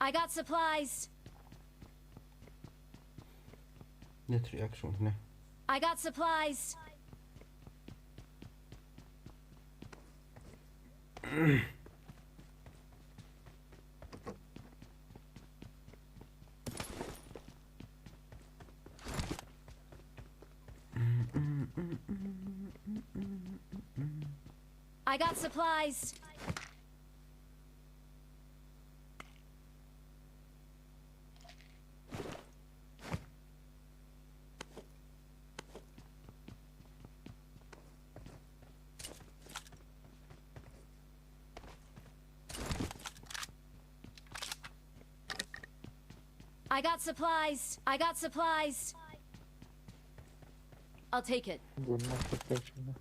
I got supplies. Ne three X ne. I got supplies. I got supplies. I got supplies. I got supplies. I'll take it. Gun ma protection.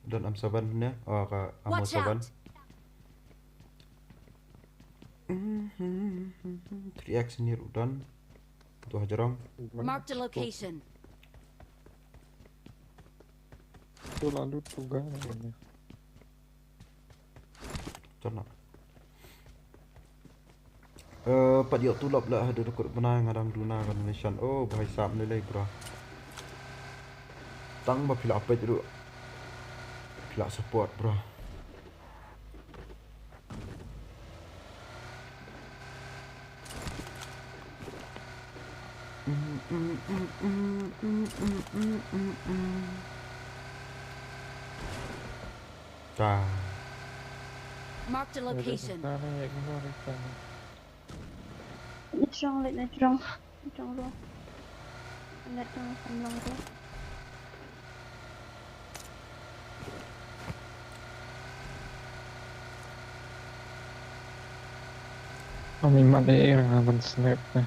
Don M seven ne? Oh, ka ammo Watch seven. Out! Mhm. Three X ni ruh don. Tu hajrong. Marked a location. Tu lalu tu ga. Tana. Eh, pat ïoh tulop la haduh dukut bnai nga dang duna ka donation. Oh, bhai sahab lei lei, bro. Tang ba phi la peit ruh. Phi la support, bro. Ta. Marked a location. Jrong, leit na jrong. Jrong ruh. Leit jrong, kam long ruh. Ani mat e, ira ban snap ne.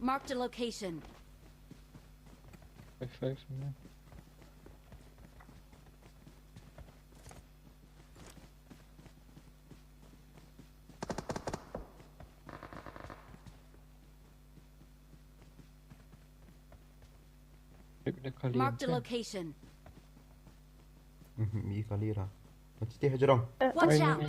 Marked a location. Five, five, no. Marked a location. Mhm, i kali ra. Mati te hajrong. Watch out!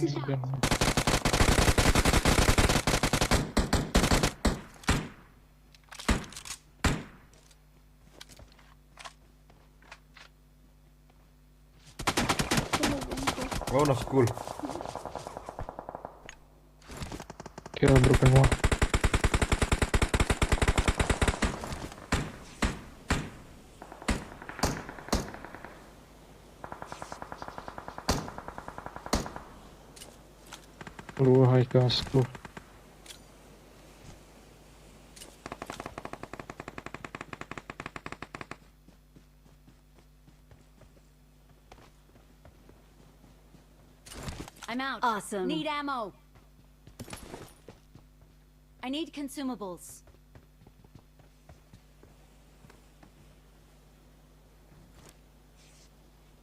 Oh, na school. Kill broken wall. Lower high class school. I'm out. Awesome. Need ammo. I need consumables.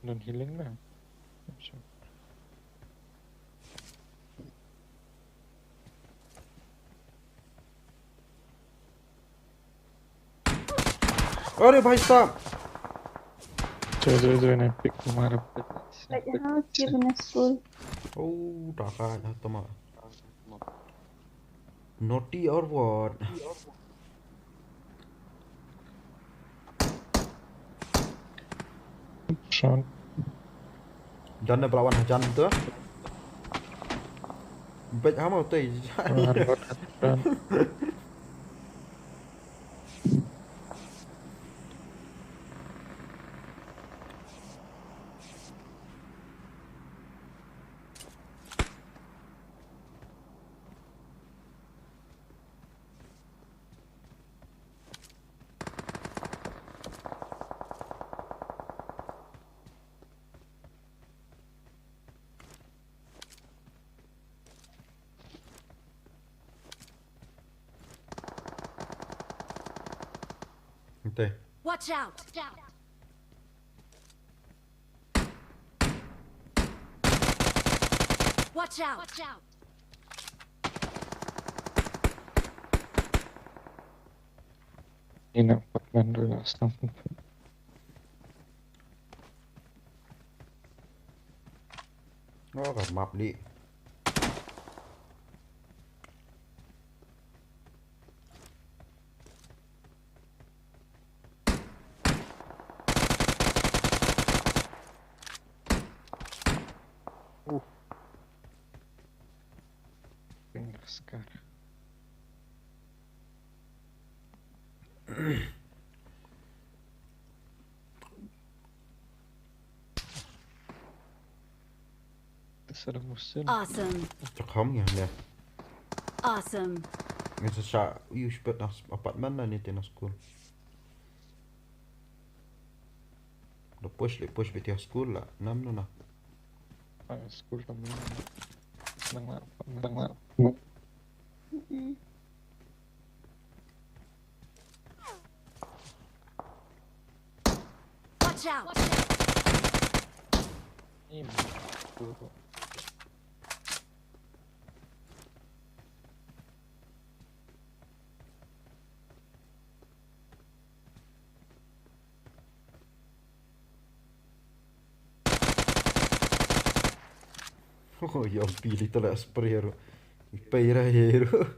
Don healing na. अरे भाई साहब। चलो, चलो, चलो, इन्हें pick मारो। Right, हाँ, ये बना school। Oh, taka nya tama। Naughty or what? Jan ne bla wan hajan tu. Bet hama utai. Watch out! Watch out! Ina pat man dulu lah. Oh, ka map li. Uh. Pink scar. Awesome. Awesome. Ngi sa sha yu shpet na apartment na ni te na school. Da push li push bit ya school la. Nam no na. School tam. Nang la, nang la. Watch out! Oh, ya pili tu lah spray ru. Ipai ira ya ru.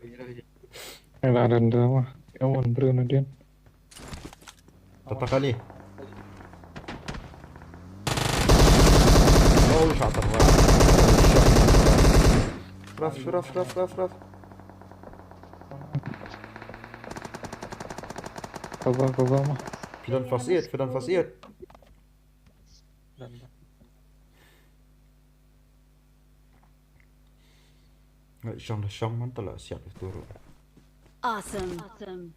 Ela randa mah. Ya wan bro na din. Tata kali. Oh, shot. Raf, raf, raf, raf, raf. Cover, cover mah. Fidan first aid, fidan first aid. Shong da shong man tala siap itu ru. Awesome. Awesome.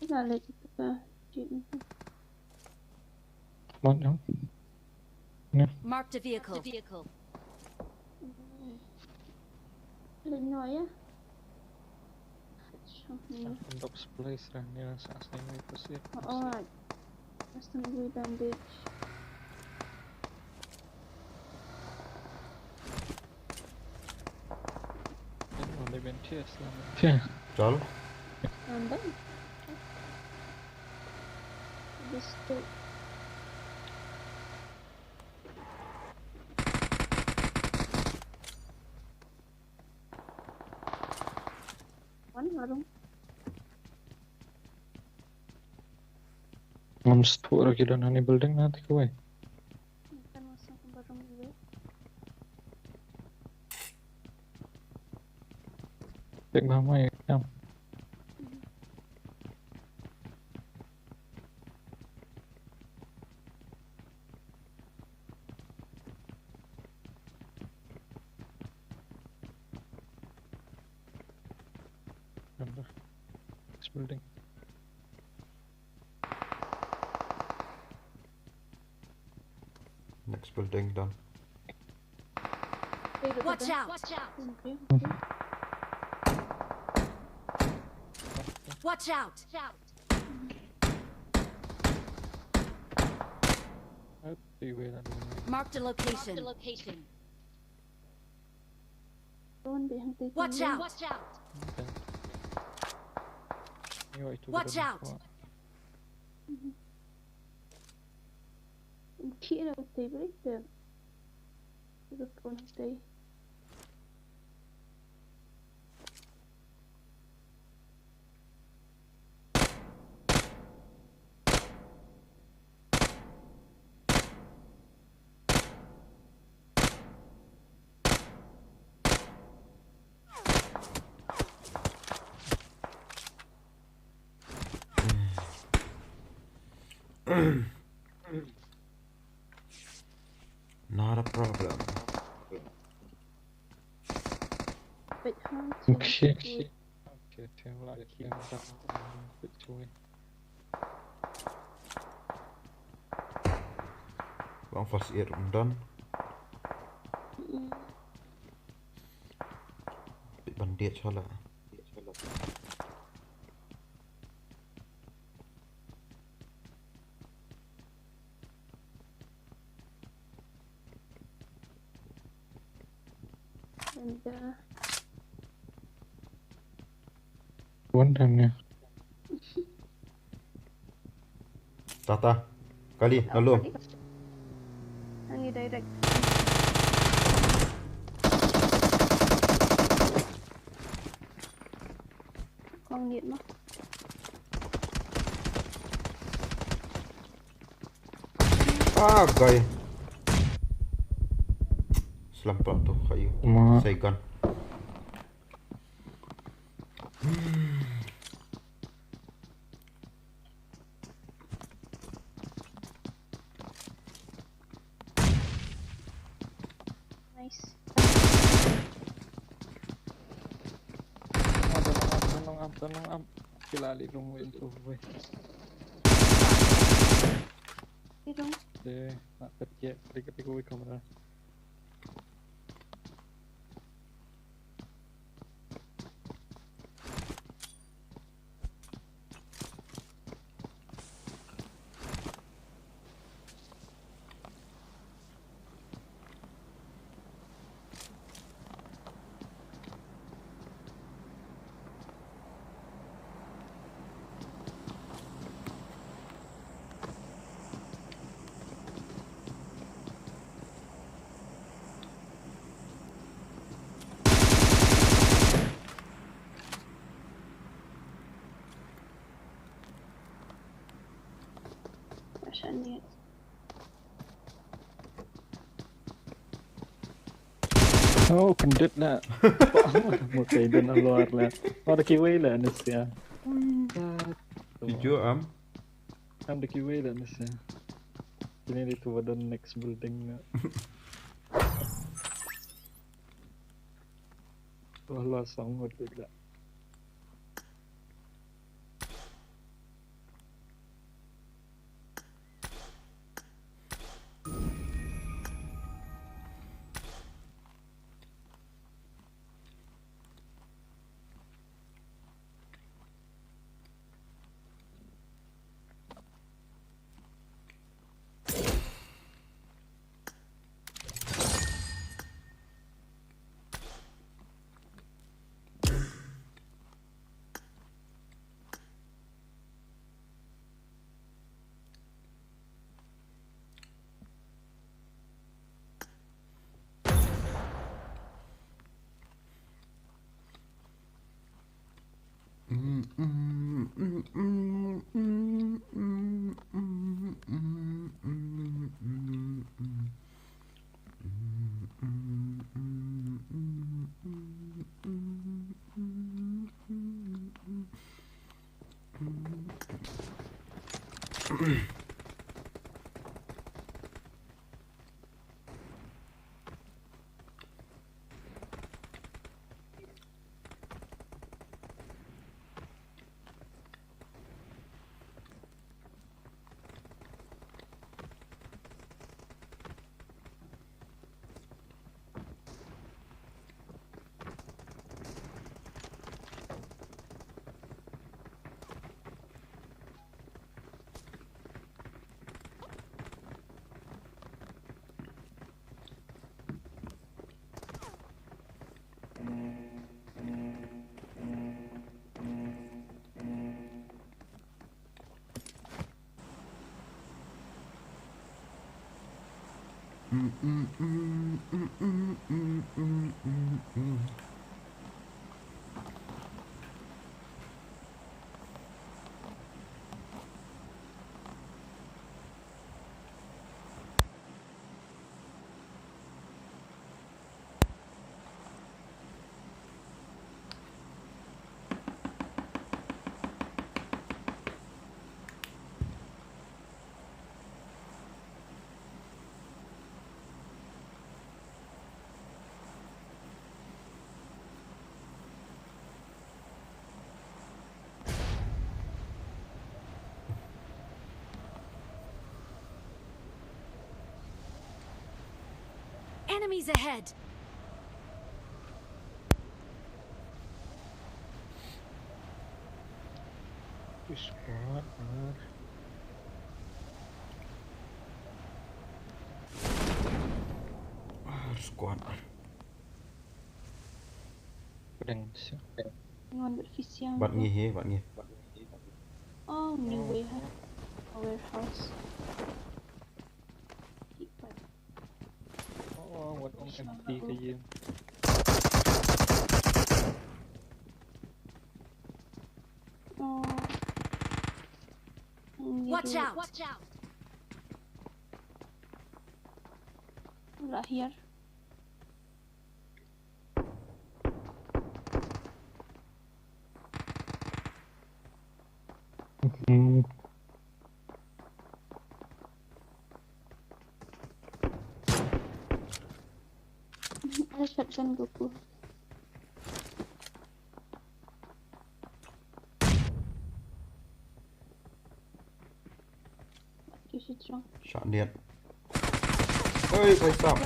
Ila leh kita ka jeep ni. Mat no. Ni. Marked a vehicle. Leh no ya. Shong ni. Untuk sebelah Israel ni rasa asli ni pasti. Oh, oh. Asli ni dan beach. Chal. Nambah. Bistu. Wan warung. Ngam stop lagi dah nani building nanti kawai. Kan masuk ke barang dulu. Cek mama ya, Cam. Next building. Next building down. Watch out! Watch out! Okay, okay. Watch out! Marked a location. Marked a location. Watch out! Watch out! Okay. Watch out! Kira stay break there. Look on stay. Not a problem. Wait, hold on. Okay. Okay, okay, okay. Bang first aid rum don. Bit bandage hala. Wan dang ya. Tata. Kali, lalu. Hangi direct. Kong liat mah. Ah, guy. Selam pula tu kayu. Saigon. Nice. Tolong am, tolong am, tolong am. Kila li rung wei tu wei. Di rung. De, nak kerja, di ketika wei kamera. Oh, kendit na. Mo kay den alor la. Oh, da kiwi la ni siya. Video am. Am da kiwi la ni siya. Kini di tu wadon next building na. Wah, la song ngut la. Enemies ahead! Squad, squad. Pdeng siang. Ngon bad fisiang. Bad ngi hi, bad ngi. Oh, new way ha. A warehouse. Oh, wat ong empty ka ïing. Oh. Watch out! Watch out! Right here. Ada shotgun Goku. Shot diat. Oi, bhai sahab.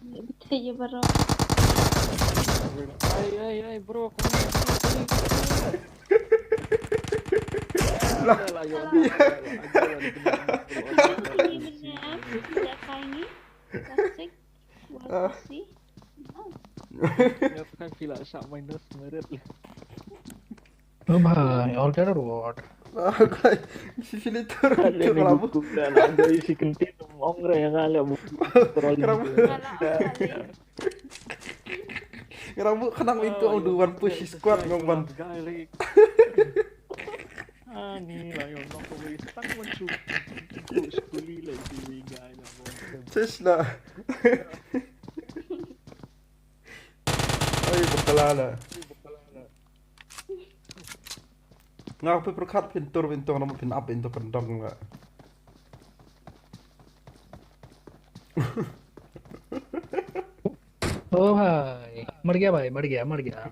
Betul ya, bro. Ai, ai, ai, bro, kau ni, bro, kau ni, kau ni. Lah. Alah, ya Allah. Ini benar, benar kaini. Plastik. Wasi. Ya, kan pila sak minus merit. Oh bhai, all clear or what? Ah, kai, si sili tur. Ada ni buku dah lah, ada isi kentin, ong re yang ada buku. Kerabu. Kerabu kena itu, oh, dua push squad ngomong. Ani lah, yo, no ko wei, tak mencu. Ku sekuli lah, isi wei guy lah, bro. Sis lah. Ai, bakala lah. Nga phi pyrkhat phin tur phin tong, nama phin ap phin tur kyndong nga. Oh bhai, mar gaya bhai, mar gaya, mar gaya.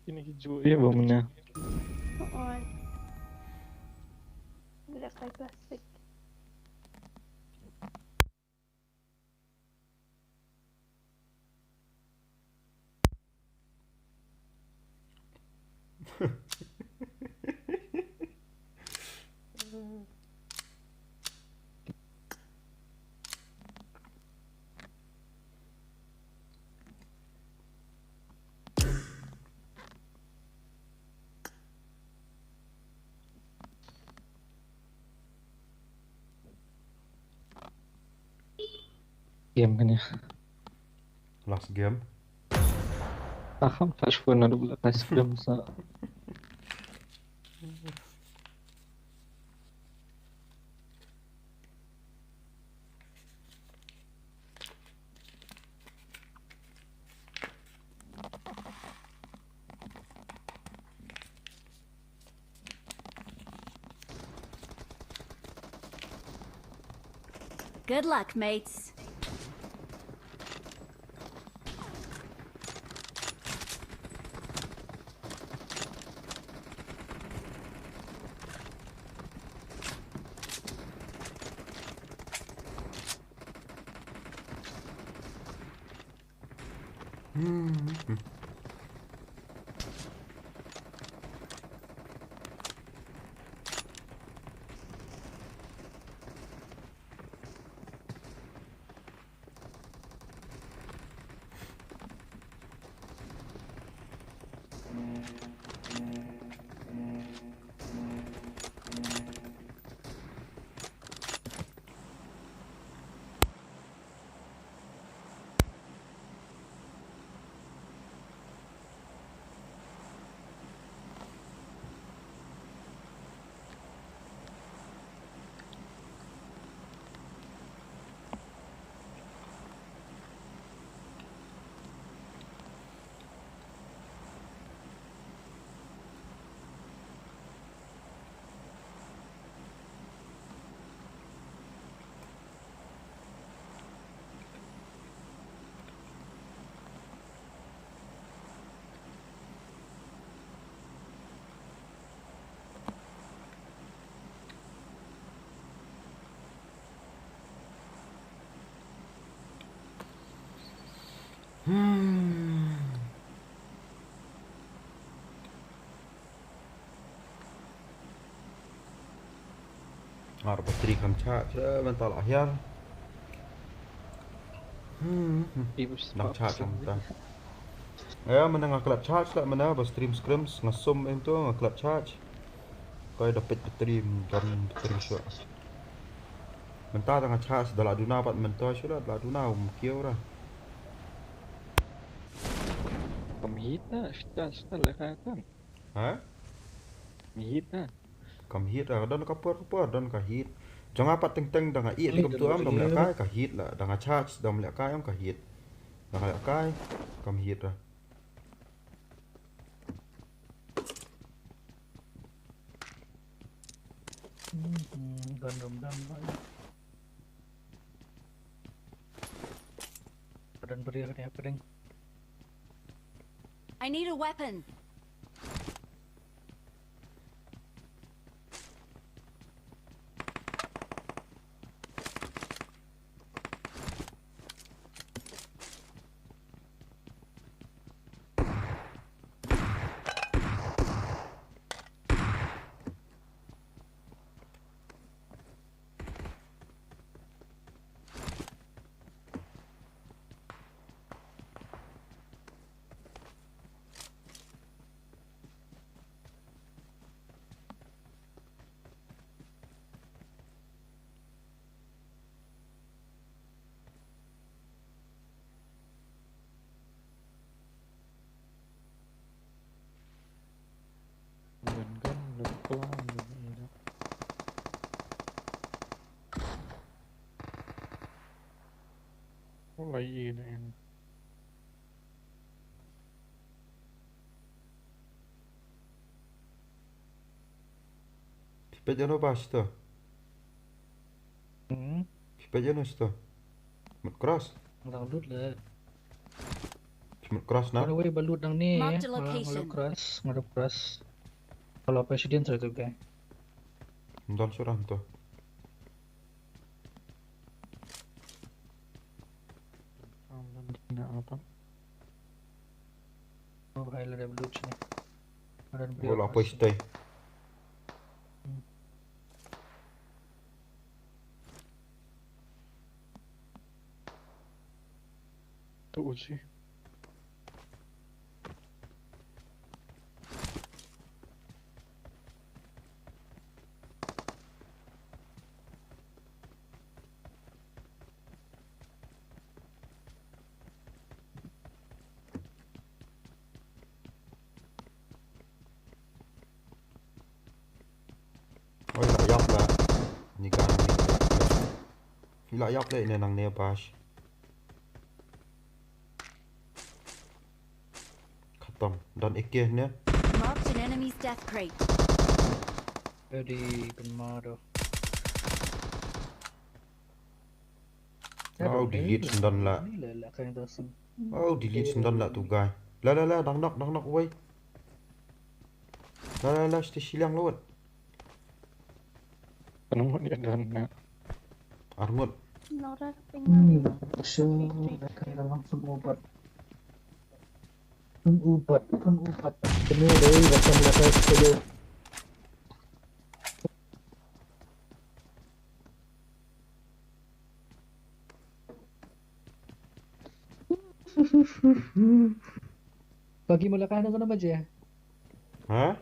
Ini hijau ya, bang, mana? Oh, oh. Tidak pakai plastik. Game kan ya. Last game. Aham, flash phone na dubla ice cream sa. Good luck, mates. Hmm. Ar battery kan charge, eh, mynta la hiar. Hmm. Dang charge mynta. Ya, mynta nga klet charge la mynta ba stream scrims nga sum em tu nga klet charge. Koi da pet battery, don battery shuh. Mynta da nga charge da la duna pat mynta shuh la, da la duna um kiew ra. Kam hit na, shita shita la ka kan. Ha? Kam hit na. Kam hit ra, don ka por ka por, don ka hit. Jong nga pat teng teng da nga ih kam tu am dom leh kai ka hit la, da nga charge dom leh kai am ka hit. Da nga leh kai kam hit ra. Hmm, hmm, gun room dam ba. Padan beri ni apa ding? I need a weapon. Gun, gun, gun, gun, gun, gun. Ula ih na en. Phi peit ïano ba shito? Hmm? Phi peit ïano shito? Mut cross. Nga dang lut le. Phi mut cross na? Nga wei ba lut nang ne. Marked a location. Nga lut cross, nga lut cross. Kalau presiden saya tu guys. Ndon surah tu. Am, dan dina apa? Oh, hai la revolution. Ada beli. Gua lapis teh. Hmm. Tu uji. Oi, la ïap la. Ni ka nang ni la ïap la. Ni la ïap la ine nang ne bash. Khatam. Don A K ne. Marked an enemy's death crate. Ready, bin mado. Oh, delete sendon la. Oh, delete sendon la tu guy. La la la, dang nok, dang nok wei. La la la, shite shiliang lawat. Kan ngut ïa don na. Arngut. Hmm, sure, kan dalam pun ubat. Pun ubat, pun ubat. Kena dei, rasam lakai sekali. Pagi mula kai haduh kena baje? Ha?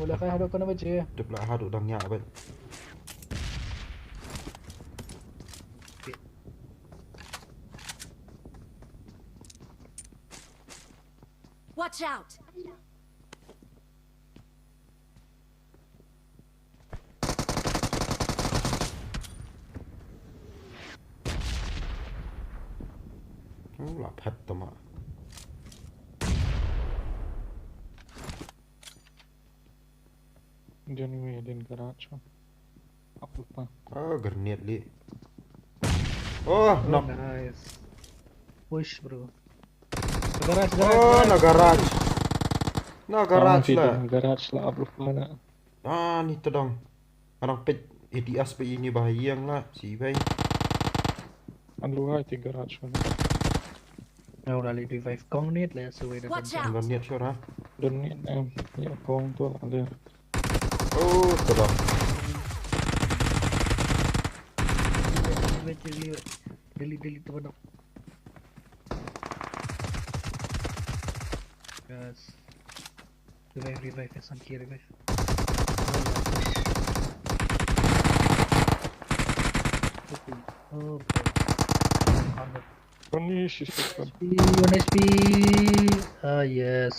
Mula kai haduh kena baje? Dep lah haduh dang yak bet. Watch out! Oh, la phet tama. Din wi, din garage. Ap lupa. Oh, grenade li. Oh, knock. Nice. Push, bro. Garage, garage, oh, garage. Na garage. Na garage la. Garage la, ap lupa na. Ah, ni tedong. Arang pet A D S pe ini bahayang la, si bai. An lu hai ti garage mana. Ora li revive kong nit le su wei da. Watch out! Don nit sure ha. Don nit em. Ya kong tu lah dia. Oh, tu dah. Delete, delete, delete tu nak. Yes. Revive, revive, ya Sanki revive. Oh, push. Oh, bro. Armor. Punish is open. One H P. Ah, yes.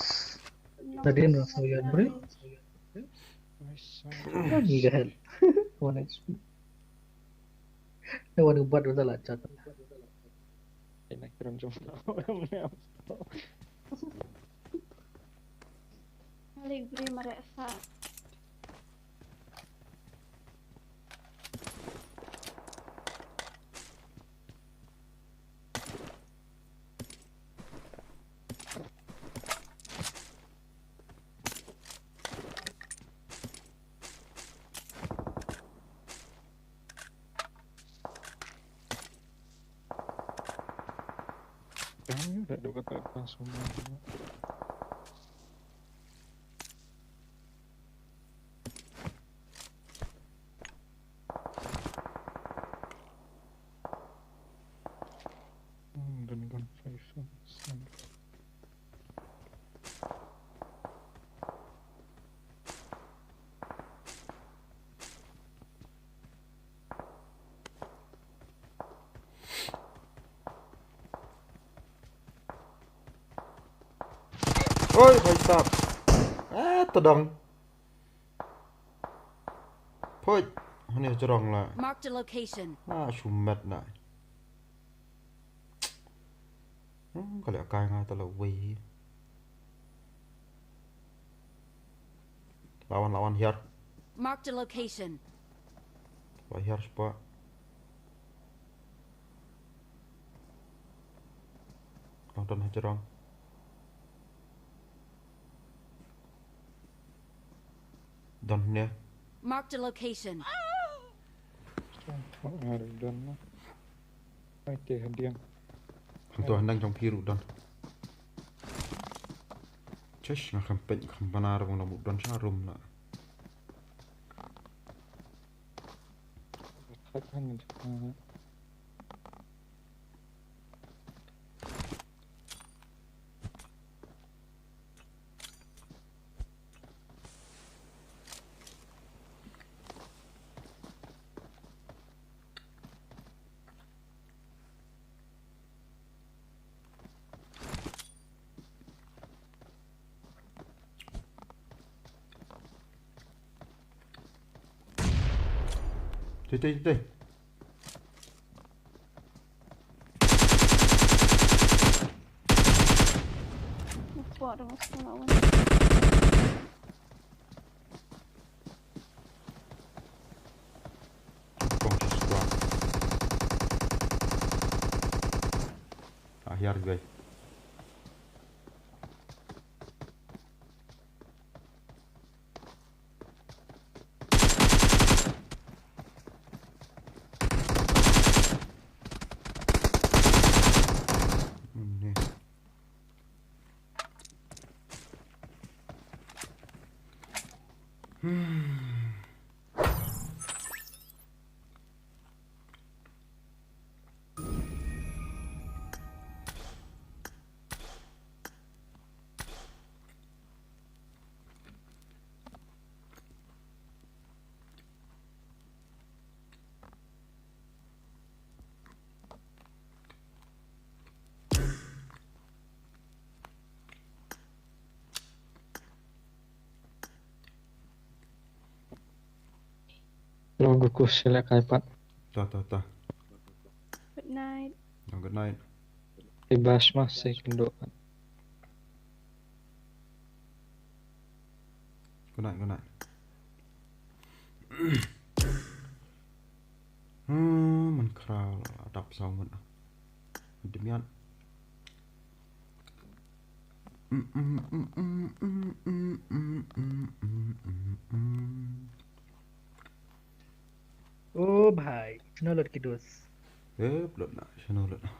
Tadi yang langsung ya, bro. Nice. Kan ni dah heal. One H P. Dah one ubat dah lah cat. Ina kirim jom. Malik beri mereka. Jangan ni dah duk kata apa semua. Hmm, dan gun five. Oi, bhai sahab. Ah, tadang. Phoi. Hani jrong la. Marked a location. Na shumat na. Hmm, kali akai nga tala wei. Lawan, lawan hiar. Marked a location. Lawan hiar spa. Lawan don hajrong. Don ne. Marked a location. Strong point nga dah done lah. Mai te hadiang. Kham tu handang jong phi ruh don. Chesh nga kham peit kham panar bang lam don sha room la. Khat han. Tei tei tei. Kuat dah masuk lawan. Kong squad. Akhir guys. Lo guku selek iPad. Ta ta ta. Good night. Oh, good night. Ibash mah second do. Good night, good night. Hmm, man khraw la dap saw ngut. Demian. Oh bhai, shano lut ki dos. Eh, lut na, shano lut na.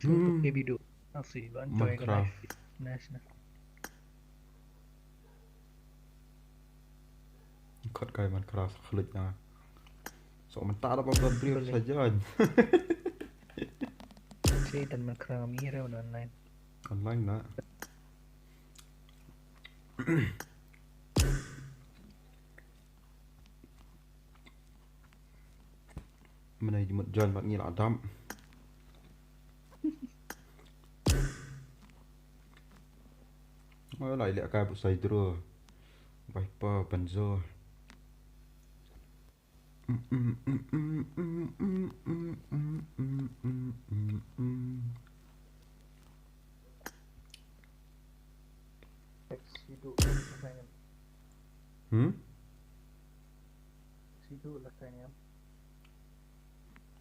Chuh tu ke video. Asi ban join ka live. Nice na. Khot kai man kras khluit na. So man ta da ba ba briew sa join. Si dan man kras mi re online. Online na. Mynne jumut join bad ngi la dam. Oi lai leh kai bu sai dro. Bai pa banjo. Sidu la kane. Hmm? Sidu la kane.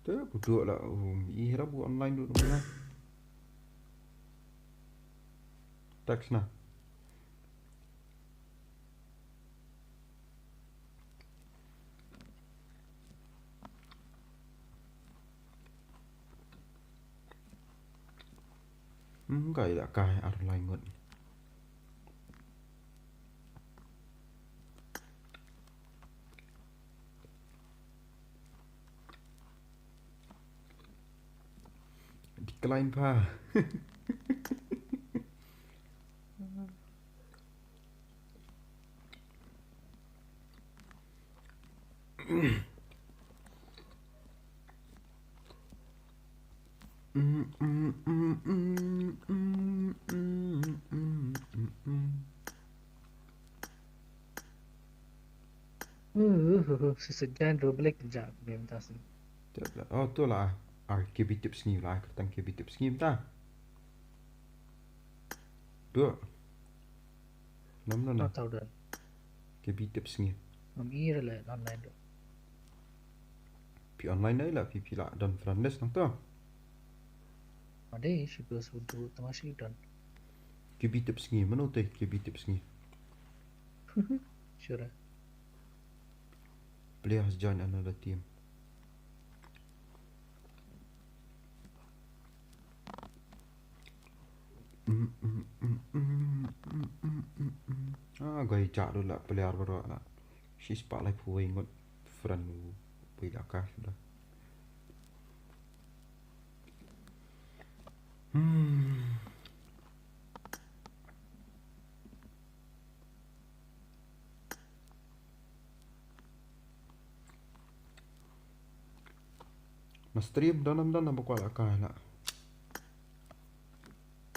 Te budu la um, i hira bu online du na. Text na. Hmm, kai da kai ar lai ngut. Decline pa. Si sejan dua belik jam bem tasin. Oh, tu lah. Ah, K B tip sngi lah, kyrteng K B tip sngi ta. Tu. Nam nam. Tau dan. K B tip sngi. Nam i re le online tu. Pi online ai la pi pi la don friend list nang tu. Ade shi plus udu tama shi don. K B tip sngi, mano te K B tip sngi. Sure. Players join another team. Ah, goi jak dulu lah player baru lah. Shi spah lai phuwei ngut friend pui aka sudah. Hmm. Ma stream don nam don nam ba kwah la kai la.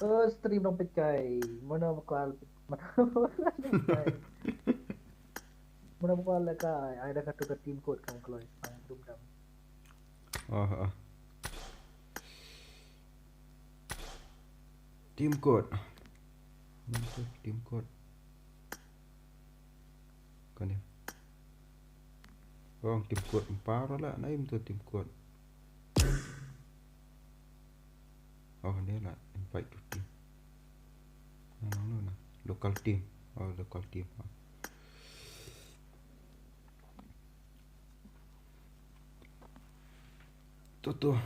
Eh, stream nong peit kai. Mano ba kwah, mano ba kwah la kai. Mano ba kwah la kai. Ai da ka tu ka team code kam kloi. Dum dam. Oh, oh. Team code. Team code. Kane. Ong team code empar la, na im tu team code. Oh, ni la invite to team. Na, na, na, na. Local team. Oh, local team. Oh. Toto,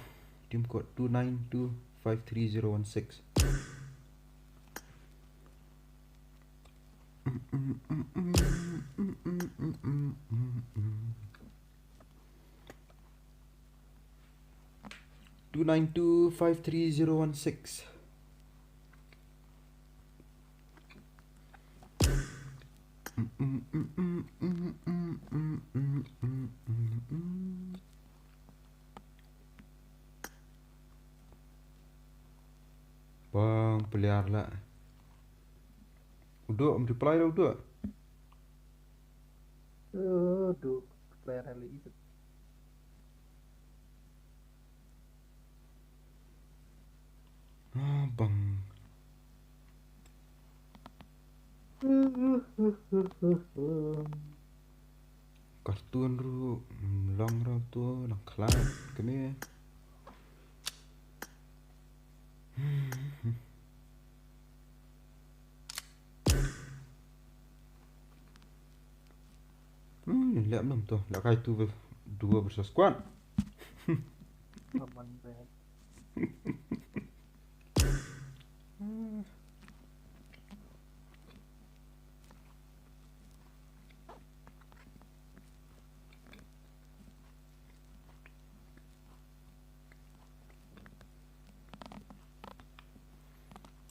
team code two nine two five three zero one six. Two nine two five three zero one six. Bang player la. Uduh, em reply dah uduh. Uduh, player la itu. Ah, bang. Kartun ruh, mm, long ruh tu, nang khlad, kane. Hmm, leh nam tu, leh kai tu duo versus squad. Aman, bre.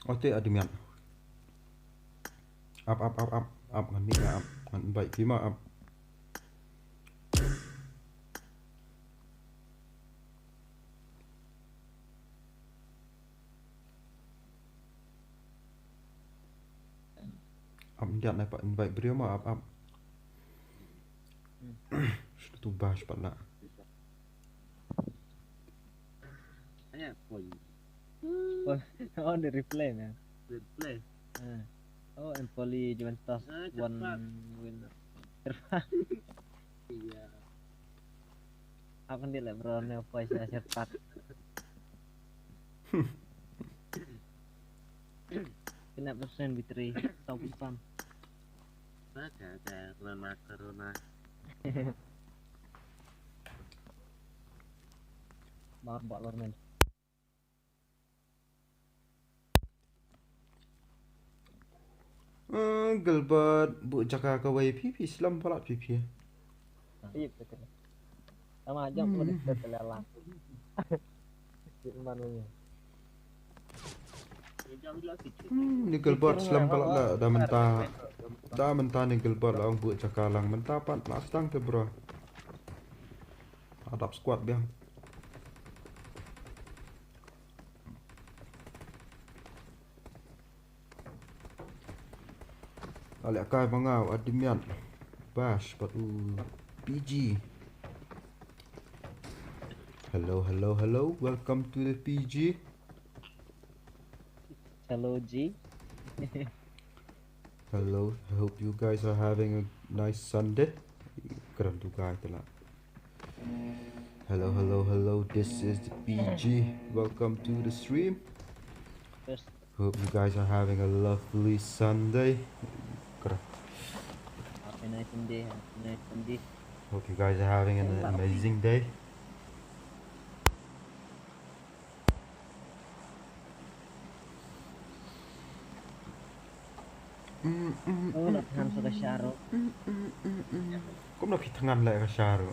Ote admin. Ap, ap, ap, ap, ap, ngan mih ap, ngan invite phi ma ap. Ap, ngan invite briew ma ap, ap. Shu tu bash pat la. Ayo, boy. Oh, oh, the replay, man. Replay. Ah. Oh, Empoli Juventus Ah, one cepat. Win. Irfan. Iya. Apa nih lah, bro, nih apa sih, cepat. Kena persen bitri, tau pesan. Ada, ada, corona, corona. Mar bak lor men. Eh, Gilbert, buh jaka kawei phi, phi slem palat phi phi. Ip, betul. Sama aja, Hmm. Mau di-, di-, di-, di-, di-, di-, di-, di-, di-, di-, Hmm, ni Gilbert slem palat la, da mynta, da mynta ni Gilbert la ong buh jaka lang mynta pat la stang te bro. Adap squad biang. Ale kai ma nga u admin. Bash bad u P G. Hello, hello, hello. Welcome to the P G. Hello, G. Hello, I hope you guys are having a nice Sunday. Kren tu kai te la. Hello, hello, hello. This is the P G. Welcome to the stream. Yes. Hope you guys are having a lovely Sunday. Kren. Happy nice Sunday. Happy nice Sunday. Hope you guys are having an amazing day. Mm, mm, Oh, mm, nak hands mm, ka sharo. Mm, mm, mm, mm. Kumno phi thngan leh ka sharo?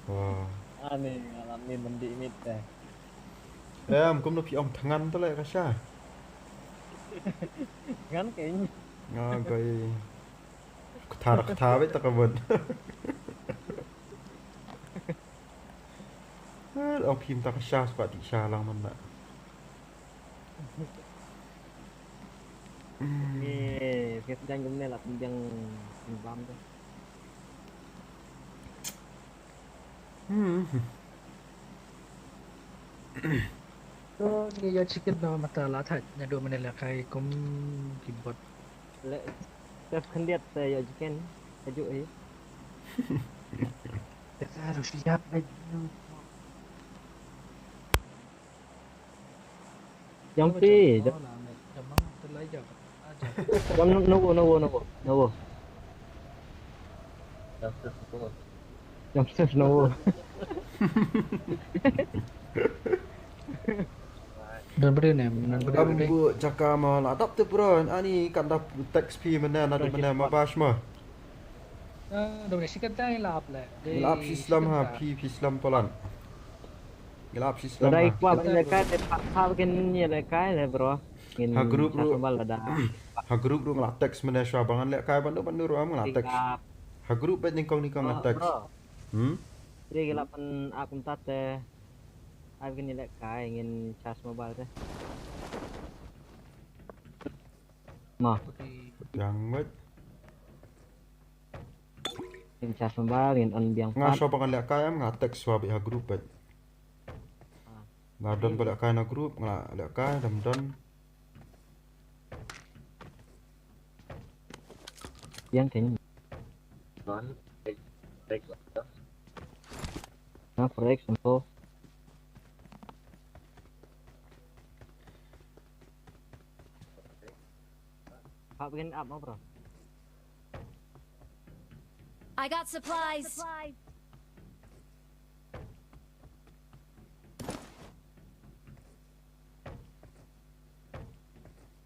Wah. Ani, alam ni mendi mit teh. Em, kumno phi ong thngan tu leh ka sha? Thngan keng. Nga koi. Kthar kthar bet ta ka bot. Eh, ong phim ta ka sha spa ti sha lang man na. Ni, ke jang gum ne la jang bam tu. Hmm. To ni ya chicken no mata la thaj nya do mane la kai kum ki bot. Le, chef khyndiat te ïoh chicken, kajuh hi. Te ka ruh siap lagi. Jam pi, jam. Jam no, no, no, no, no. Jam no. Nan bri ne, nan bri. Am bu jaka ma la dap te bro, ani kan dap text phi mena, na de mena ma bash ma. Ah, dong ne sikat dai lap le. Lap shi slam ha, phi, phi slam palan. Lap shi slam ha. Dai kwa ban lekai te pa, pa kin ye lekai le bro. Ha group ru. Ha group ru ngla text mena shwa ba ngan lekai ban do ban do ru am ngla text. Ha group bet nyngkong nyngkong ngla text. Hmm? Ri gila pen ap kumta te. Ai ngin ïaleh kai, ngin charge mobile te. Ma. Yang wet. Ngin charge mobile, ngin on biang. Nga pat. Shuwa ba ngan leh kai em, nga text shuwa beit ha group beit. Ah. Nga don ba leh kai na group, nga leh kai, dam don. Yang kayaknya. Nah, proyek contoh. Pak, bikin up apa, bro? I got supplies.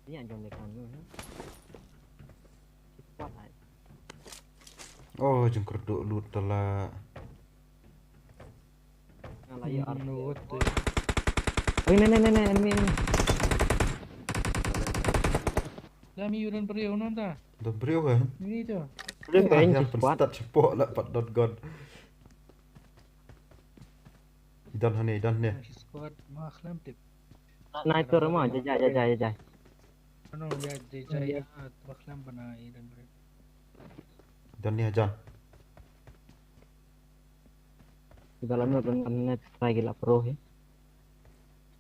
Ïa jong de kan tu, ha. Kuat ai. Oh, jingkyrduh lut tala. Nga la ïa ar. Hmm, what the. Oi, ne, ne, ne, ne, enemy, enemy. Lam ïa u don briew noh ta. Don briew kan? Ini tu. Briew kan, ïa, squad. Pynstad shapoh la pat don gun. Don hangne, don hangne. Squad ma khlem tip. Sniper ma, jai, jai, jai, jai, jai. Ano, jai, jai, jai, ah, ma khlem bana i don briew. Don hangne, Jan. Kita lama don hangne, try ki la pro hi.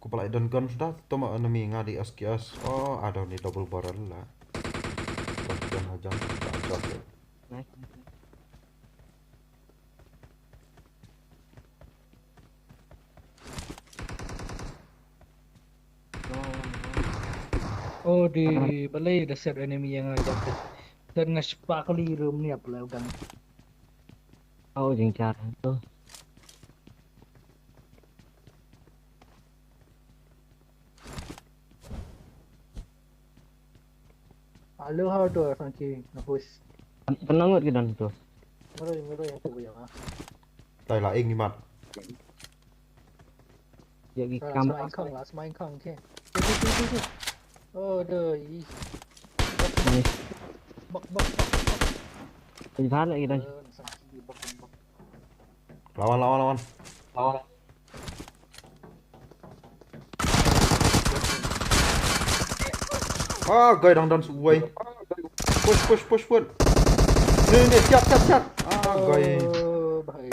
Ko pala don gun suda, to ma enemy nga di S K S. Oh, ada ni double barrel la. Don gun aja, tak ada. Nice, nice, nice. Oh, di balei da set enemy ïa nga jap. Dan nga sparkly room ni apa lah gang. Oh, jingchar tu. Alo, how to, Frankie, nga push. Tenang ngut ki don tu. Maroi, maroi aku ya. Tai la ing ni mat. Ya ki kam. Last mine kong, last mine kong, okay. Tu, tu, tu, tu, tu. Oh, aduh, ih. Ni. Bak, bak, bak, bak. Di sana ki don. Eh, Frankie, bak, bak. Lawan, lawan, lawan. Lawan. Ah, guy dang don suwai. Push, push, push, push. Ni, ni, siap, siap, siap. Ah, guy. Oh, bhai.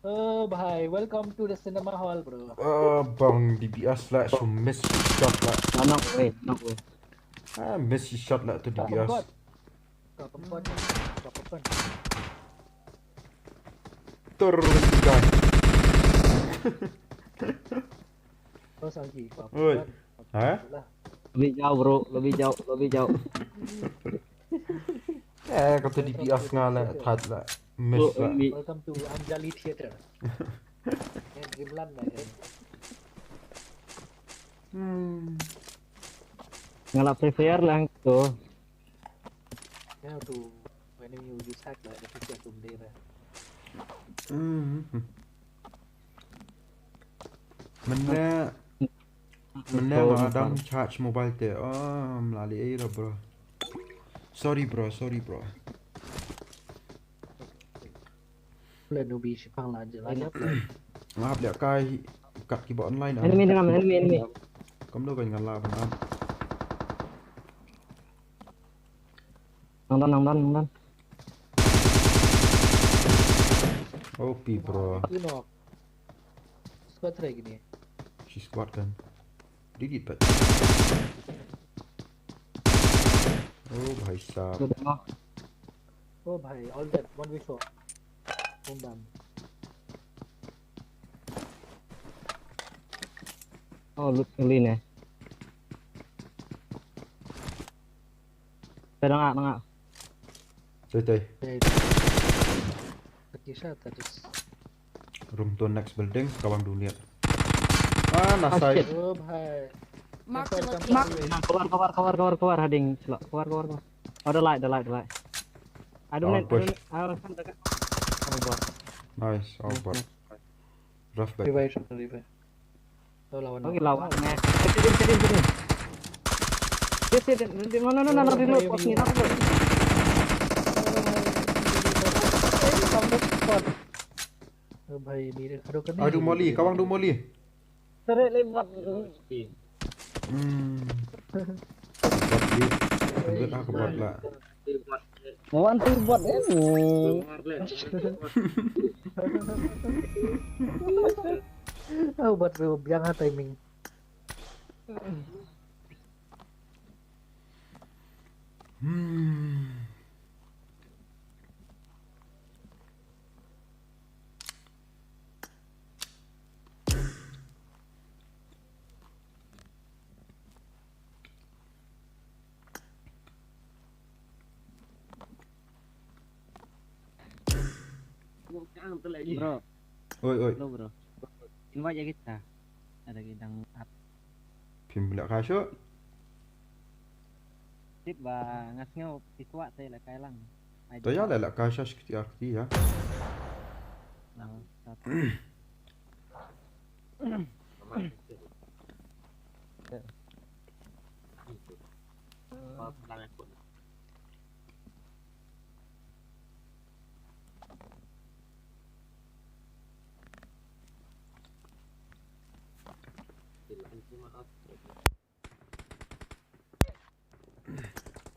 Oh, bhai. Welcome to the cinema hall, bro. Ah, bang D B S lah, so miss shot lah. Knock away, knock away. Ah, miss shot lah tu D B S. Ka pengkot. Ka pengkot. Turun tiga. Terus lagi. Ka pengkot. Oi. Ha? Lebih jauh, bro. Lebih jauh, lebih jauh. Eh, kata D B S nga lah, tight lah. Miss lah. Welcome to Anjali Theatre. Yang Dreamland lah, kan? Hmm. Nga la Free Fire lang tu. Ya tu, when you use hack lah, itu siap tu bendera. Hmm. Mena, mena nga dang charge mobile te. Oh, melali ai lah, bro. Sorry, bro, sorry, bro. Le nubi shipang la je la jap. Nga hap leh kai kat kiba online. Enemy, enemy, enemy, enemy. Kam do kan nga la ban. Nang don, nang don, nang don. O P, bro. Ino. Squad try gini. Shi squad kan. Did it, but. Oh, bhai sahab. Good enough. Oh, bhai, all that, one v four. Boom, bam. Oh, loot clean eh. Tengah, tengah. Tei, tei. Tei. Lagi satu, terus. Room to next building, kawang dunia. Ah, nasai. Oh, bhai. Mark the location. Nah, keluar, keluar, keluar, keluar, keluar, hading. Keluar, keluar, keluar. Oh, the light, the light, the light. I don't need, I don't need, I don't need. Nice, over. Nice, nice. Rough back. Revive, revive. Lo lawan. Okey, lawan. Kedin, kedin, kedin. Dia, dia, dia, dia, no, no, no, no, reload, pause ni, reload. Oh, bhai, ni dia kado kena. Adu molly, kawang du molly. Tarik lebat. Hmm. Bot ni. Tengok aku bot lah. Wan tu bot eh. Oh, bot tu biang ah timing. Hmm. Bro. Oi, oi. Hello, bro. Invite ïa kita. Ada kita. Phim leh ka shuh. Tip ba nga sngew phi kwah te lehkai lang. Ai, to ïa lehkai sha shi kti ar kti ïa. Ah, satu.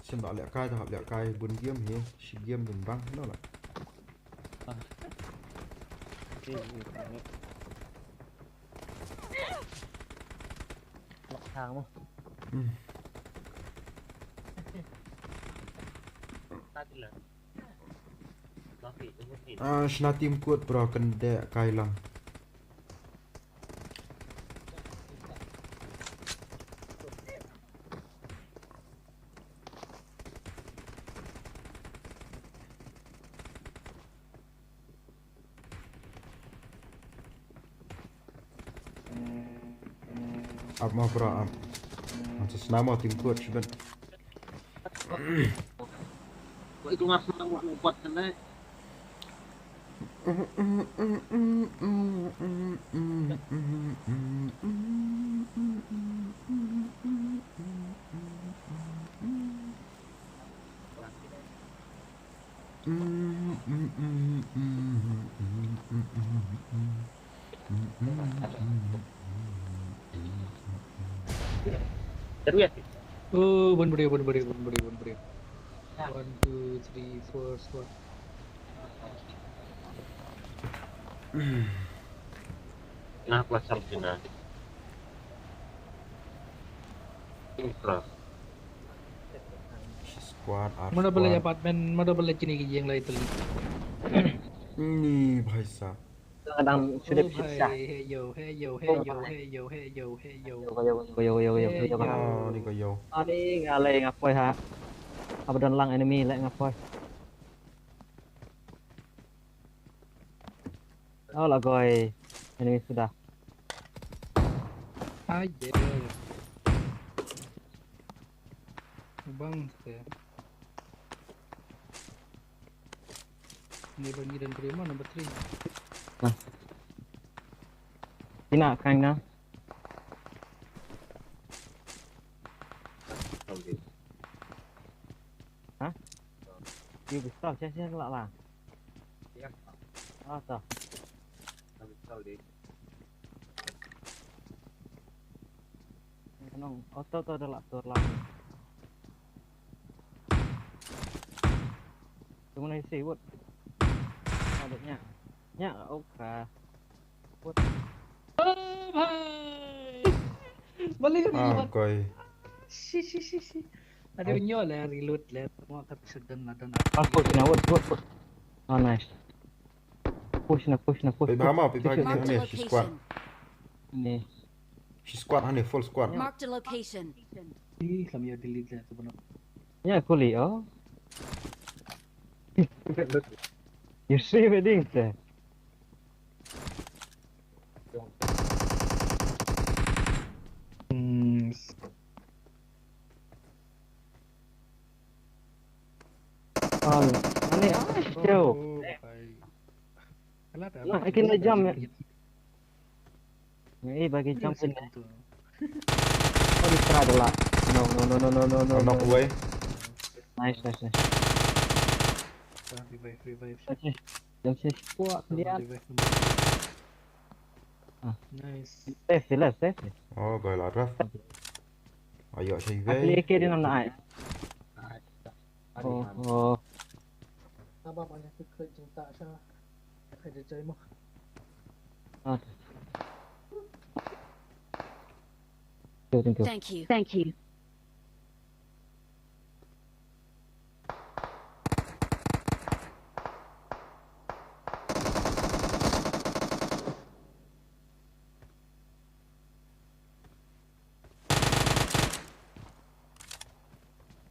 Shen ba lehkai, da lehkai bun game hi, shi game bun bang no la. Lok thang mo. Hmm. Ah, shna team kut bro, kynde kai lang. Ap mo bro, ap. Sa snam mo team kut shibun. Oh, bun briew, bun briew, bun briew, bun briew. One, two, three, four, squad. Nah, pasal sini. Infra. Squad, ar Mana squad. Bela apartment, mana bela kini ki yang lai teli. Ni bhai sahab. Kadang sudah. Oh, pisa. Hey yo, hey yo, hey yo, hey yo, hey yo, hey yo. Yo, yo, yo, yo, yo, yo, yo, yo, yo. Hey yo. Oh, ni ko yo. Ani ngalai ngapoi ha. Abadan lang enemy lek ngapoi. Oh, lagoi. Enemy sudah. Aje. Bang, se. Ni bang ni dan terima number three. Nah. Ina kang na. Ha? Yu pistol, sia sia kelak lah. Ah, tah. Nong, auto tu dah lah tur lah. Tu mana isi, Wood? Ada nyak. Nyak, okey. Wood. Oh, bhai. Balik ni, Wood. Ah, koi. Shi, shi, shi, shi. Ada nyo lah, reload lah. Mau tapi sedang lah, dan. Ah, push na, Wood, Wood, Wood. Oh, nice. Push na, push na, push. Peit bha mo, peit bha. Marked a location. Ni. Shi squad hangne, full squad. Marked a location. Ih, lam ïa delete leh tu benar. Ya, kuli, oh. You see wedding te. Hmm. Oh, ani, ah, show. Oh, bhai. Nah, I can jump, ya. Ni bagi jump ni. Oh, di tengah adalah. No, no, no. Knock away. Nice, nice, nice. Revive, revive. Okay. Jump sih. Kuat dia. Revive, revive. Ah. Nice. Safe, safe, safe. Oh, goi la raf. Ayo, save. Asli A K dia nak naik. Oh, oh. Sabar, banyak tu klik jengtak sha. Thank you. Thank you. Thank you.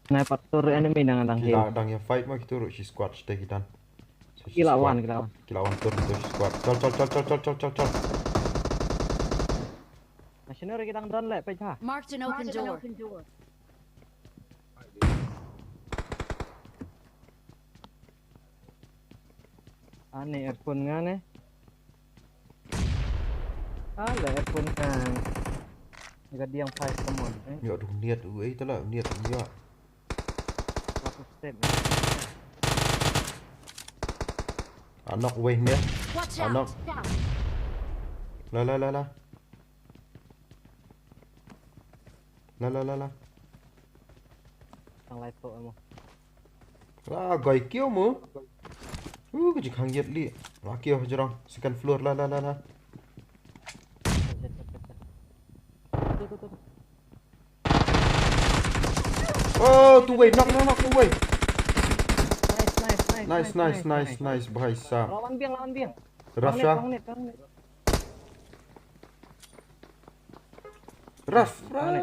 Sniper tur enemy dang dang. Ki la dang ïa fight ma ki tur shi squad stay ki tan. Ki la wan, ki la wan. Ki la wan tur shi squad. Chal chal chal. Machinery ki dang don le peit ha. Marked an open door. Ane earphone nga ne. Ale earphone nga. Ga diang phai kamon. Ïa, duh niat u ei tala niat u ïa. Aku step. Anok wei ne. Watch out! Anok. Down. La la la la. La la la la. Tang lai to mo. La gai kio mo. U ka jikang yet li. La kio jrong second floor la la la la. Oh, tu wei, knock knock knock tu wei. Nice, nice, nice, nice, nice, nice, nice, nice, bhai sahab. Lawan biang, lawan biang. Rush ah. Rush, rush.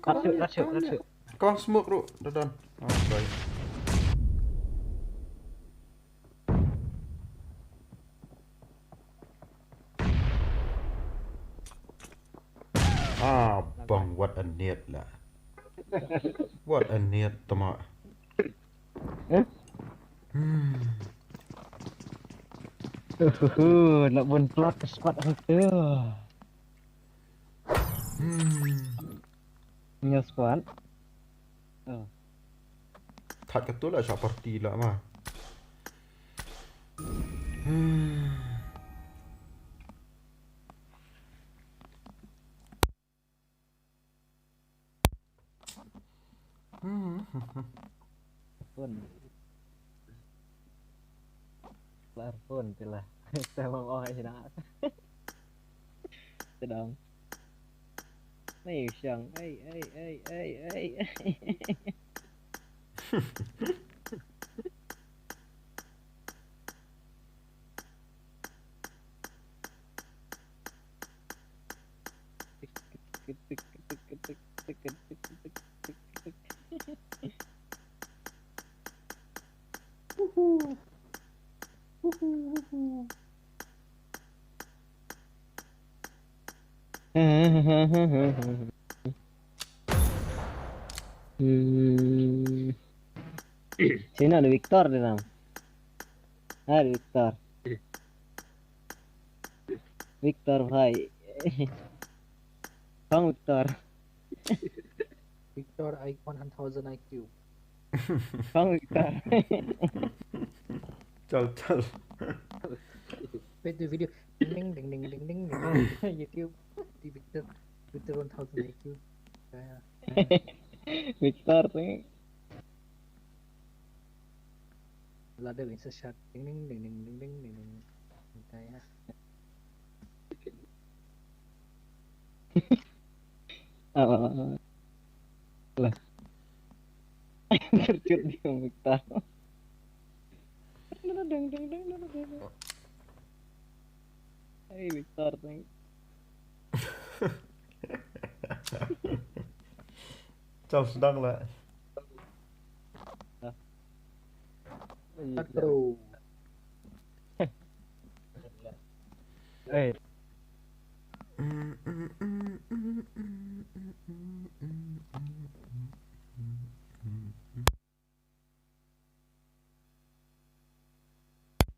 Rush, rush, rush. Kawang smoke ru, dadan. Oh, sorry. Ah, bang, what a net lah. What a net, tama. Eh? Hmm. Uhuhu, nak bun plot ke squad hang tu. Hmm. New squad. Oh. That ka tu lah, shah party lah mah. Hmm. Phone. Lar phone ti la. Sa mong ong ai sida. Sedang. Nei shang. Ei, ei, ei, ei, ei. Hmm. Sino ni Victor dia nam? Ah, Victor. Victor bhai. Bang Victor. Victor I one thousand I Q. Bang Victor. Chal, chal. Wait the video. Ding, ding, ding, ding, ding, ding. YouTube. Di Victor. Victor one thousand I Q. Ya, ya. Victor ni. Ladder in sa shot. Ding, ding, ding, ding, ding, ding, ding, ding. Minta ya. Ah, ah, ah. Lah. Tercut dia Victor. Ding, ding, ding, ding, ding. Hey, Victor, thank. Chal sedang lah. Dah. Aduh. Eh.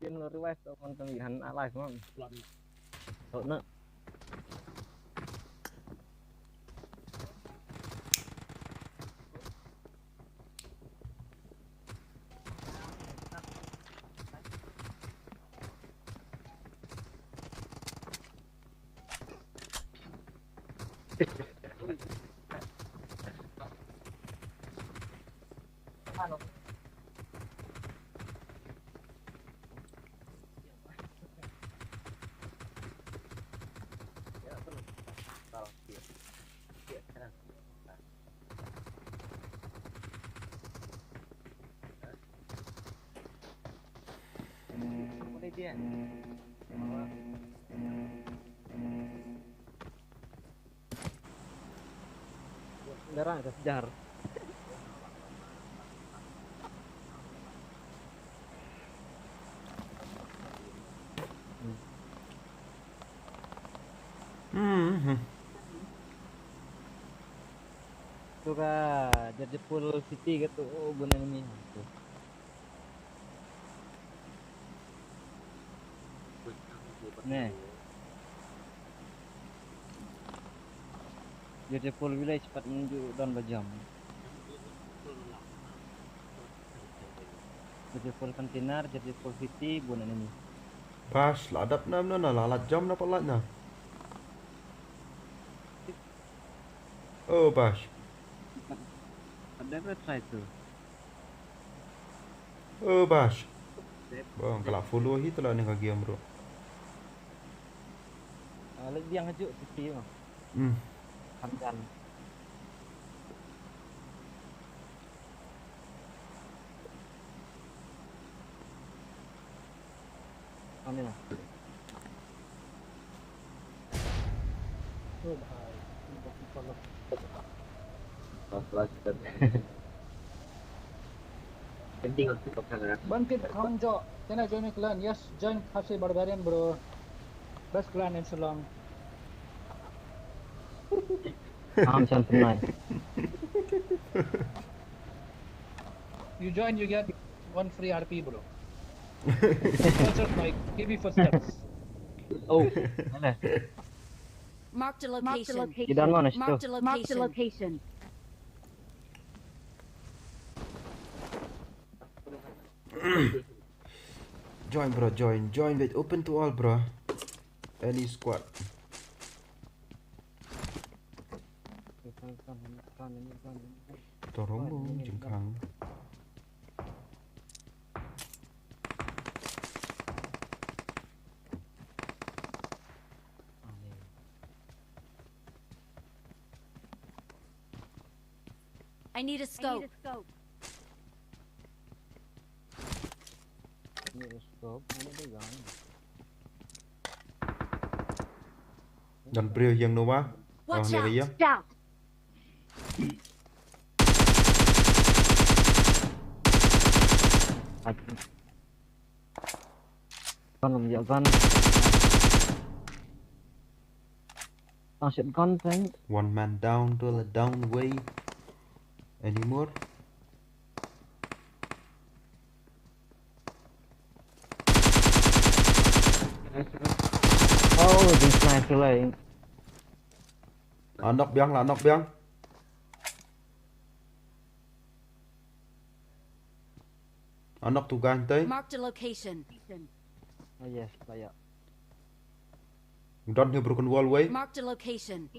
Kin lo revive to kon tang ihan alai semua. To na. Darah ada sejar. Hmm. Tu ka Jajapur City ka tu, oh, bun enemy tu. Ne. Beautiful village pat ngi ju don ba jam. Beautiful container, beautiful city, bun enemy. Bash, la dap na, na, na, la, la jam na, pa la na. Oh, Bash. I've never tried to. Oh, Bash. Bang, ka la follow hi tu la ni ka game, bro. Ah, lek biang haju city, bang. Hmm. Hamdan. Kami na. Oh, bhai. Bandit Khangjo, can I join your clan? Yes, join Khasi Barbarian, bro. Best clan in Shillong. Am Chan Pnai. You join, you get one free R P, bro. Footsteps, Mike. Give me footsteps. Oh, mana? Marked a location. Marked a location. Kita mana situ? Marked a location. Join, bro, join. Join, wait, open to all, bro. Any squad. Torong mo, jingkhang. I need a scope. Don briew ïeng noh. Watch out! Watch out! Gun, gun. Ah, shit, gun, thank. One man down, to the down way. Any more? Oh, this nice, like. Ah, knock biang lah, knock biang. Ah, knock tu gan tai. Marked a location. Oh yes, lah ya. Don hi broken wall wei. Marked a location.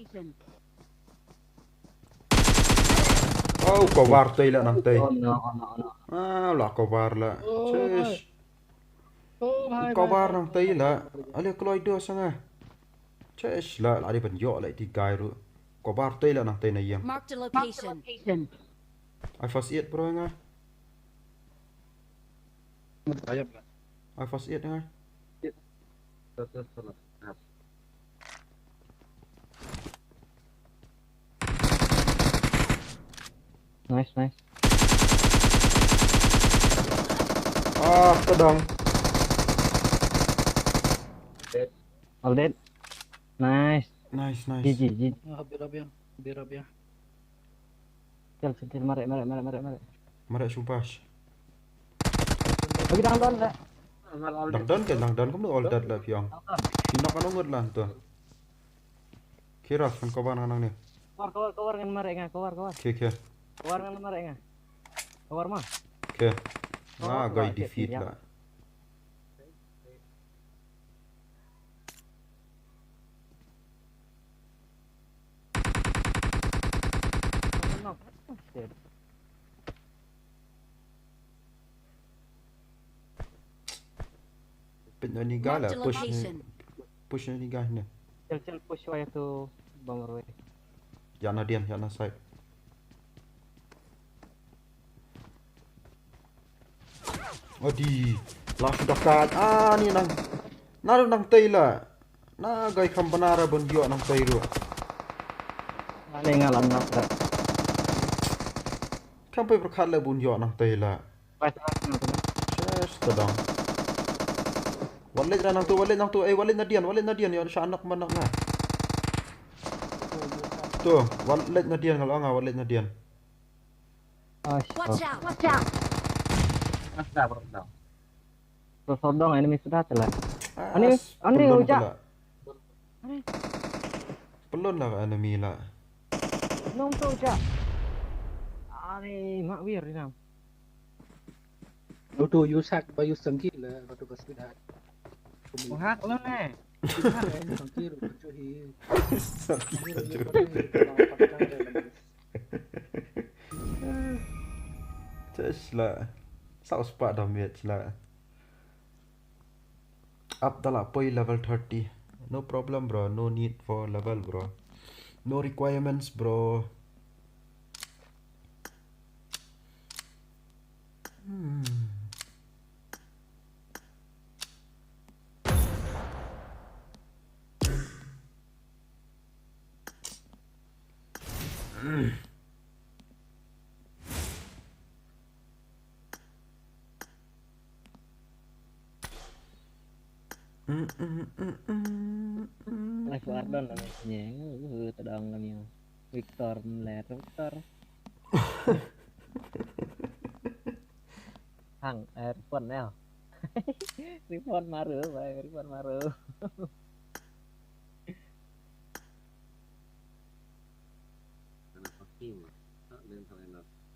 Oh, cover tai la nang tai. Oh no, oh no, oh no. Ah, la cover la. Oh, chesh. Oh, bhai, cover bhai, nang tai la. Ale kloi do sanga. Chesh la, la di ban ïoh la ti gai ruh. Cover tai la nang tai na ïeng. Marked a location. I first aid bro nga. Ayap lah. I first aid nga. Nice, nice. Ah, tadang. All dead. Nice. Nice, nice. G G, G G. Ah, berap ya. Berap ya. Tel, tel, tel, mare, mare, mare, mare, mare. Mare, subash. Lagi dang don, le. Dang don ke, dang don, kumno all dead la, piang. Dang don. Phi knock ano ngut la, tu. Kiras, kan cover ngan nang ni. Cover, cover, cover, ngan mare nga, cover, cover. Okay, okay. Cover ngan mare nga. Cover ma. Okay. Ah, guy defeat la. Pynno ni ga la push ni. Push ni ga ne. Chal chal push wai tu bang roi. Ya na dian, ya na side. Adi, la sudah kat. Ah, ni nang. Na nang tai la. Na gai kham bana ra bun ïoh nang tai ruh. Nga le nga lam nak da. Kham poi pyrkhat le bun ïoh nang tai la. Bai ta. Chesh, tadang. Wat leit ra nang tu, wat leit nang tu, eh, wat leit na dian, wat leit na dian, ïoh sha nok man nok na. Tu, wat leit na dian, nga la nga, wat leit na dian. Watch out! Watch out! Sodong, enemy sudah telat. Ani, ani, pylon ujak. Pylon la ka enemy la. Nong to ujak. Ani, mak wir inam. Lo to use hack ba use sangki la, lo to ka speed hack. Hack lo ne. Use hack, eh, sangki lo to hi. Sangki lo to hi. Just la. Saw spah damage la. Up da la poi level thirty. No problem, bro. No need for level, bro. No requirements, bro. Hmm. Live Ardon la meh nyeng, uh, tadong la meh. Victor mlet, Victor. Hang, eh, report neo. Report maru, bhai, report maru.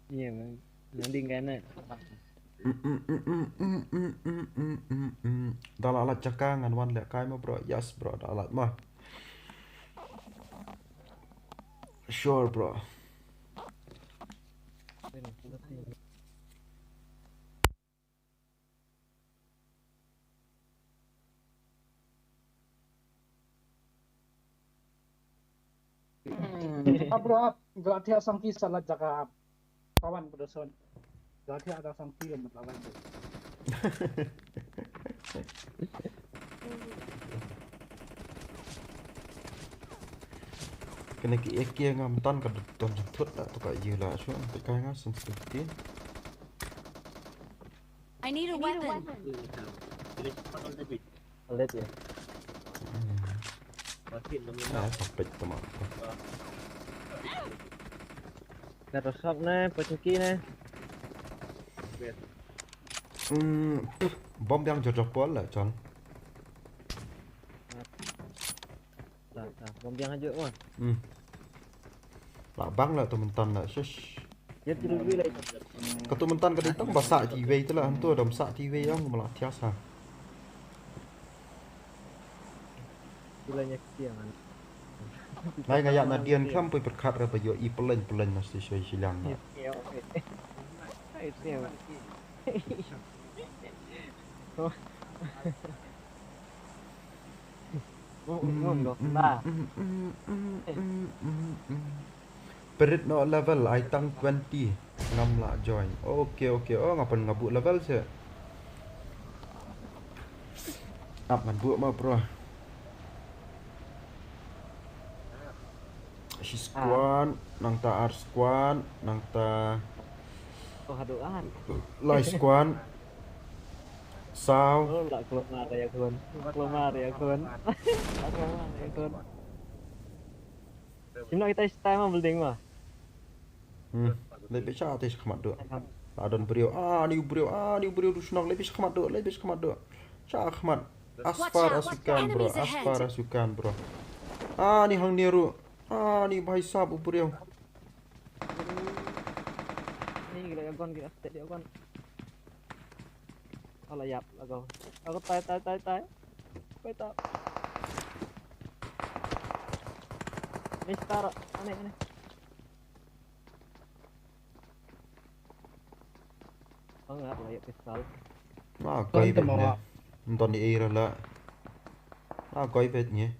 Iya, bang. Nanti kena. Da la lait jaka ngan wan lehkai ma, bro. Yes, bro, da lait ma. Sure, bro. Hmm, ap bro, ap. Galatia sangki salah jaga ap. Kawan pada son. Galatia ada sangki yang berlawan tu. Kane ki A K ngam tan ka don jingthut la tu ka ïa la shu. Te ka nga sensitivity. I need a weapon. Let ya. Ah, sampai teman. Dah rosak ne, pocong ki ne. Hmm, bom yang jor-jor pol la, Cong. Ta, ta, bom biang hajuh, wah. Hmm. La bang la tu myntan la, shish. Ya, tu dulu lagi. Ka tu myntan ka dei tang ba sah ti wei tu la, hantu dam sah ti wei ong, ma la thiah sa. Gila nya kiang. Ngai nga ïa na dien kham poi pyrkhat ra ba ïoh i pyllein pyllein na sti shoi shiliang na. Ya, oke. Itu ya. Perit noh level ai tang twenty. Ngam lah join. Okay, okay. Oh, nga pyn nga buh level seh. Ap ngan buh ma, bro. Shi squad, nangta ar squad, nangta lai squad. Saw. Oh, la klop mar ïa khun. La klop mar ïa khun. La klop mar ïa khun. Shim noh kita stai ma building ma. Hmm. Leit beit sha tei sha khmat duh. La don briew. Ah, ni briew. Ah, ni briew du shnong. Leit beit sha khmat duh. Leit beit sha khmat duh. Sha khmat. As far as you can, bro. As far as you can, bro. Ah, ni hangne ruh. Ah, ni bhai sahab u briew. Ni gila ïa gon, gila stet ïa gon. Ala ïap la go. Ako tai tai tai tai. Koi ta. Ni star ane ane. Ang ap la ïap pistol. Ah, koi bet ne. Nton ni era la. Ah, koi bet ne.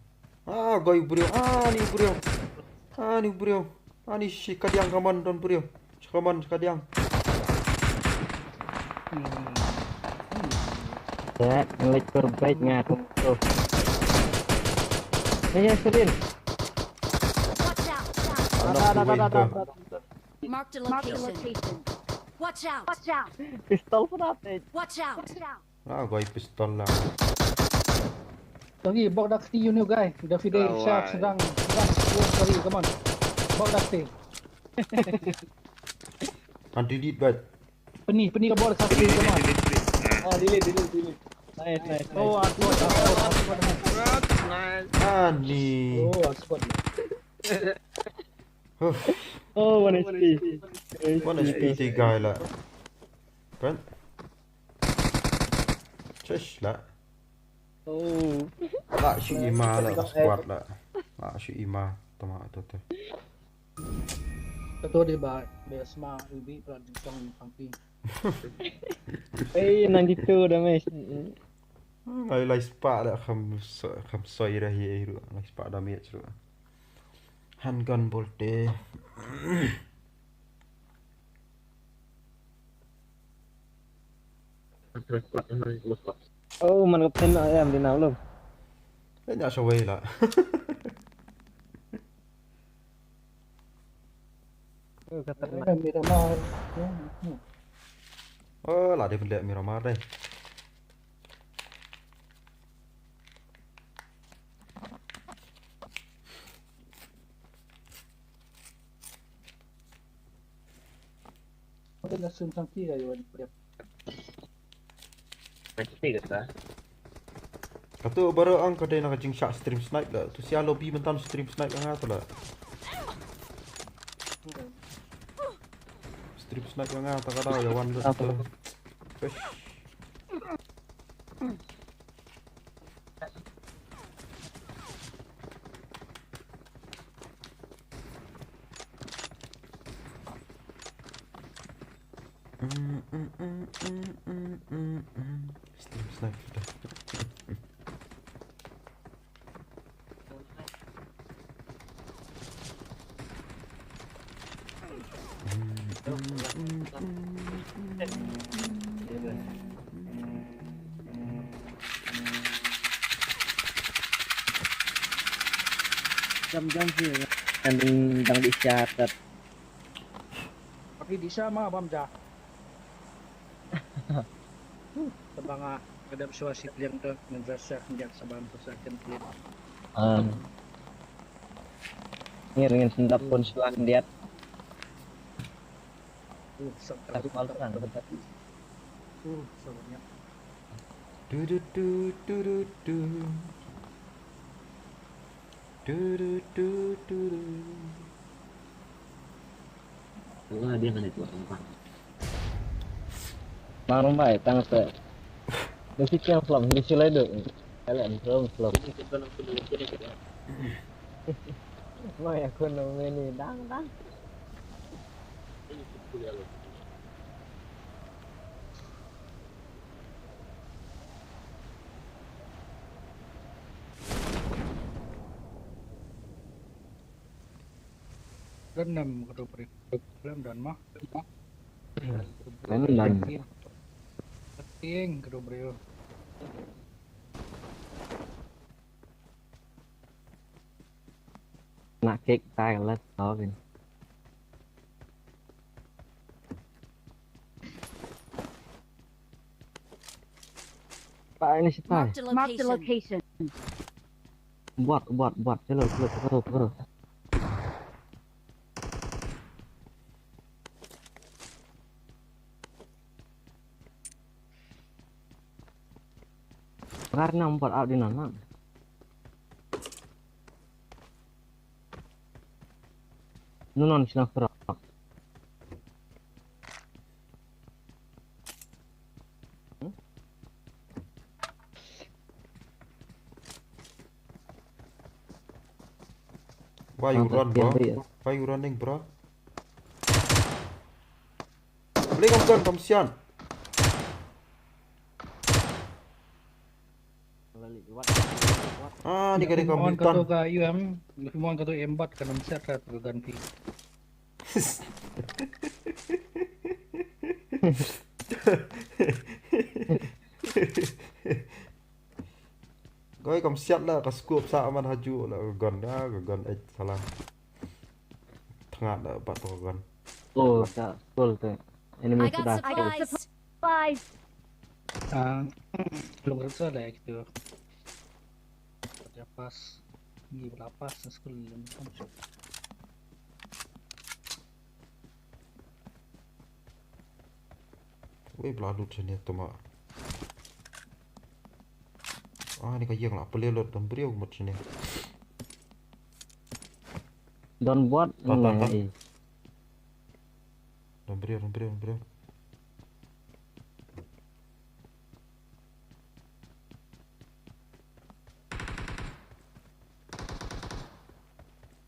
Ah, koi briew. Ah, ni briew. Ah, ni briew. Ani shi kadiang kaman don briew. Shi kaman shi kadiang. Ya, ngelik tur baik nga tu. Ni ya, Selin. Watch out! Ada, ada, ada, ada. Marked a location. Watch out! Watch out! Pistol pun ada. Watch out! Ah, goi pistol la. Tangi, bok dak ti you new guy. Davide shark sedang, sedang. Oh, sorry, come on. Bok dak ti. Anti dit bat. Peni, peni ka bol satu, come on. Ah, delete, delete, delete. Nice, nice, nice. Oh, I spot, I spot, I spot. Ani. Oh, I spot. Huh. Oh, one H P. One H P te guy la. Kan? Chesh la. Oh. La shi ima la ka squad la. La shi ima tama to te. Kato di ba, ba sma ubi pra di song pangpi. Hey, ninety-two damage. Ngai lai spah la kham so-, kham soi ra hi ru. Lai spah damage ru. Handgun bolte. Oh, man ka pen em di na lo. Nya shawei la. Oh, ka tar na. Miramar. Oh, la dei pynleh Miramar dei. Ada langsung tangki ya, Iwan. Katu baru ang ka dei na ka jingshah stream snipe la. Tu sia lobby mentan stream snipe nga tu la. Stream snipe nga ta ka da ya wan tu. Fish. Stream snipe sudah. Jam jam sih. Kan dang di syarat. Tapi di sama bam ja. Tabang ah, ada suara si pliang tu, ngan rasa ngan sabar tu sa kan pliang. Ah. Ni dengan sendap pun selak dia. Uh, sa-, Tak mal sang. Uh, sabarnya. Du du du du du du. Du du du du du. Wah, dia kena itu orang. Marumbai tang te. Mesti kiang flom, mesti lai duk. Kalian flom flom. Mai aku nang meni dang dang. Dan nam kata beri. Lam dan mah. Lam dan. Ting kata beri. Nak kek tai lah tau kan. Pak ini si tai. Marked a location. Buat buat buat. Chalo chalo chalo chalo. Ngar nang buat out di nana. Nunon sina frog. Why you run, bro? Why you running, bro? Beli kong gun, kom sian. Ah, ni ka dei ka Mon kata mutant. Ka U M, mon kata embat ka nam set rat ka gun pi. Koi kam siat la ka scope sa man haju la ka gun da ka gun eh salah. Tengah da pat ka gun. Oh, sa full te. Enemy I got sudah. Supplies. Supplies. Ah, long rasa lah gitu. Kerja pas, ni berapa sekolah ni? Wei bla lut sini tu ma. Ah, ni ka ïeng la pele lut, don briew mut sini. Don bot. Ton, ton, ton. Eh. Don briew, don briew, don briew.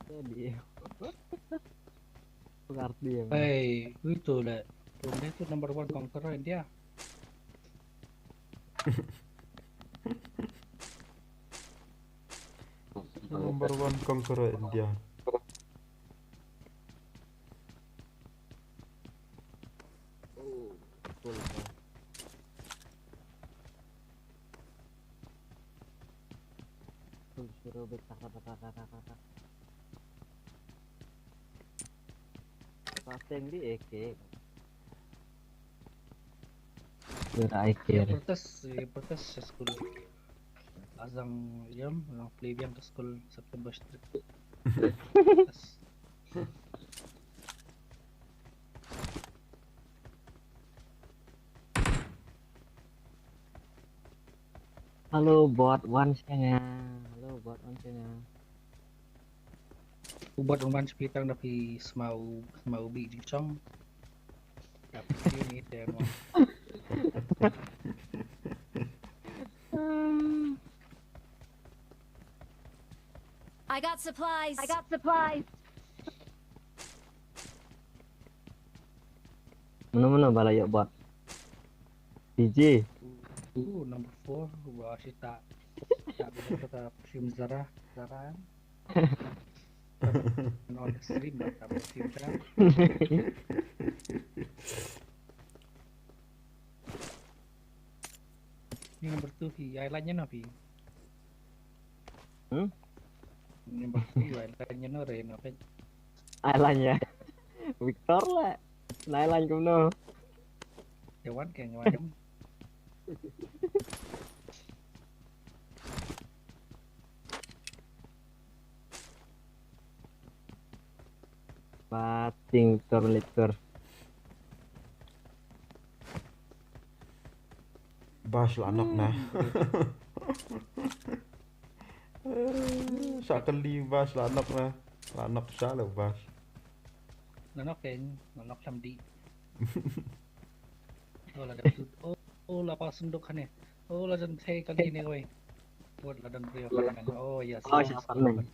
Jadi. Pengerti ya. Hey, itu lah. Brunei tu number one conqueror India. Number one conqueror India. Oh, betul, betul. Tuh, suruh bet, tak, tak, tak. Paseng di A K. Suruh A K. Ya, protes, ya, protes sa skul. Azang yam, azang play biang ka skul September Street. Protes. Hello, bot one sianga. Hello, bot one sianga. Ubat uman speed tang da phi smau, smau bi jingchong. Tapi ni te mo. I got supplies. I got supplies. Mano mano bala yok bot. D J. Uh, number four, wah sita. Tak bisa kata film Zara, Zara. No stream, tak film Zara. Ni number two phi, ai lain no phi. Hmm? Number two ai lain no re no phi. Ai lain ya. Victor lah. Ai lain kumno. Jawan ke jawan. Bating tor litor. Bash la nok na. Sa kali bash la nok na. La nok sa la bash. Nanok ken, nanok lam di. Oh la dam tu. Oh, oh la pas sunduk hane. Oh la jan thei kali ne wei. Buat la dam rio apartment. Oh yes. Oh, yes, apartment.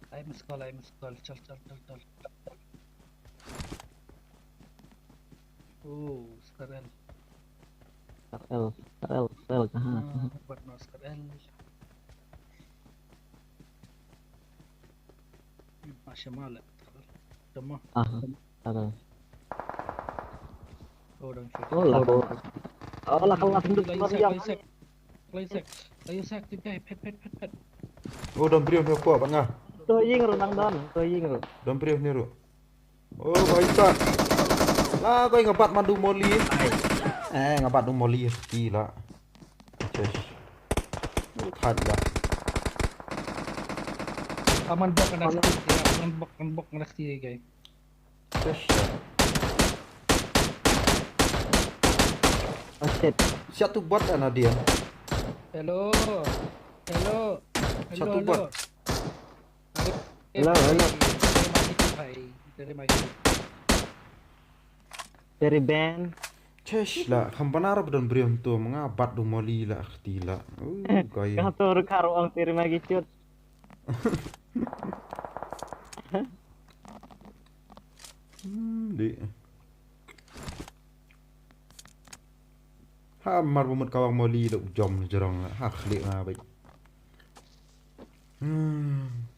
Ai maskol, ai maskol. Chal, chal, chal, chal. Oh, sekarang. R L, R L, R L kaha. Ah, buat no sekarang. Masya Allah. Tama. Ah, R L. Oh, dang. Oh, la ko. Oh, la ko la sunduk Layu ma sak, riang. layu sak. Layu sak. Layu sak tu jai pet pet pet pet. Oh, don briew ne ko ba nga. To ying ro nang don, to ying ro. Don briew ne ro. Oh, bai ta. La ko nga bat mandu moli. Eh, nga bat du moli ki la. Chesh. Thad la. Aman bok na sti, aman bok, aman bok na sti kai. Chesh. Oh shit. Siap tu bot ana dia. Hello. Hello. Hello, Satu hello. bot. Hello, hello. Dari mai tu hai. Dari mai tu. Dari band. Chesh la, kham panar ba don briew tu, nga bat du moli la khti la. Uh, kaya. Ka to ru kar ong tiri magi chut. Hmm, di. Ha mar ba mut ka wang moli la u jom jrong la. Ha khlieh nga bait. Hmm.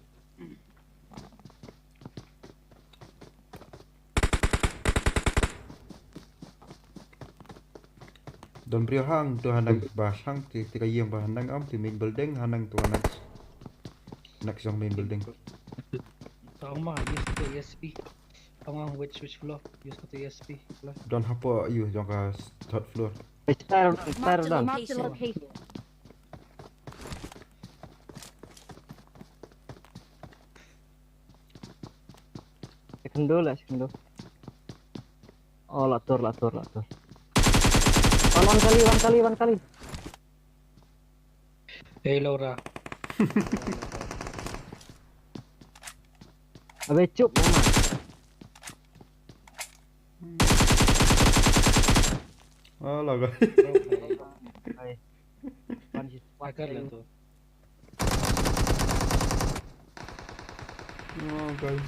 Don briew hang tu hanang ba hang ti ti ka ïing ba hanang am ti main building hanang tu hanang. Next jong main building. Tong ma use the E S P. Tong ma which which floor? Use the E S P floor. Don hapo ïu jong ka third floor. Star down, star Marked a down. location. Second door lah, second door. Oh, la tur, la tur, la tur. Oh, wan kali, wan kali, wan kali. Dei Laura. Abe chup mama. Alah, guys. Hai. Pan si Pakai lah tu. Oh, guys.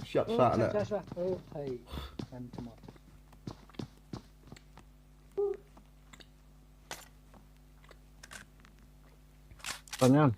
Siap. Oh, sah siap, lah. Siap, siap. Oh, hai. Kan cuma. Panjang.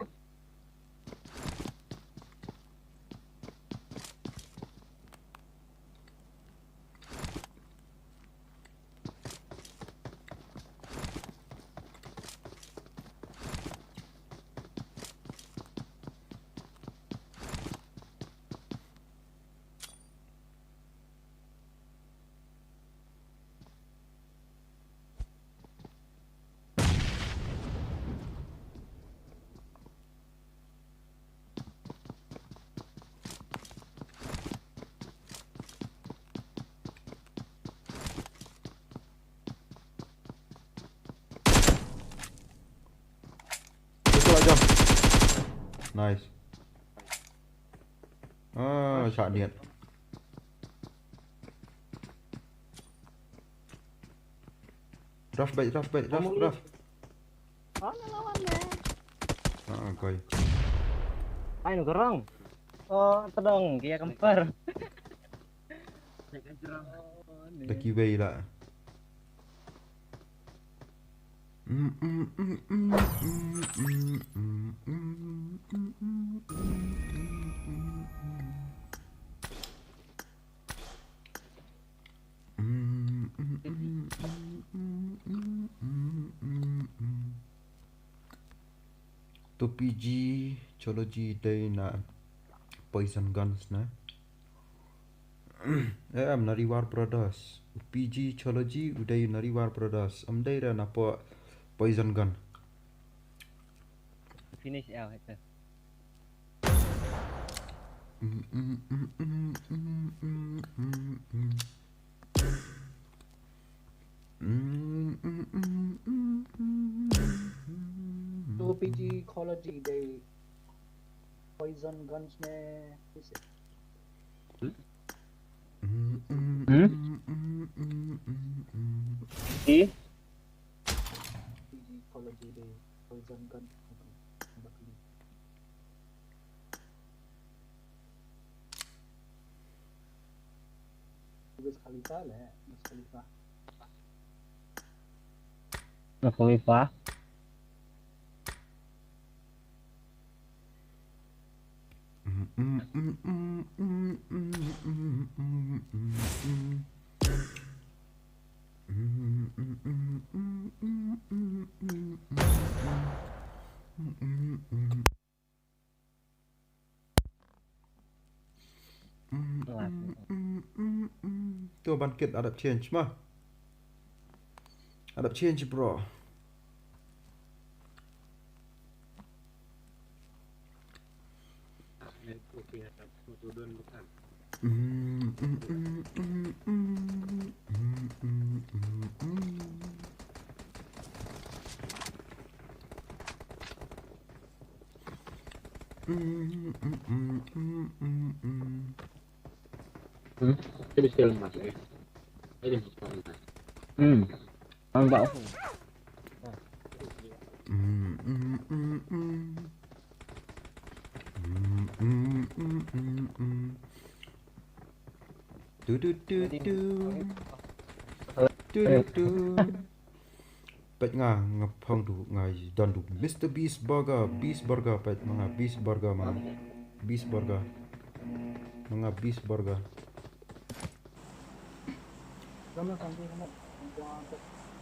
Betul aja. Nice. Ah, shah niat. Rush bait, rush bait, rush, rush. Oh, no, no, no. Ah, koi. Ai, no, gerang. Oh, tedong, dia kempar. Dah kiwei lah. To P G Chology dei na Poison Guns na. Eh, em na Rewar Brothers. P G Chology u dei na Rewar Brothers. Em dei ra na po Poison Gun. Finish el hacker. To P G Chology dei Poison Guns ne. Hmm? Eh? P G Chology dei Poison Gun. Wiz Khalifa le, Wiz Khalifa. Wiz Khalifa. Tu ban kit adap change ma. Adap change, bro. Hmm. Ang ba. Tu tu tu tu. Tu tu tu. Peit nga, nga phong tu, nga don tu. Mister Beast Burger, Beast Burger, peit ma nga, Beast Burger ma nga. Beast Burger. Ma nga Beast Burger.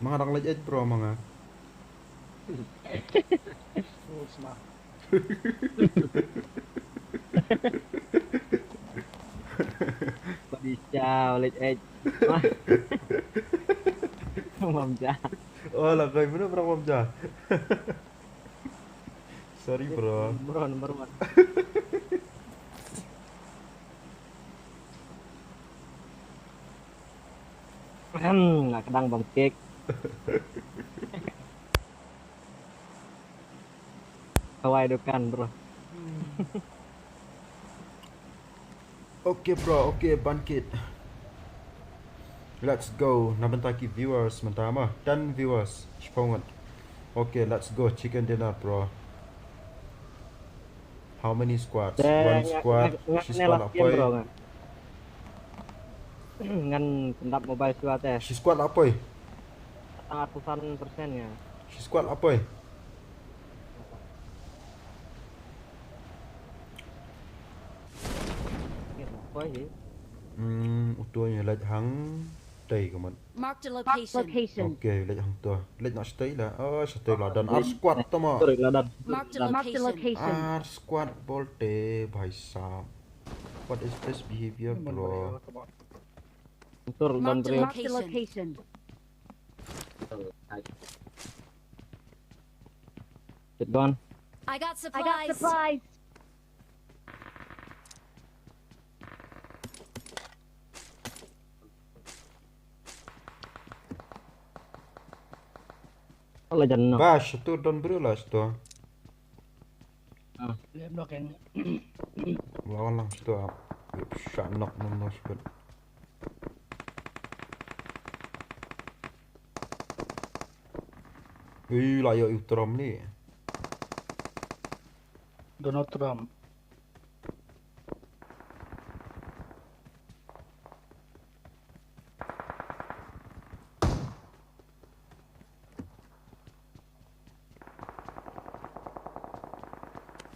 Ma nga dang leit eit, bro, ma nga. Padi chao leit eit. Wah. Mam ja. Oh, la koi mano, bro, mam ja. Sorry, bro. Bro, number one. Ahem, nga kedang bang kek. Kawai dukan, bro. Okay bro, okay, bangkit. Let's go. Na bynta ki viewers mynta ma, ten viewers. Shiphew ngut. Okay, let's go. Chicken dinner, bro. How many squads? One squad. Shi squad la poi. Ngan pyndap mobile squad te. Shi squad la poi. Ratusan persen ya. Shi squad la poi. Hmm, uto ïa leit hangtei ka mut. Marked a location. Okay, leit hangto. Leit noh shatei la. Oh, shatei la don ar squad tama. Marked a location. Ar squad bolte, bhai sahab. What is this behavior, bro? Marked a location. Sit down. I got supplies. Ba shatu don bru la shatu. Lem nok eng. Lawan lang shatu ap. Shah nok nom no shpet. Ui, la ïoh ïa u trom ni. Donald Trump.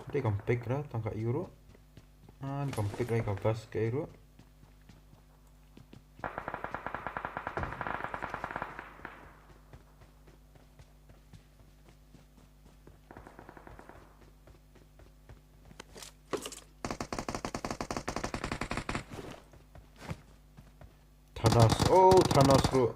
Te kam pek ra tang ka euro. Ah, ni kam pek ra ka bas ka euro. Thanos, oh, Thanos ruh.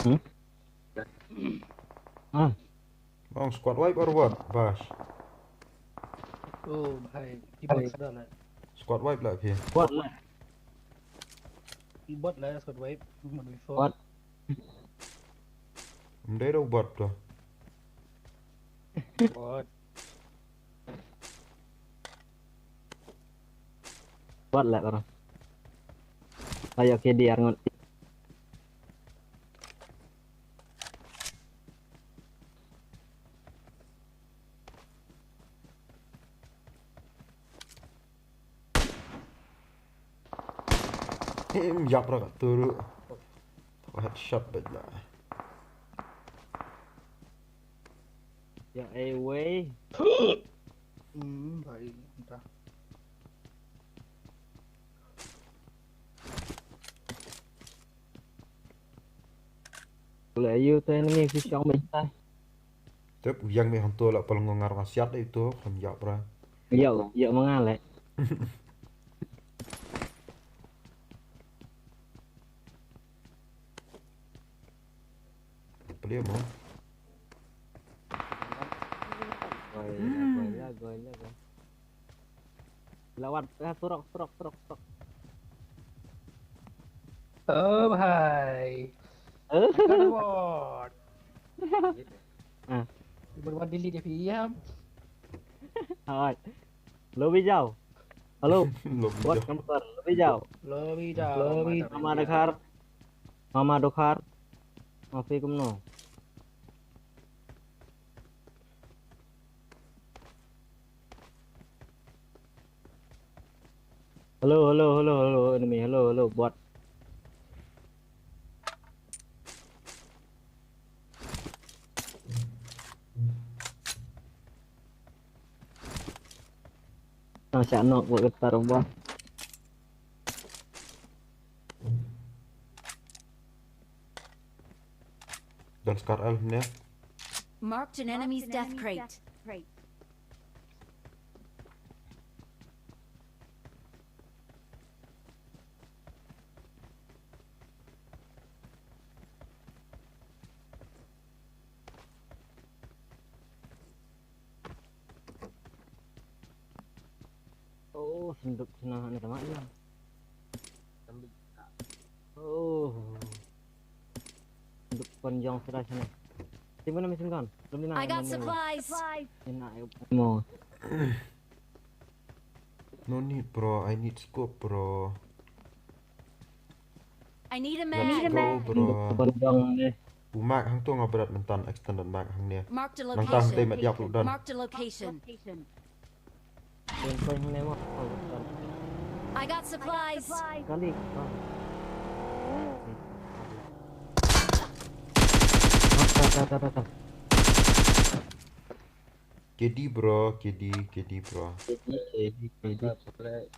Hmm? Ah. Bang squad wipe or what, Bash? Oh, bhai, ki bot sa da la. Squad wipe la phi. Squad la. Ki bot la squad wipe. What? Mdei do bot to. Bot. Bot la karo. Ayo ke di arngot. Im ïap ra ka turu. Headshot bad la. Ya, eh, wei. Hmm, bhai, entah. Boleh ayu tu enemy si siang bad entah. Tep, u ïeng mih hangto la pal ngongar nga siat dei tu, kham ïap ra. Ïa, ïa ma nga leh. Pali mo. Gol, gol, gol, gol. Lawat, ah, surok, surok, surok, surok. Oh, bhai. Eh? I got a bot. Ah. Ibu buat delete ya, P M. Hai. Lobby jao. Hello. Lobby jao. Bot number. Lobby jao. Lobby jao. Lobby. Mama Dokhar. Mama Dokhar. Mafi kumno. Hello, hello, hello, hello, enemy, hello, hello, bot. Tang shah nok bot getar bot. Don Scar Elf ne. Marked an enemy's death crate. Senduk sana ni sama ya. Oh. Senduk panjang sudah sana. Timbun na machine gun. Belum dina. I got supplies. Ina mo. No need, bro. I need scope, bro. I need a mag. Let's go, bro. Panjang ni. U mag hangto nga bret mynta, extended mag hangne. Marked a location. Nangta hangtei met ïap ruh don. Marked a location. Pen pen hangne mo. I got supplies. Kali. Ta, ta, ta, ta, ta. K D, bro, K D, K D, bro. K D, K D, K D.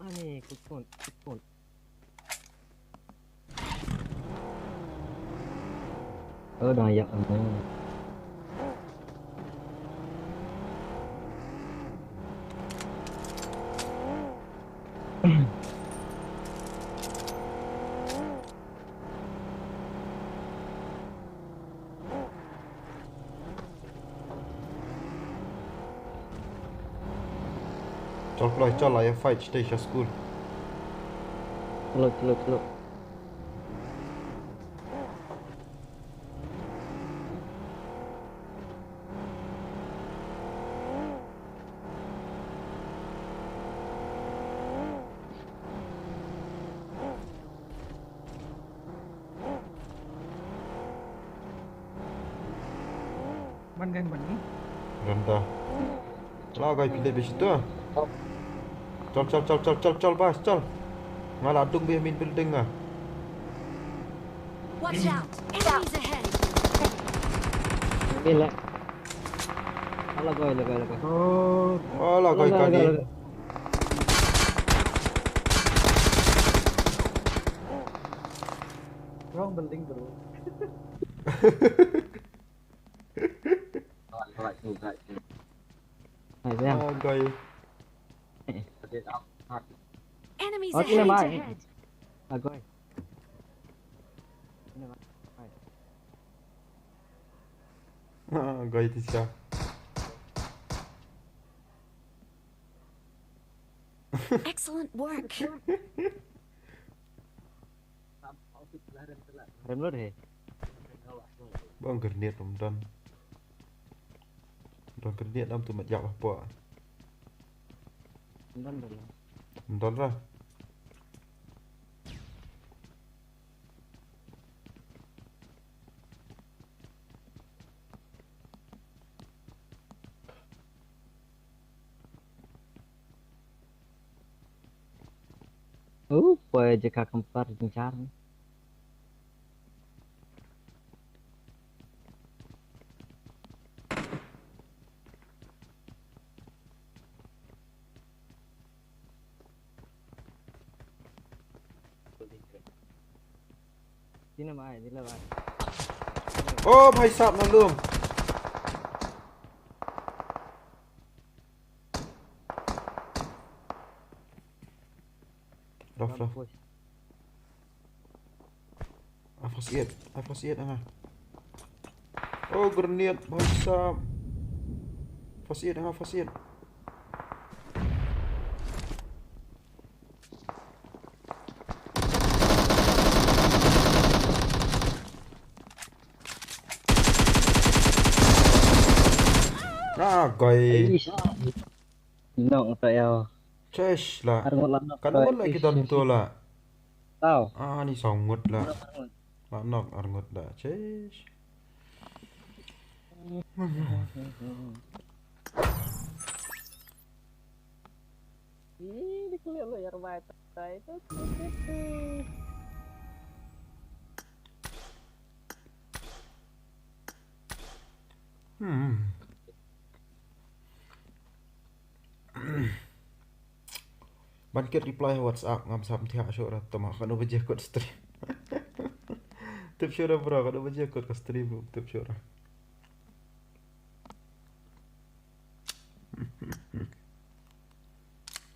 Ani, kukun, kukun. Oh, dah yak. Chal kloi, chal, ai fight sha school. Chalo, chalo, chalo. Ban gang ban ni. Randa. La gai phi leit bad shi to. Chal, chal, chal, chal, chal, chal, bas, chal. Nga la dung bad main building nga. Watch out! Enemies ahead! Ni la. Ala gai, la gai, la gai. Oh, ala gai, la gai, kali. La gai. Wrong building, bro. Right, right, right, right. Hai, Bang. Ah, gai. Enemies ahead. Oh, sini, Bang. Ahead. Ah, gai. Sini, Bang. Hai. Ah, gai, Tisha. Excellent work. Rem lut he. Bang grenade ym don. Don grenade ym tu mat yak apa. Ym don, don. Ym don lah. Uh, poi jaka kempar jingchar. Sini, bhai, sini, bhai. Oh, bhai sahab, nalum. Rough, rough. Ah, first aid. Ah, first aid, ah. Oh, grenade, bhai sahab. First aid, ah, first aid. Ah, gai. Eish. Nok ta ïa. Chesh la. Ar ngut la nok. Kan ngut la ki don to la. Tau. Ah, ni saw ngut la. La nok ar ngut la. Chesh. Ih, di kulit lo ya rebai tai. Hmm. Ban kit reply WhatsApp ngam sam thiah shuh ra tama kano baje kut stream. Tip shuh ra bro, kano baje kut ka stream, tip shuh ra.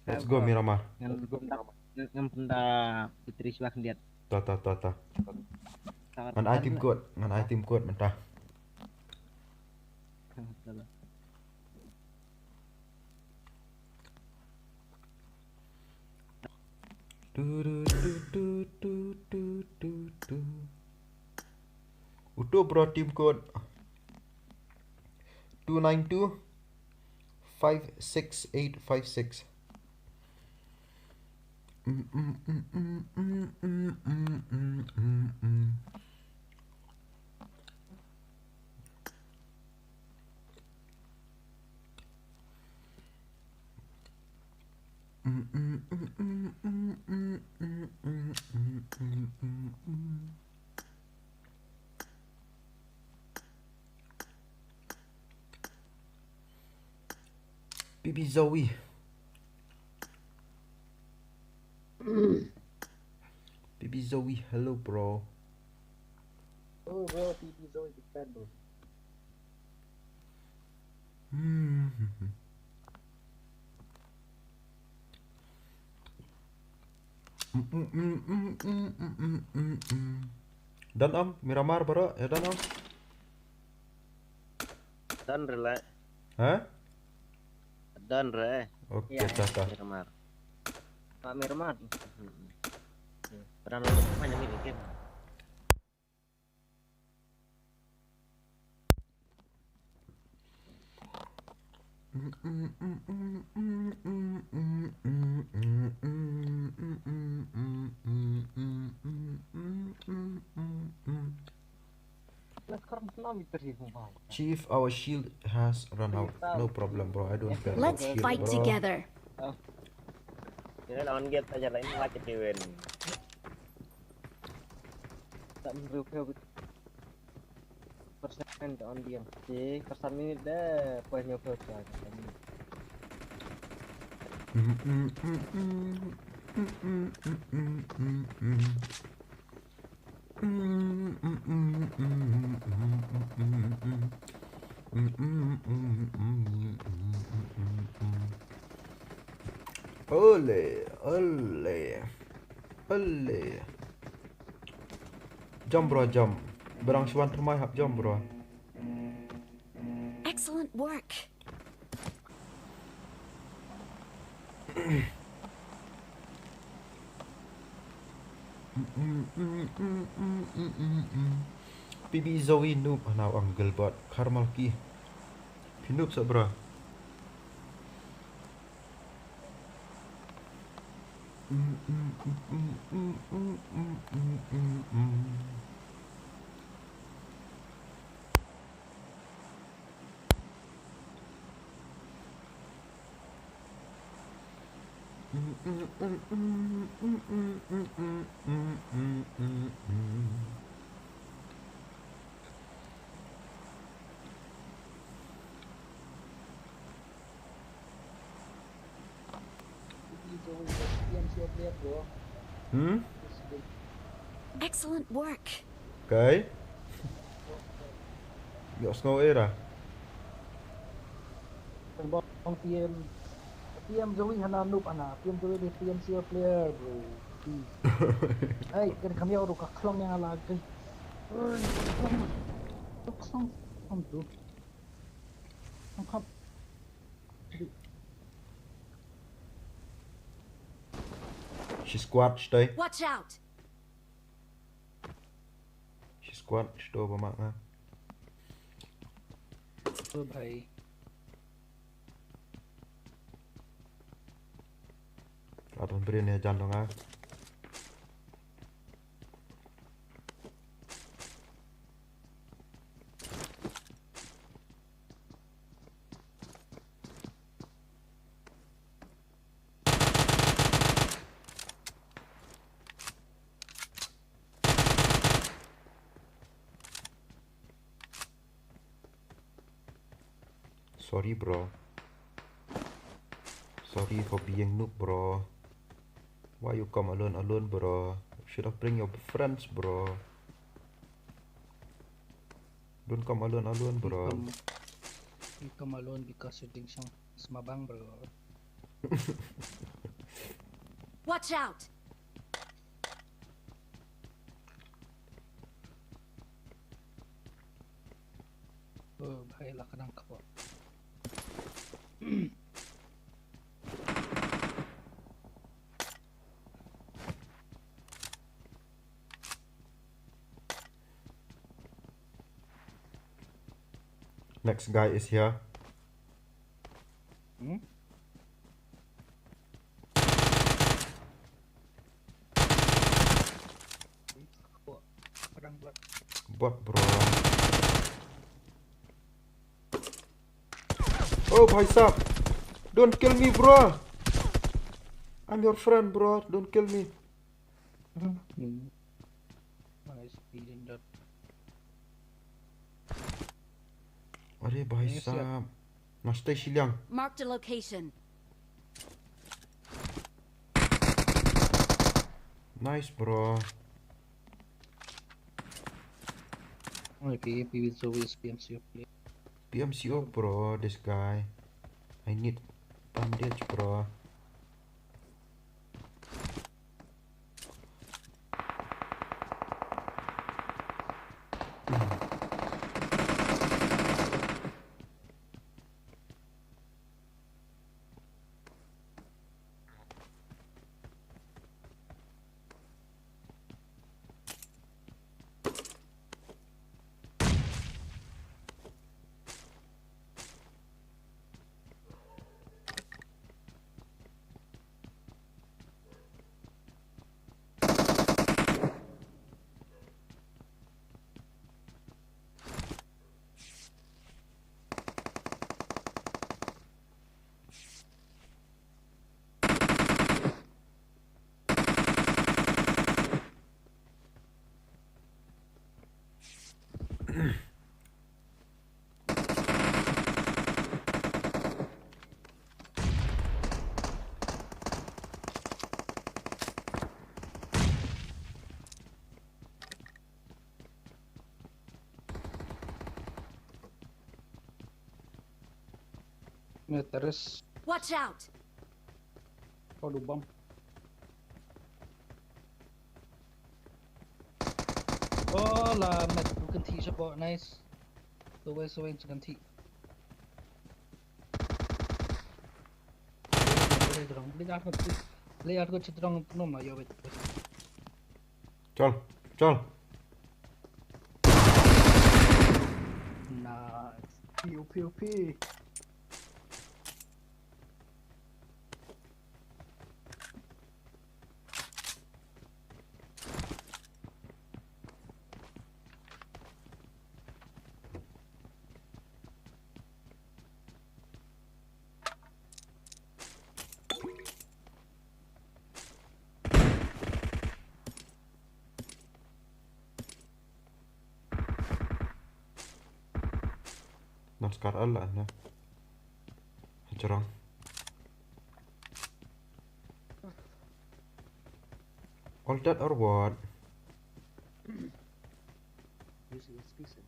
Let's go, Miramar. Ngam, ngam, ngam pynda Beatrice wah khyndiat. Ta, ta, ta, ta. Ngan ai team code, ngan ai team code mynta. Du, du, du, du, du, du, du, du. Utu bro, team code two nine two five six eight five six. Baby Zoe. Baby Zoe, hello, bro. Oh, bro, Baby Zoe, big fan, bro. Hmm. Done, Om? Miramar baroh, ïa done, Om? Done re la. Ha? Done re. Okay, ïa, tah, tah. Miramar. Pak Miramar. Hmm. Pernah nonton apa yang ini game? Chief, our shield has run out. No problem, bro. I don't care about shield, bro. Let's fight together. Ini lawan game aja lain lah, kita win. Tak menurut percent on dia. Okey, percent ni dah point yang percent. Ole, ole, ole. Jump, bro, jump. Barang shuan thermai hap jump, bro. Excellent work. Baby Zoe noob, hana ang Gilbert Karmalki. Phi noob sa, bro. Hmm? Excellent work. Okay. Ïohsngew ïa ra. Bong P M, P M Zoe hana noob hana, P M Zoe dei P M C player, bro. Please. Hey, kan kam ïoh ruh ka khlong ïa nga la kai. Oi, ka khlong. Ka khlong. Kam tu. Kam kam. Shi squad shatei. Watch out. Shi squad shatei ba ma nga. To bhai. Atan brin ïa jan dong ah. Sorry, bro. Sorry for being noob, bro. Why you come alone, alone, bro? You should have bring your friends, bro. Don't come alone, alone, bro. You come, you come alone because you think some smabang, bro. Watch out! Oh, bhai, la ka dang kpo. Next guy is here. Hmm? Bot, bot. Bot, bro. Oh, bhai sahab. Don't kill me, bro. I'm your friend, bro. Don't kill me. Hmm. Nice, he did that. अरे भाई Yes, sir. साहब, नाश्ते शिलियांग। Marked a location. Nice, bro. Only P A P with always P M C O play. P M C O, bro, this guy. I need bandage, bro. Mid terrace. Watch out! Oh, du bomb. Oh, la mid, du kan thi shapoh, nice. The way, the way, kan thi. Lay out, lay out, lay out, lay out, lay out, lay out, lay out, lay out. चल, चल। Nice. P O P, P O P. Nang skar ala na. Hajrong. All dead or what? Using his pistol.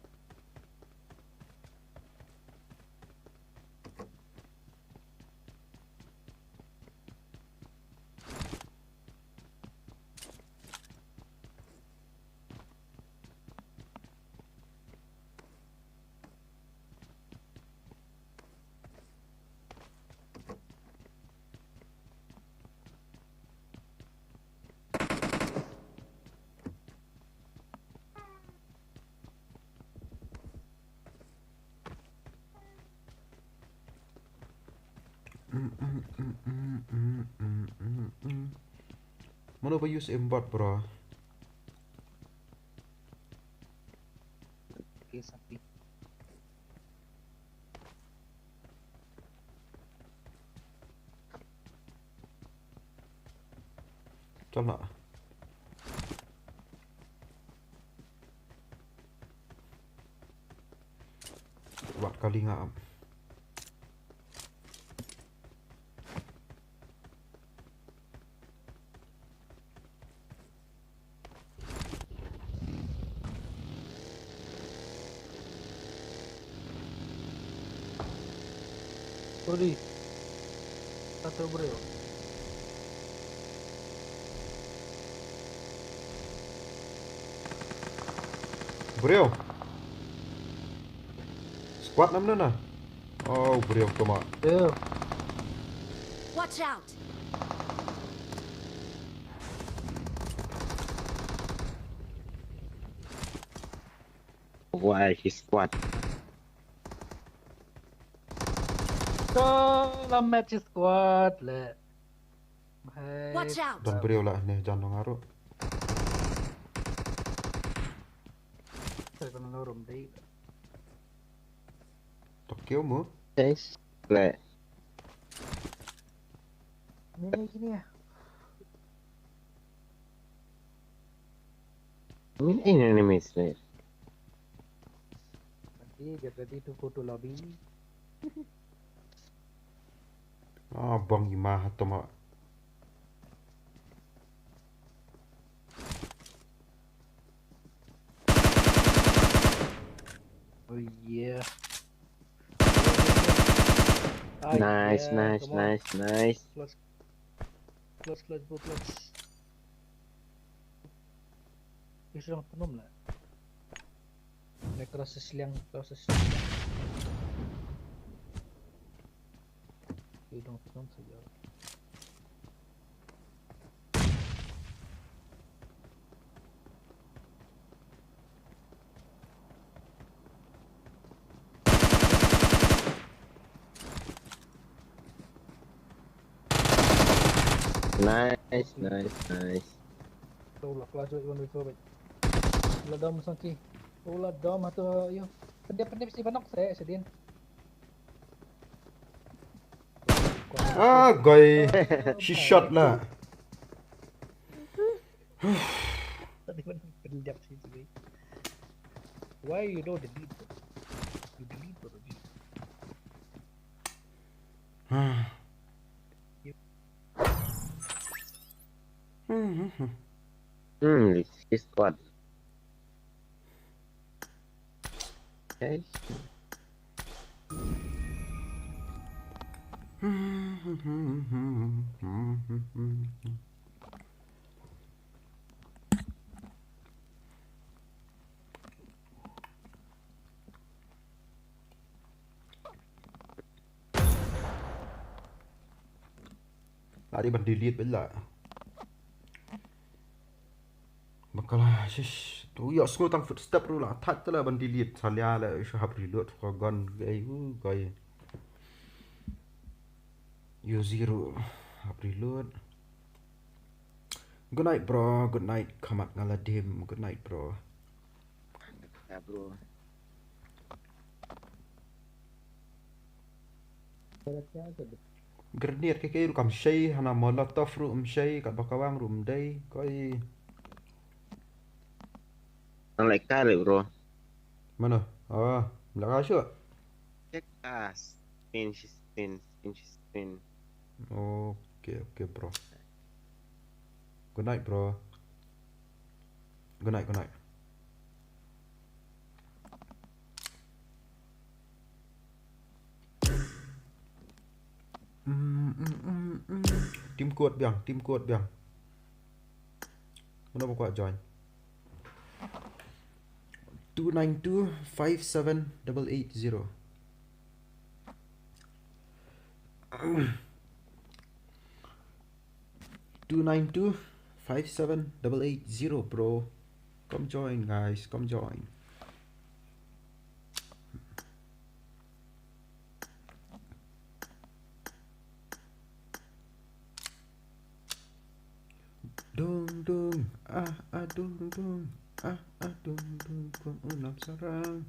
Mano ba use aimbot, bro? Okay, sapi. Chal na. Wat kali nga am. Sorry. Satu bro. Bro. Squad nam na na. Oh, briew kumno. Ew. Watch out! Why he squad? Ka la match squad le. Hai. Watch out! Don briew la ne jan dong aro. Sa ka nang rum dei. Tokyo mo. Guys. Le. Ni ni sini ya. Min ini ni mis ni. Nanti get ready to go to lobby. Ah, bang ima hatoma. Oh yeah. Ah, Nice, yeah, nice, come on. Nice, nice. Close. Close, close, bro, close. Yu sdang pynnom la. Nai cross sliang, cross sliang. Yu dang pynnom saja. Nice, nice, nice. Tau la clash wait one wait four wait. La dom sangki. Oh la dom hatu yo. Pendep pendep si banok saya sedin. Ah, goi. She shot la. Tadi mana pendep si tu. Why you don't delete? You delete or delete? Hmm, this is squad. Okay. Lari ban delete bela. Bakala shish. Tu yo sngew tang footstep ruh la. Thait te la ban delete. Salia la shu hap reload ko gun. Gai u gai. U zero. Hap reload. Good night bro. Good night. Khamat nga la dim. Good night bro. Yeah, bro. Grenade ke ke ruh kam shei, hana molotov ruh um shei, kat bakawang ruh um dei, koi. Nang lek kar, bro. Mana? Ah, belakang shu. Check us. Spin, she spin, spin, she spin. Okay, okay bro. Good night bro. Good night, good night. Mm, mm, mm, mm. Team code biang, team code biang. Mano ba kwah join? Two nine two five seven double eight zero. Two nine two five seven double eight zero, bro. Come join, guys. Come join. Dung dung, ah ah dung dung, ah ah dung dung, kong u nam sarang.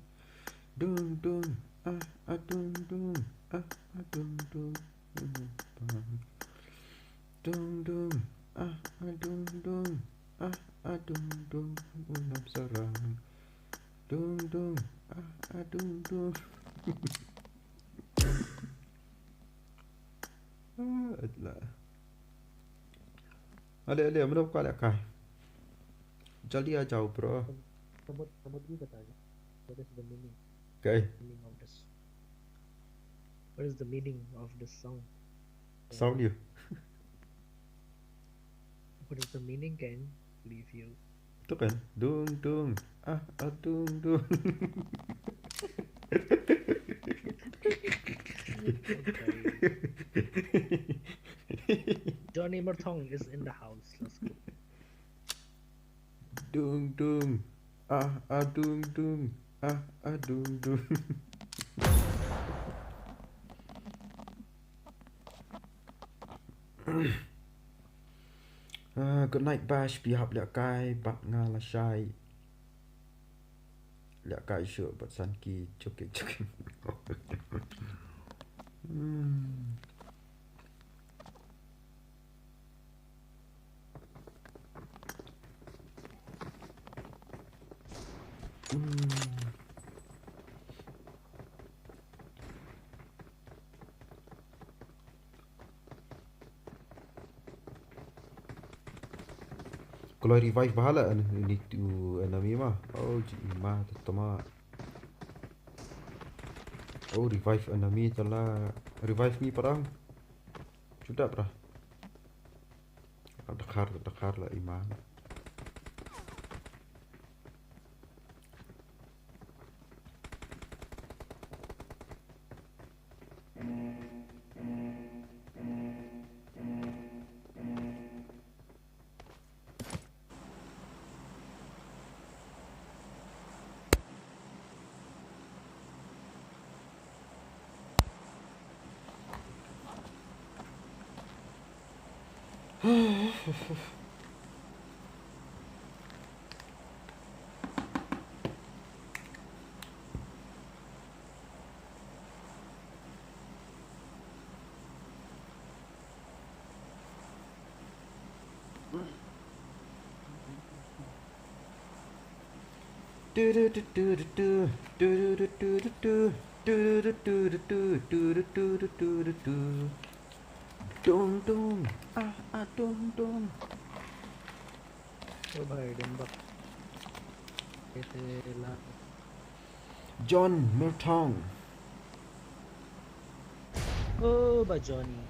Dung dung, ah ah dung dung, ah ah dung dung, u nam pang. Dung dung, ah ah dung dung, ah ah dung dung, u nam sarang. Dung dung, ah ah dung dung. Ah, Allah. Ale ale, mano ka leh kai? Jaldi a jao, bro. Samut samut ni kata je. What is the meaning? Okay. Meaning of this. What is the meaning of this song? Sound you. What is the meaning, kan? Leave you. Tu kan? Dung dung. Ah, ah dung dung. Johnny Murthong is in the house. Let's go. Dung dung. Ah, ah, dung dung. Ah, ah, dung dung. Ah, good night, Bash. Phi hap lehkai bad nga lashai. Lehkai shuh bad Sanki, joking, joking. Hmm. Hmm. Khlem revive bha la, ini tu enemy ma. Oh, ji ma, tama. Oh, revive enemy tala. Revive ni parang. Sudah, bra. Dakar, dakar la iman. Dung dung, ah, ah, dung dung. Oh bhai, Denmark. John Miltong. Oh, ba Johnny.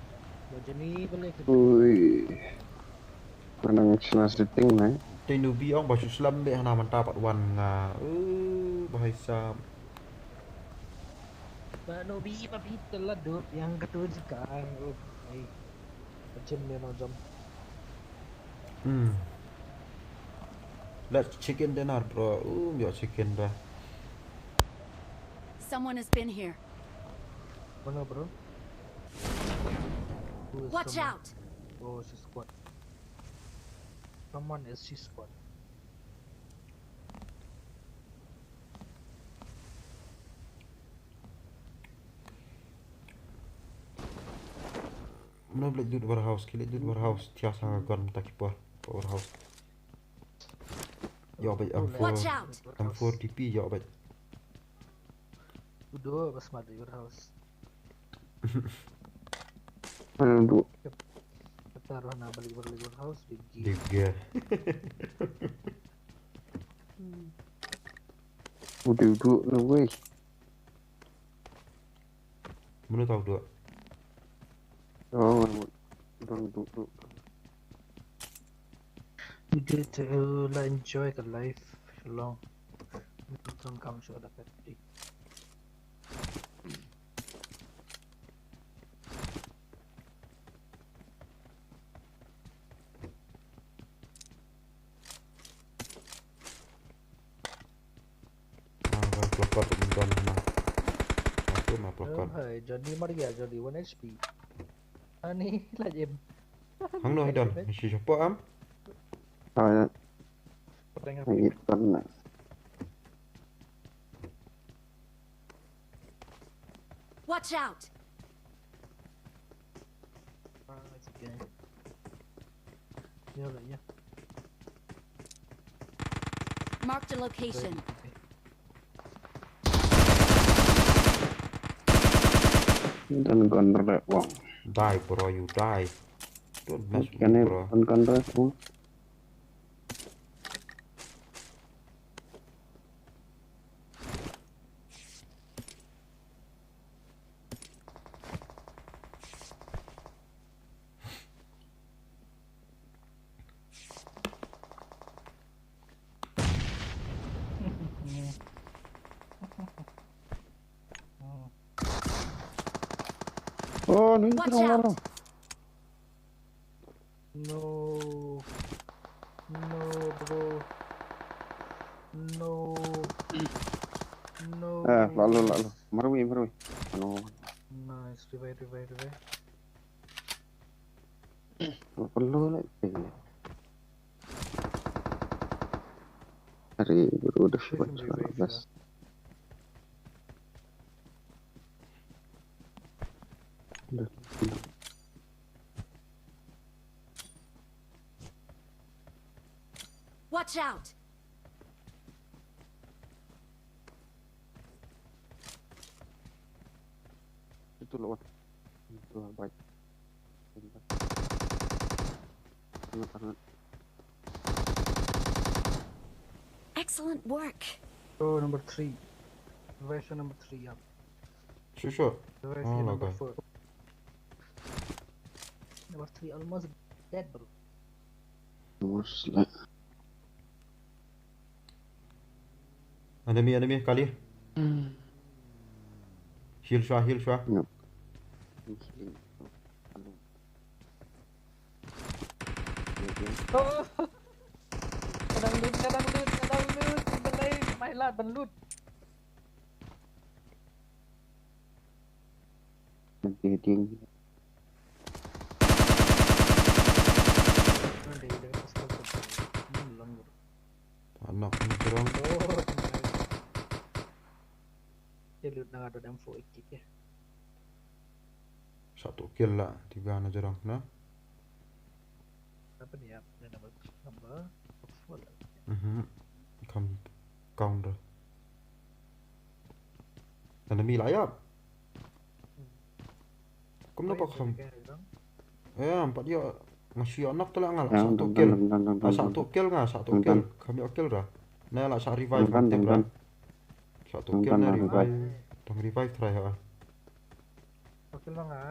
Ba Johnny balik. Ui. Manang sila setting, eh. Te nubi ong ba shu slem be hana mynta pat wan nga. Uh, bahai sam. Ba nubi ba phi telah dut yang katu jika. Oh, ai. Jom dia no jom. Hmm. Let's chicken dinner, bro. Uh, yo chicken ba. Someone has been here. Mana, bro? Watch out! Oh, si squad. Someone is si squad. Mano ba leit dud warehouse, ki leit dud warehouse, thiah sa gun mynta ki por warehouse. Ïoh beit M four. Watch out! M four D P ïoh beit. Udo bas mad warehouse. Aduh. Kata roh na balik balik warehouse big. Big gear. Udah duduk lah weh. Mano tau duduk? Oh, bang duduk. Udah tu lah enjoy ka life long. Nonton kam show dapat. Ah, bang pelakar tu mentuan hana. Aku mah pelakar. Hai, Johnny mar gaya, Johnny one H P. Ani lajim. Hang no hidon, mesti siapa am? Ah, Pertengah. Iton lah. Watch out! Ah, it's okay. Ïa lah, ïa. Marked a location. Dan gun rek wang. Die, bro, you die. Don't mess with Kan me, ni bro. Gun gun rek wang. Oh, ni Watch kena out! Marwei. No. No, bro. No. No. Eh, lalu, lalu. Marwei, Marwei. Ano, Nice, revive, revive, revive. perlu lah. Hari baru dah Wait, buat revive, suara revive, bas. Dah. Watch out! Itu lewat. Itu baik. Sangat, sangat. Excellent work! Oh, number three. Revive number three, yep. Sure, sure. Revive Oh, number okay. four. Number three almost dead, bro. Terus lah. Enemy, enemy, kali. Heal shwa, heal shwa. Yep. Oh! Kadang loot, kadang loot, kadang loot. Balai, mai lad ban loot. Nanti dia Nanti dia pas kau. Hmm, belum, bro. Anak ni terang. Oh, dia loot na ada M four eight kit ya. Satu kill lah, tiga na jorang na. Apa ni ya? Dia number number four lah. Mhm. Kam counter. Enemy lah ya. Kum na pa kam. Eh, empat dia. Ngasih anak tu lah ngal. Satu kill. Ah, satu kill nga, satu kill. Kami kill dah. Nah lah, satu revive. Mantap lah. Satu kill na revive. Tang revive try ha. Oke lah nga.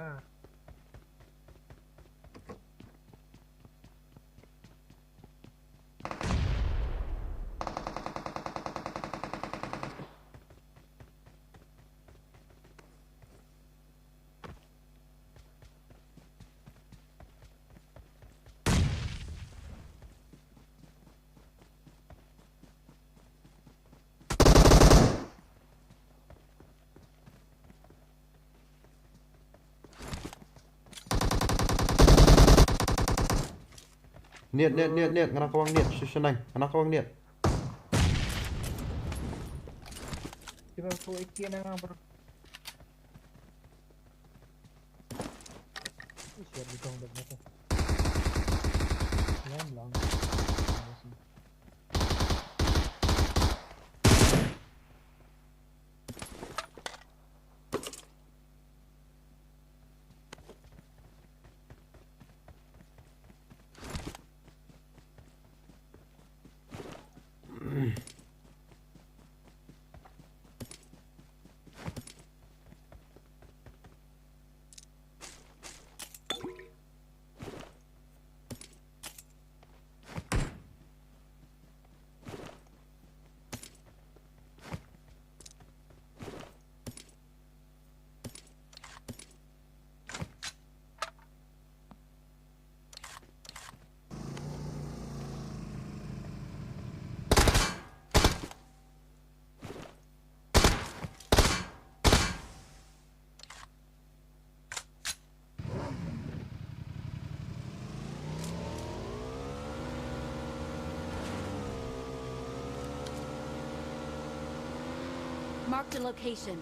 Niat, niat, niat, niat, ngana kawang niat, shishanang, ngana kawang niat. Kita ko iki na nga bro. Siap di tong dah mati. Yan lang. Marked a location.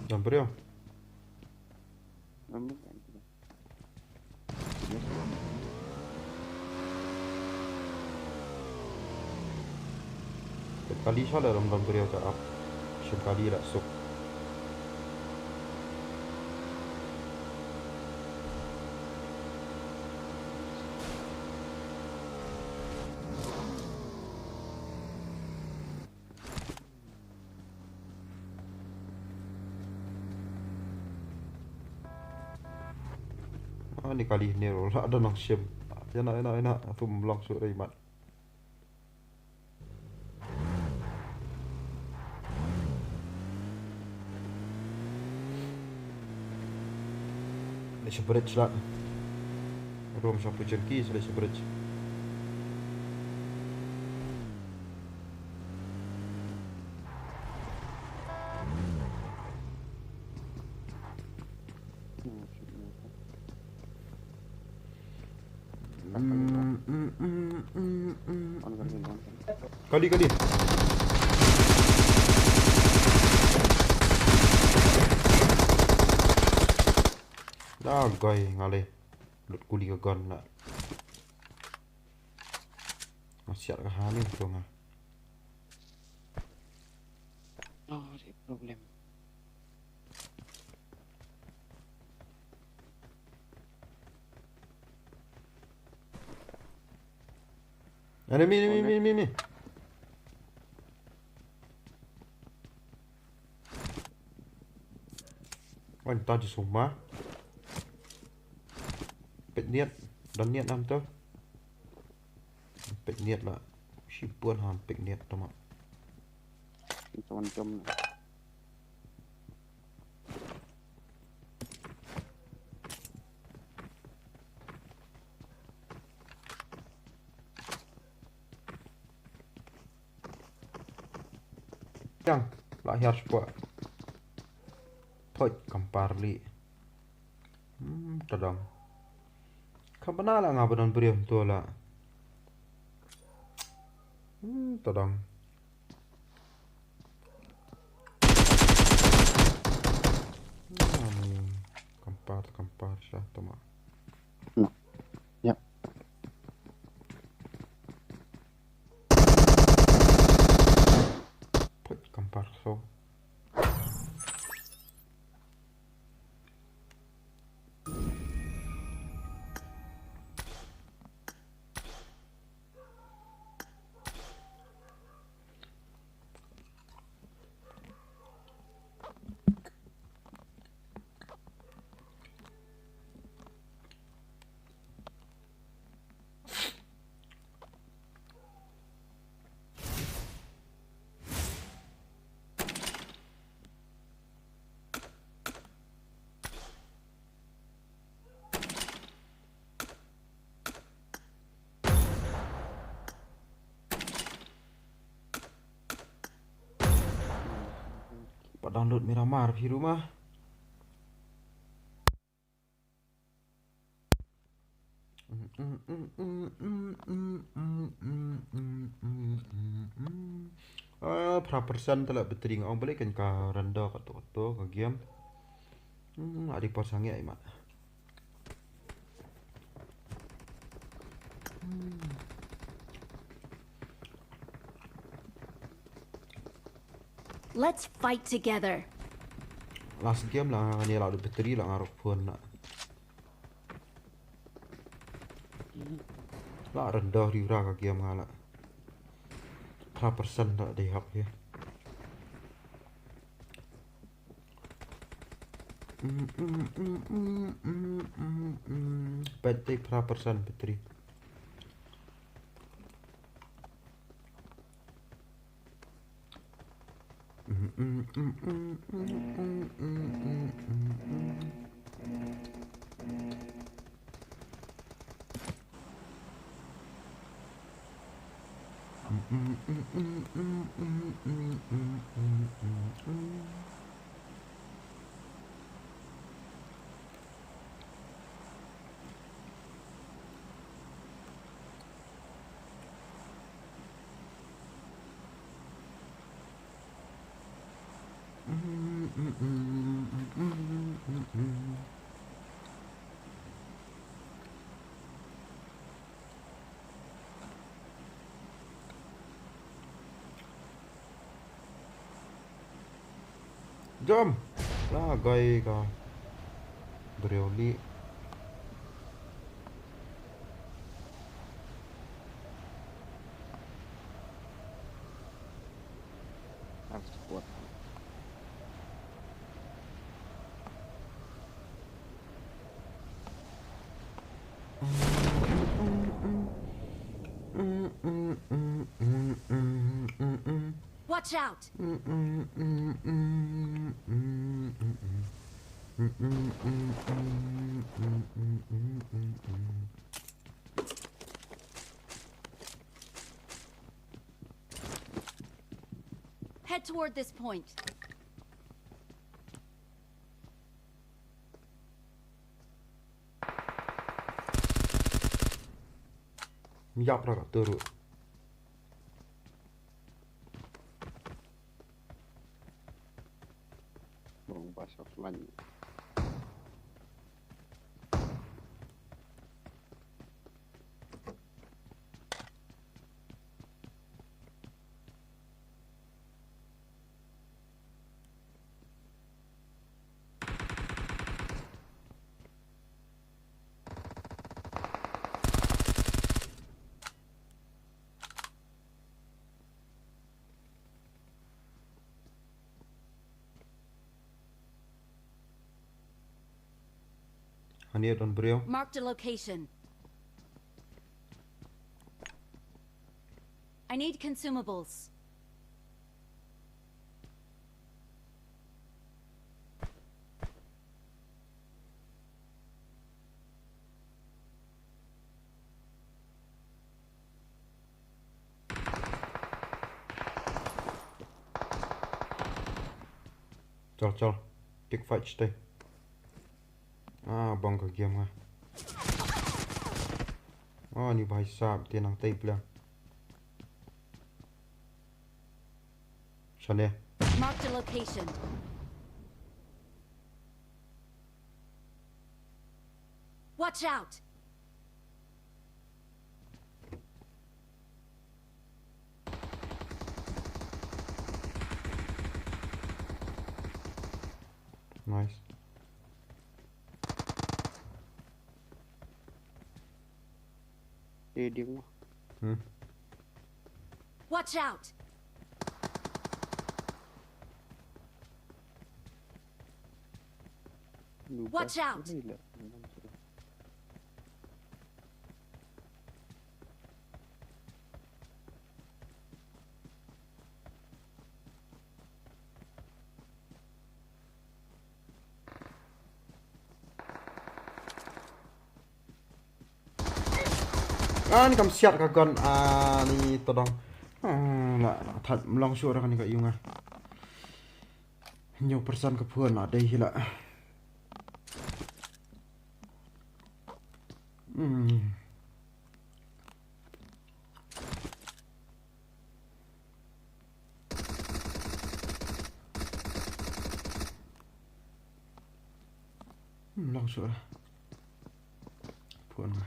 Jump dia. Kali sha la ram ram bria ka ap. Shim kali la suk. Ani kali ne ro la da nang shim. Ina, ina, ina. Tum long su ri mat. Leit sha bridge la. Rum sha pujon ki, leit sha bridge. Kali, kali. Dah gai ngalai. Lut kuli ka gun na. Masih ada kahani tu nga. Oh, ada problem. Enemy, enemy, enemy, enemy, enemy. Wan ta ji suma. Pet niat, dan niat nam tu. Pek niat la. Shibun ha pek niat tu ma. Itu macam yang la hiar spot. Thoi kampar li. Hmm, tadang. Ka bana la nga badan briew tu la. Hmm, tadang. Hmm, kampar, kampar sha tama. Ya. Put kampar so. Pat download Miramar phi ruh ma. Ah, phra persen tala battery nga ong balei kan ka randa kato kato ka game. Hmm, adi por sangya imat. Let's fight together. Last game la ngani la battery la ngarok phone na. La randa riura ka game nga la. Phra persen la dei hap ya. Battery phra persen battery. Jom. La gai ka brioh li. Harus kuat. Watch out! Head toward this point. Yap ra ka turu. Bong pas offline. Hani don briew. Marked a location. I need consumables. Chal, chal. Tik fight stay. Ah, bong ka game nga. Oh, ni bhai sahab, te nang tei plang. Shane. Marked a location. Watch out! Nice. Reading mo. Hmm. Watch out! Watch out! Ah, ni kam siat ka gun, ah, ni todong. Ah, la, la, that mlong shuh ra kani ka ïung ah. Hynñiew percent ka phone la dei hi la. Hmm. Hmm, long shuh. Phone nga.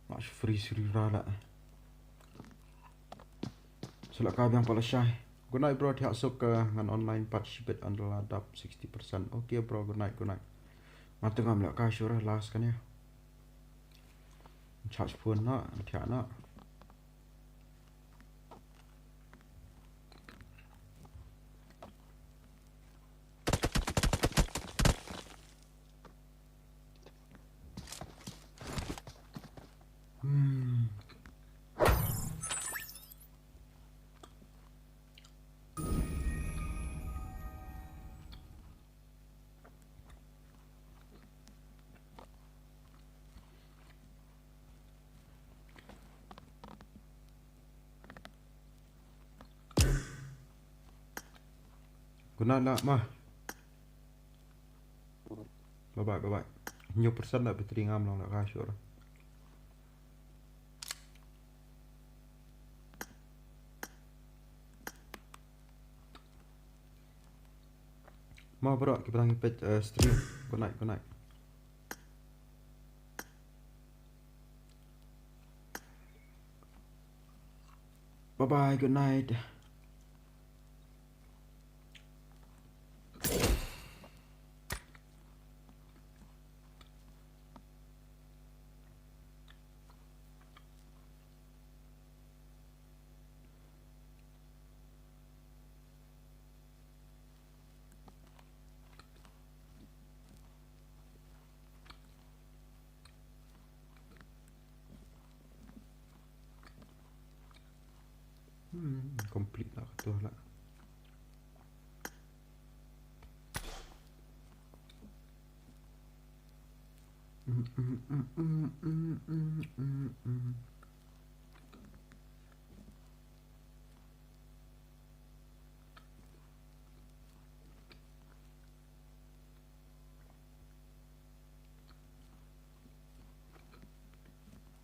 Nga shu free shu ra la. Shu la ka biang pala shai. Good night bro, thiah suk ka ngan online pat shibit ynda la dap sixty percent. Okay bro, good night, good night. Nga te ngam la ka shuh ra last kane. Charge phone na, thiah na. Hmm. Good night lah, ma. Bye bye, bye bye. Hynñiew percent da battery ngam long da ka shuh. Ma bro, ki ba dang peit, eh, stream. Good night, good night. Bye bye, good night. Hmm, complete la kato la.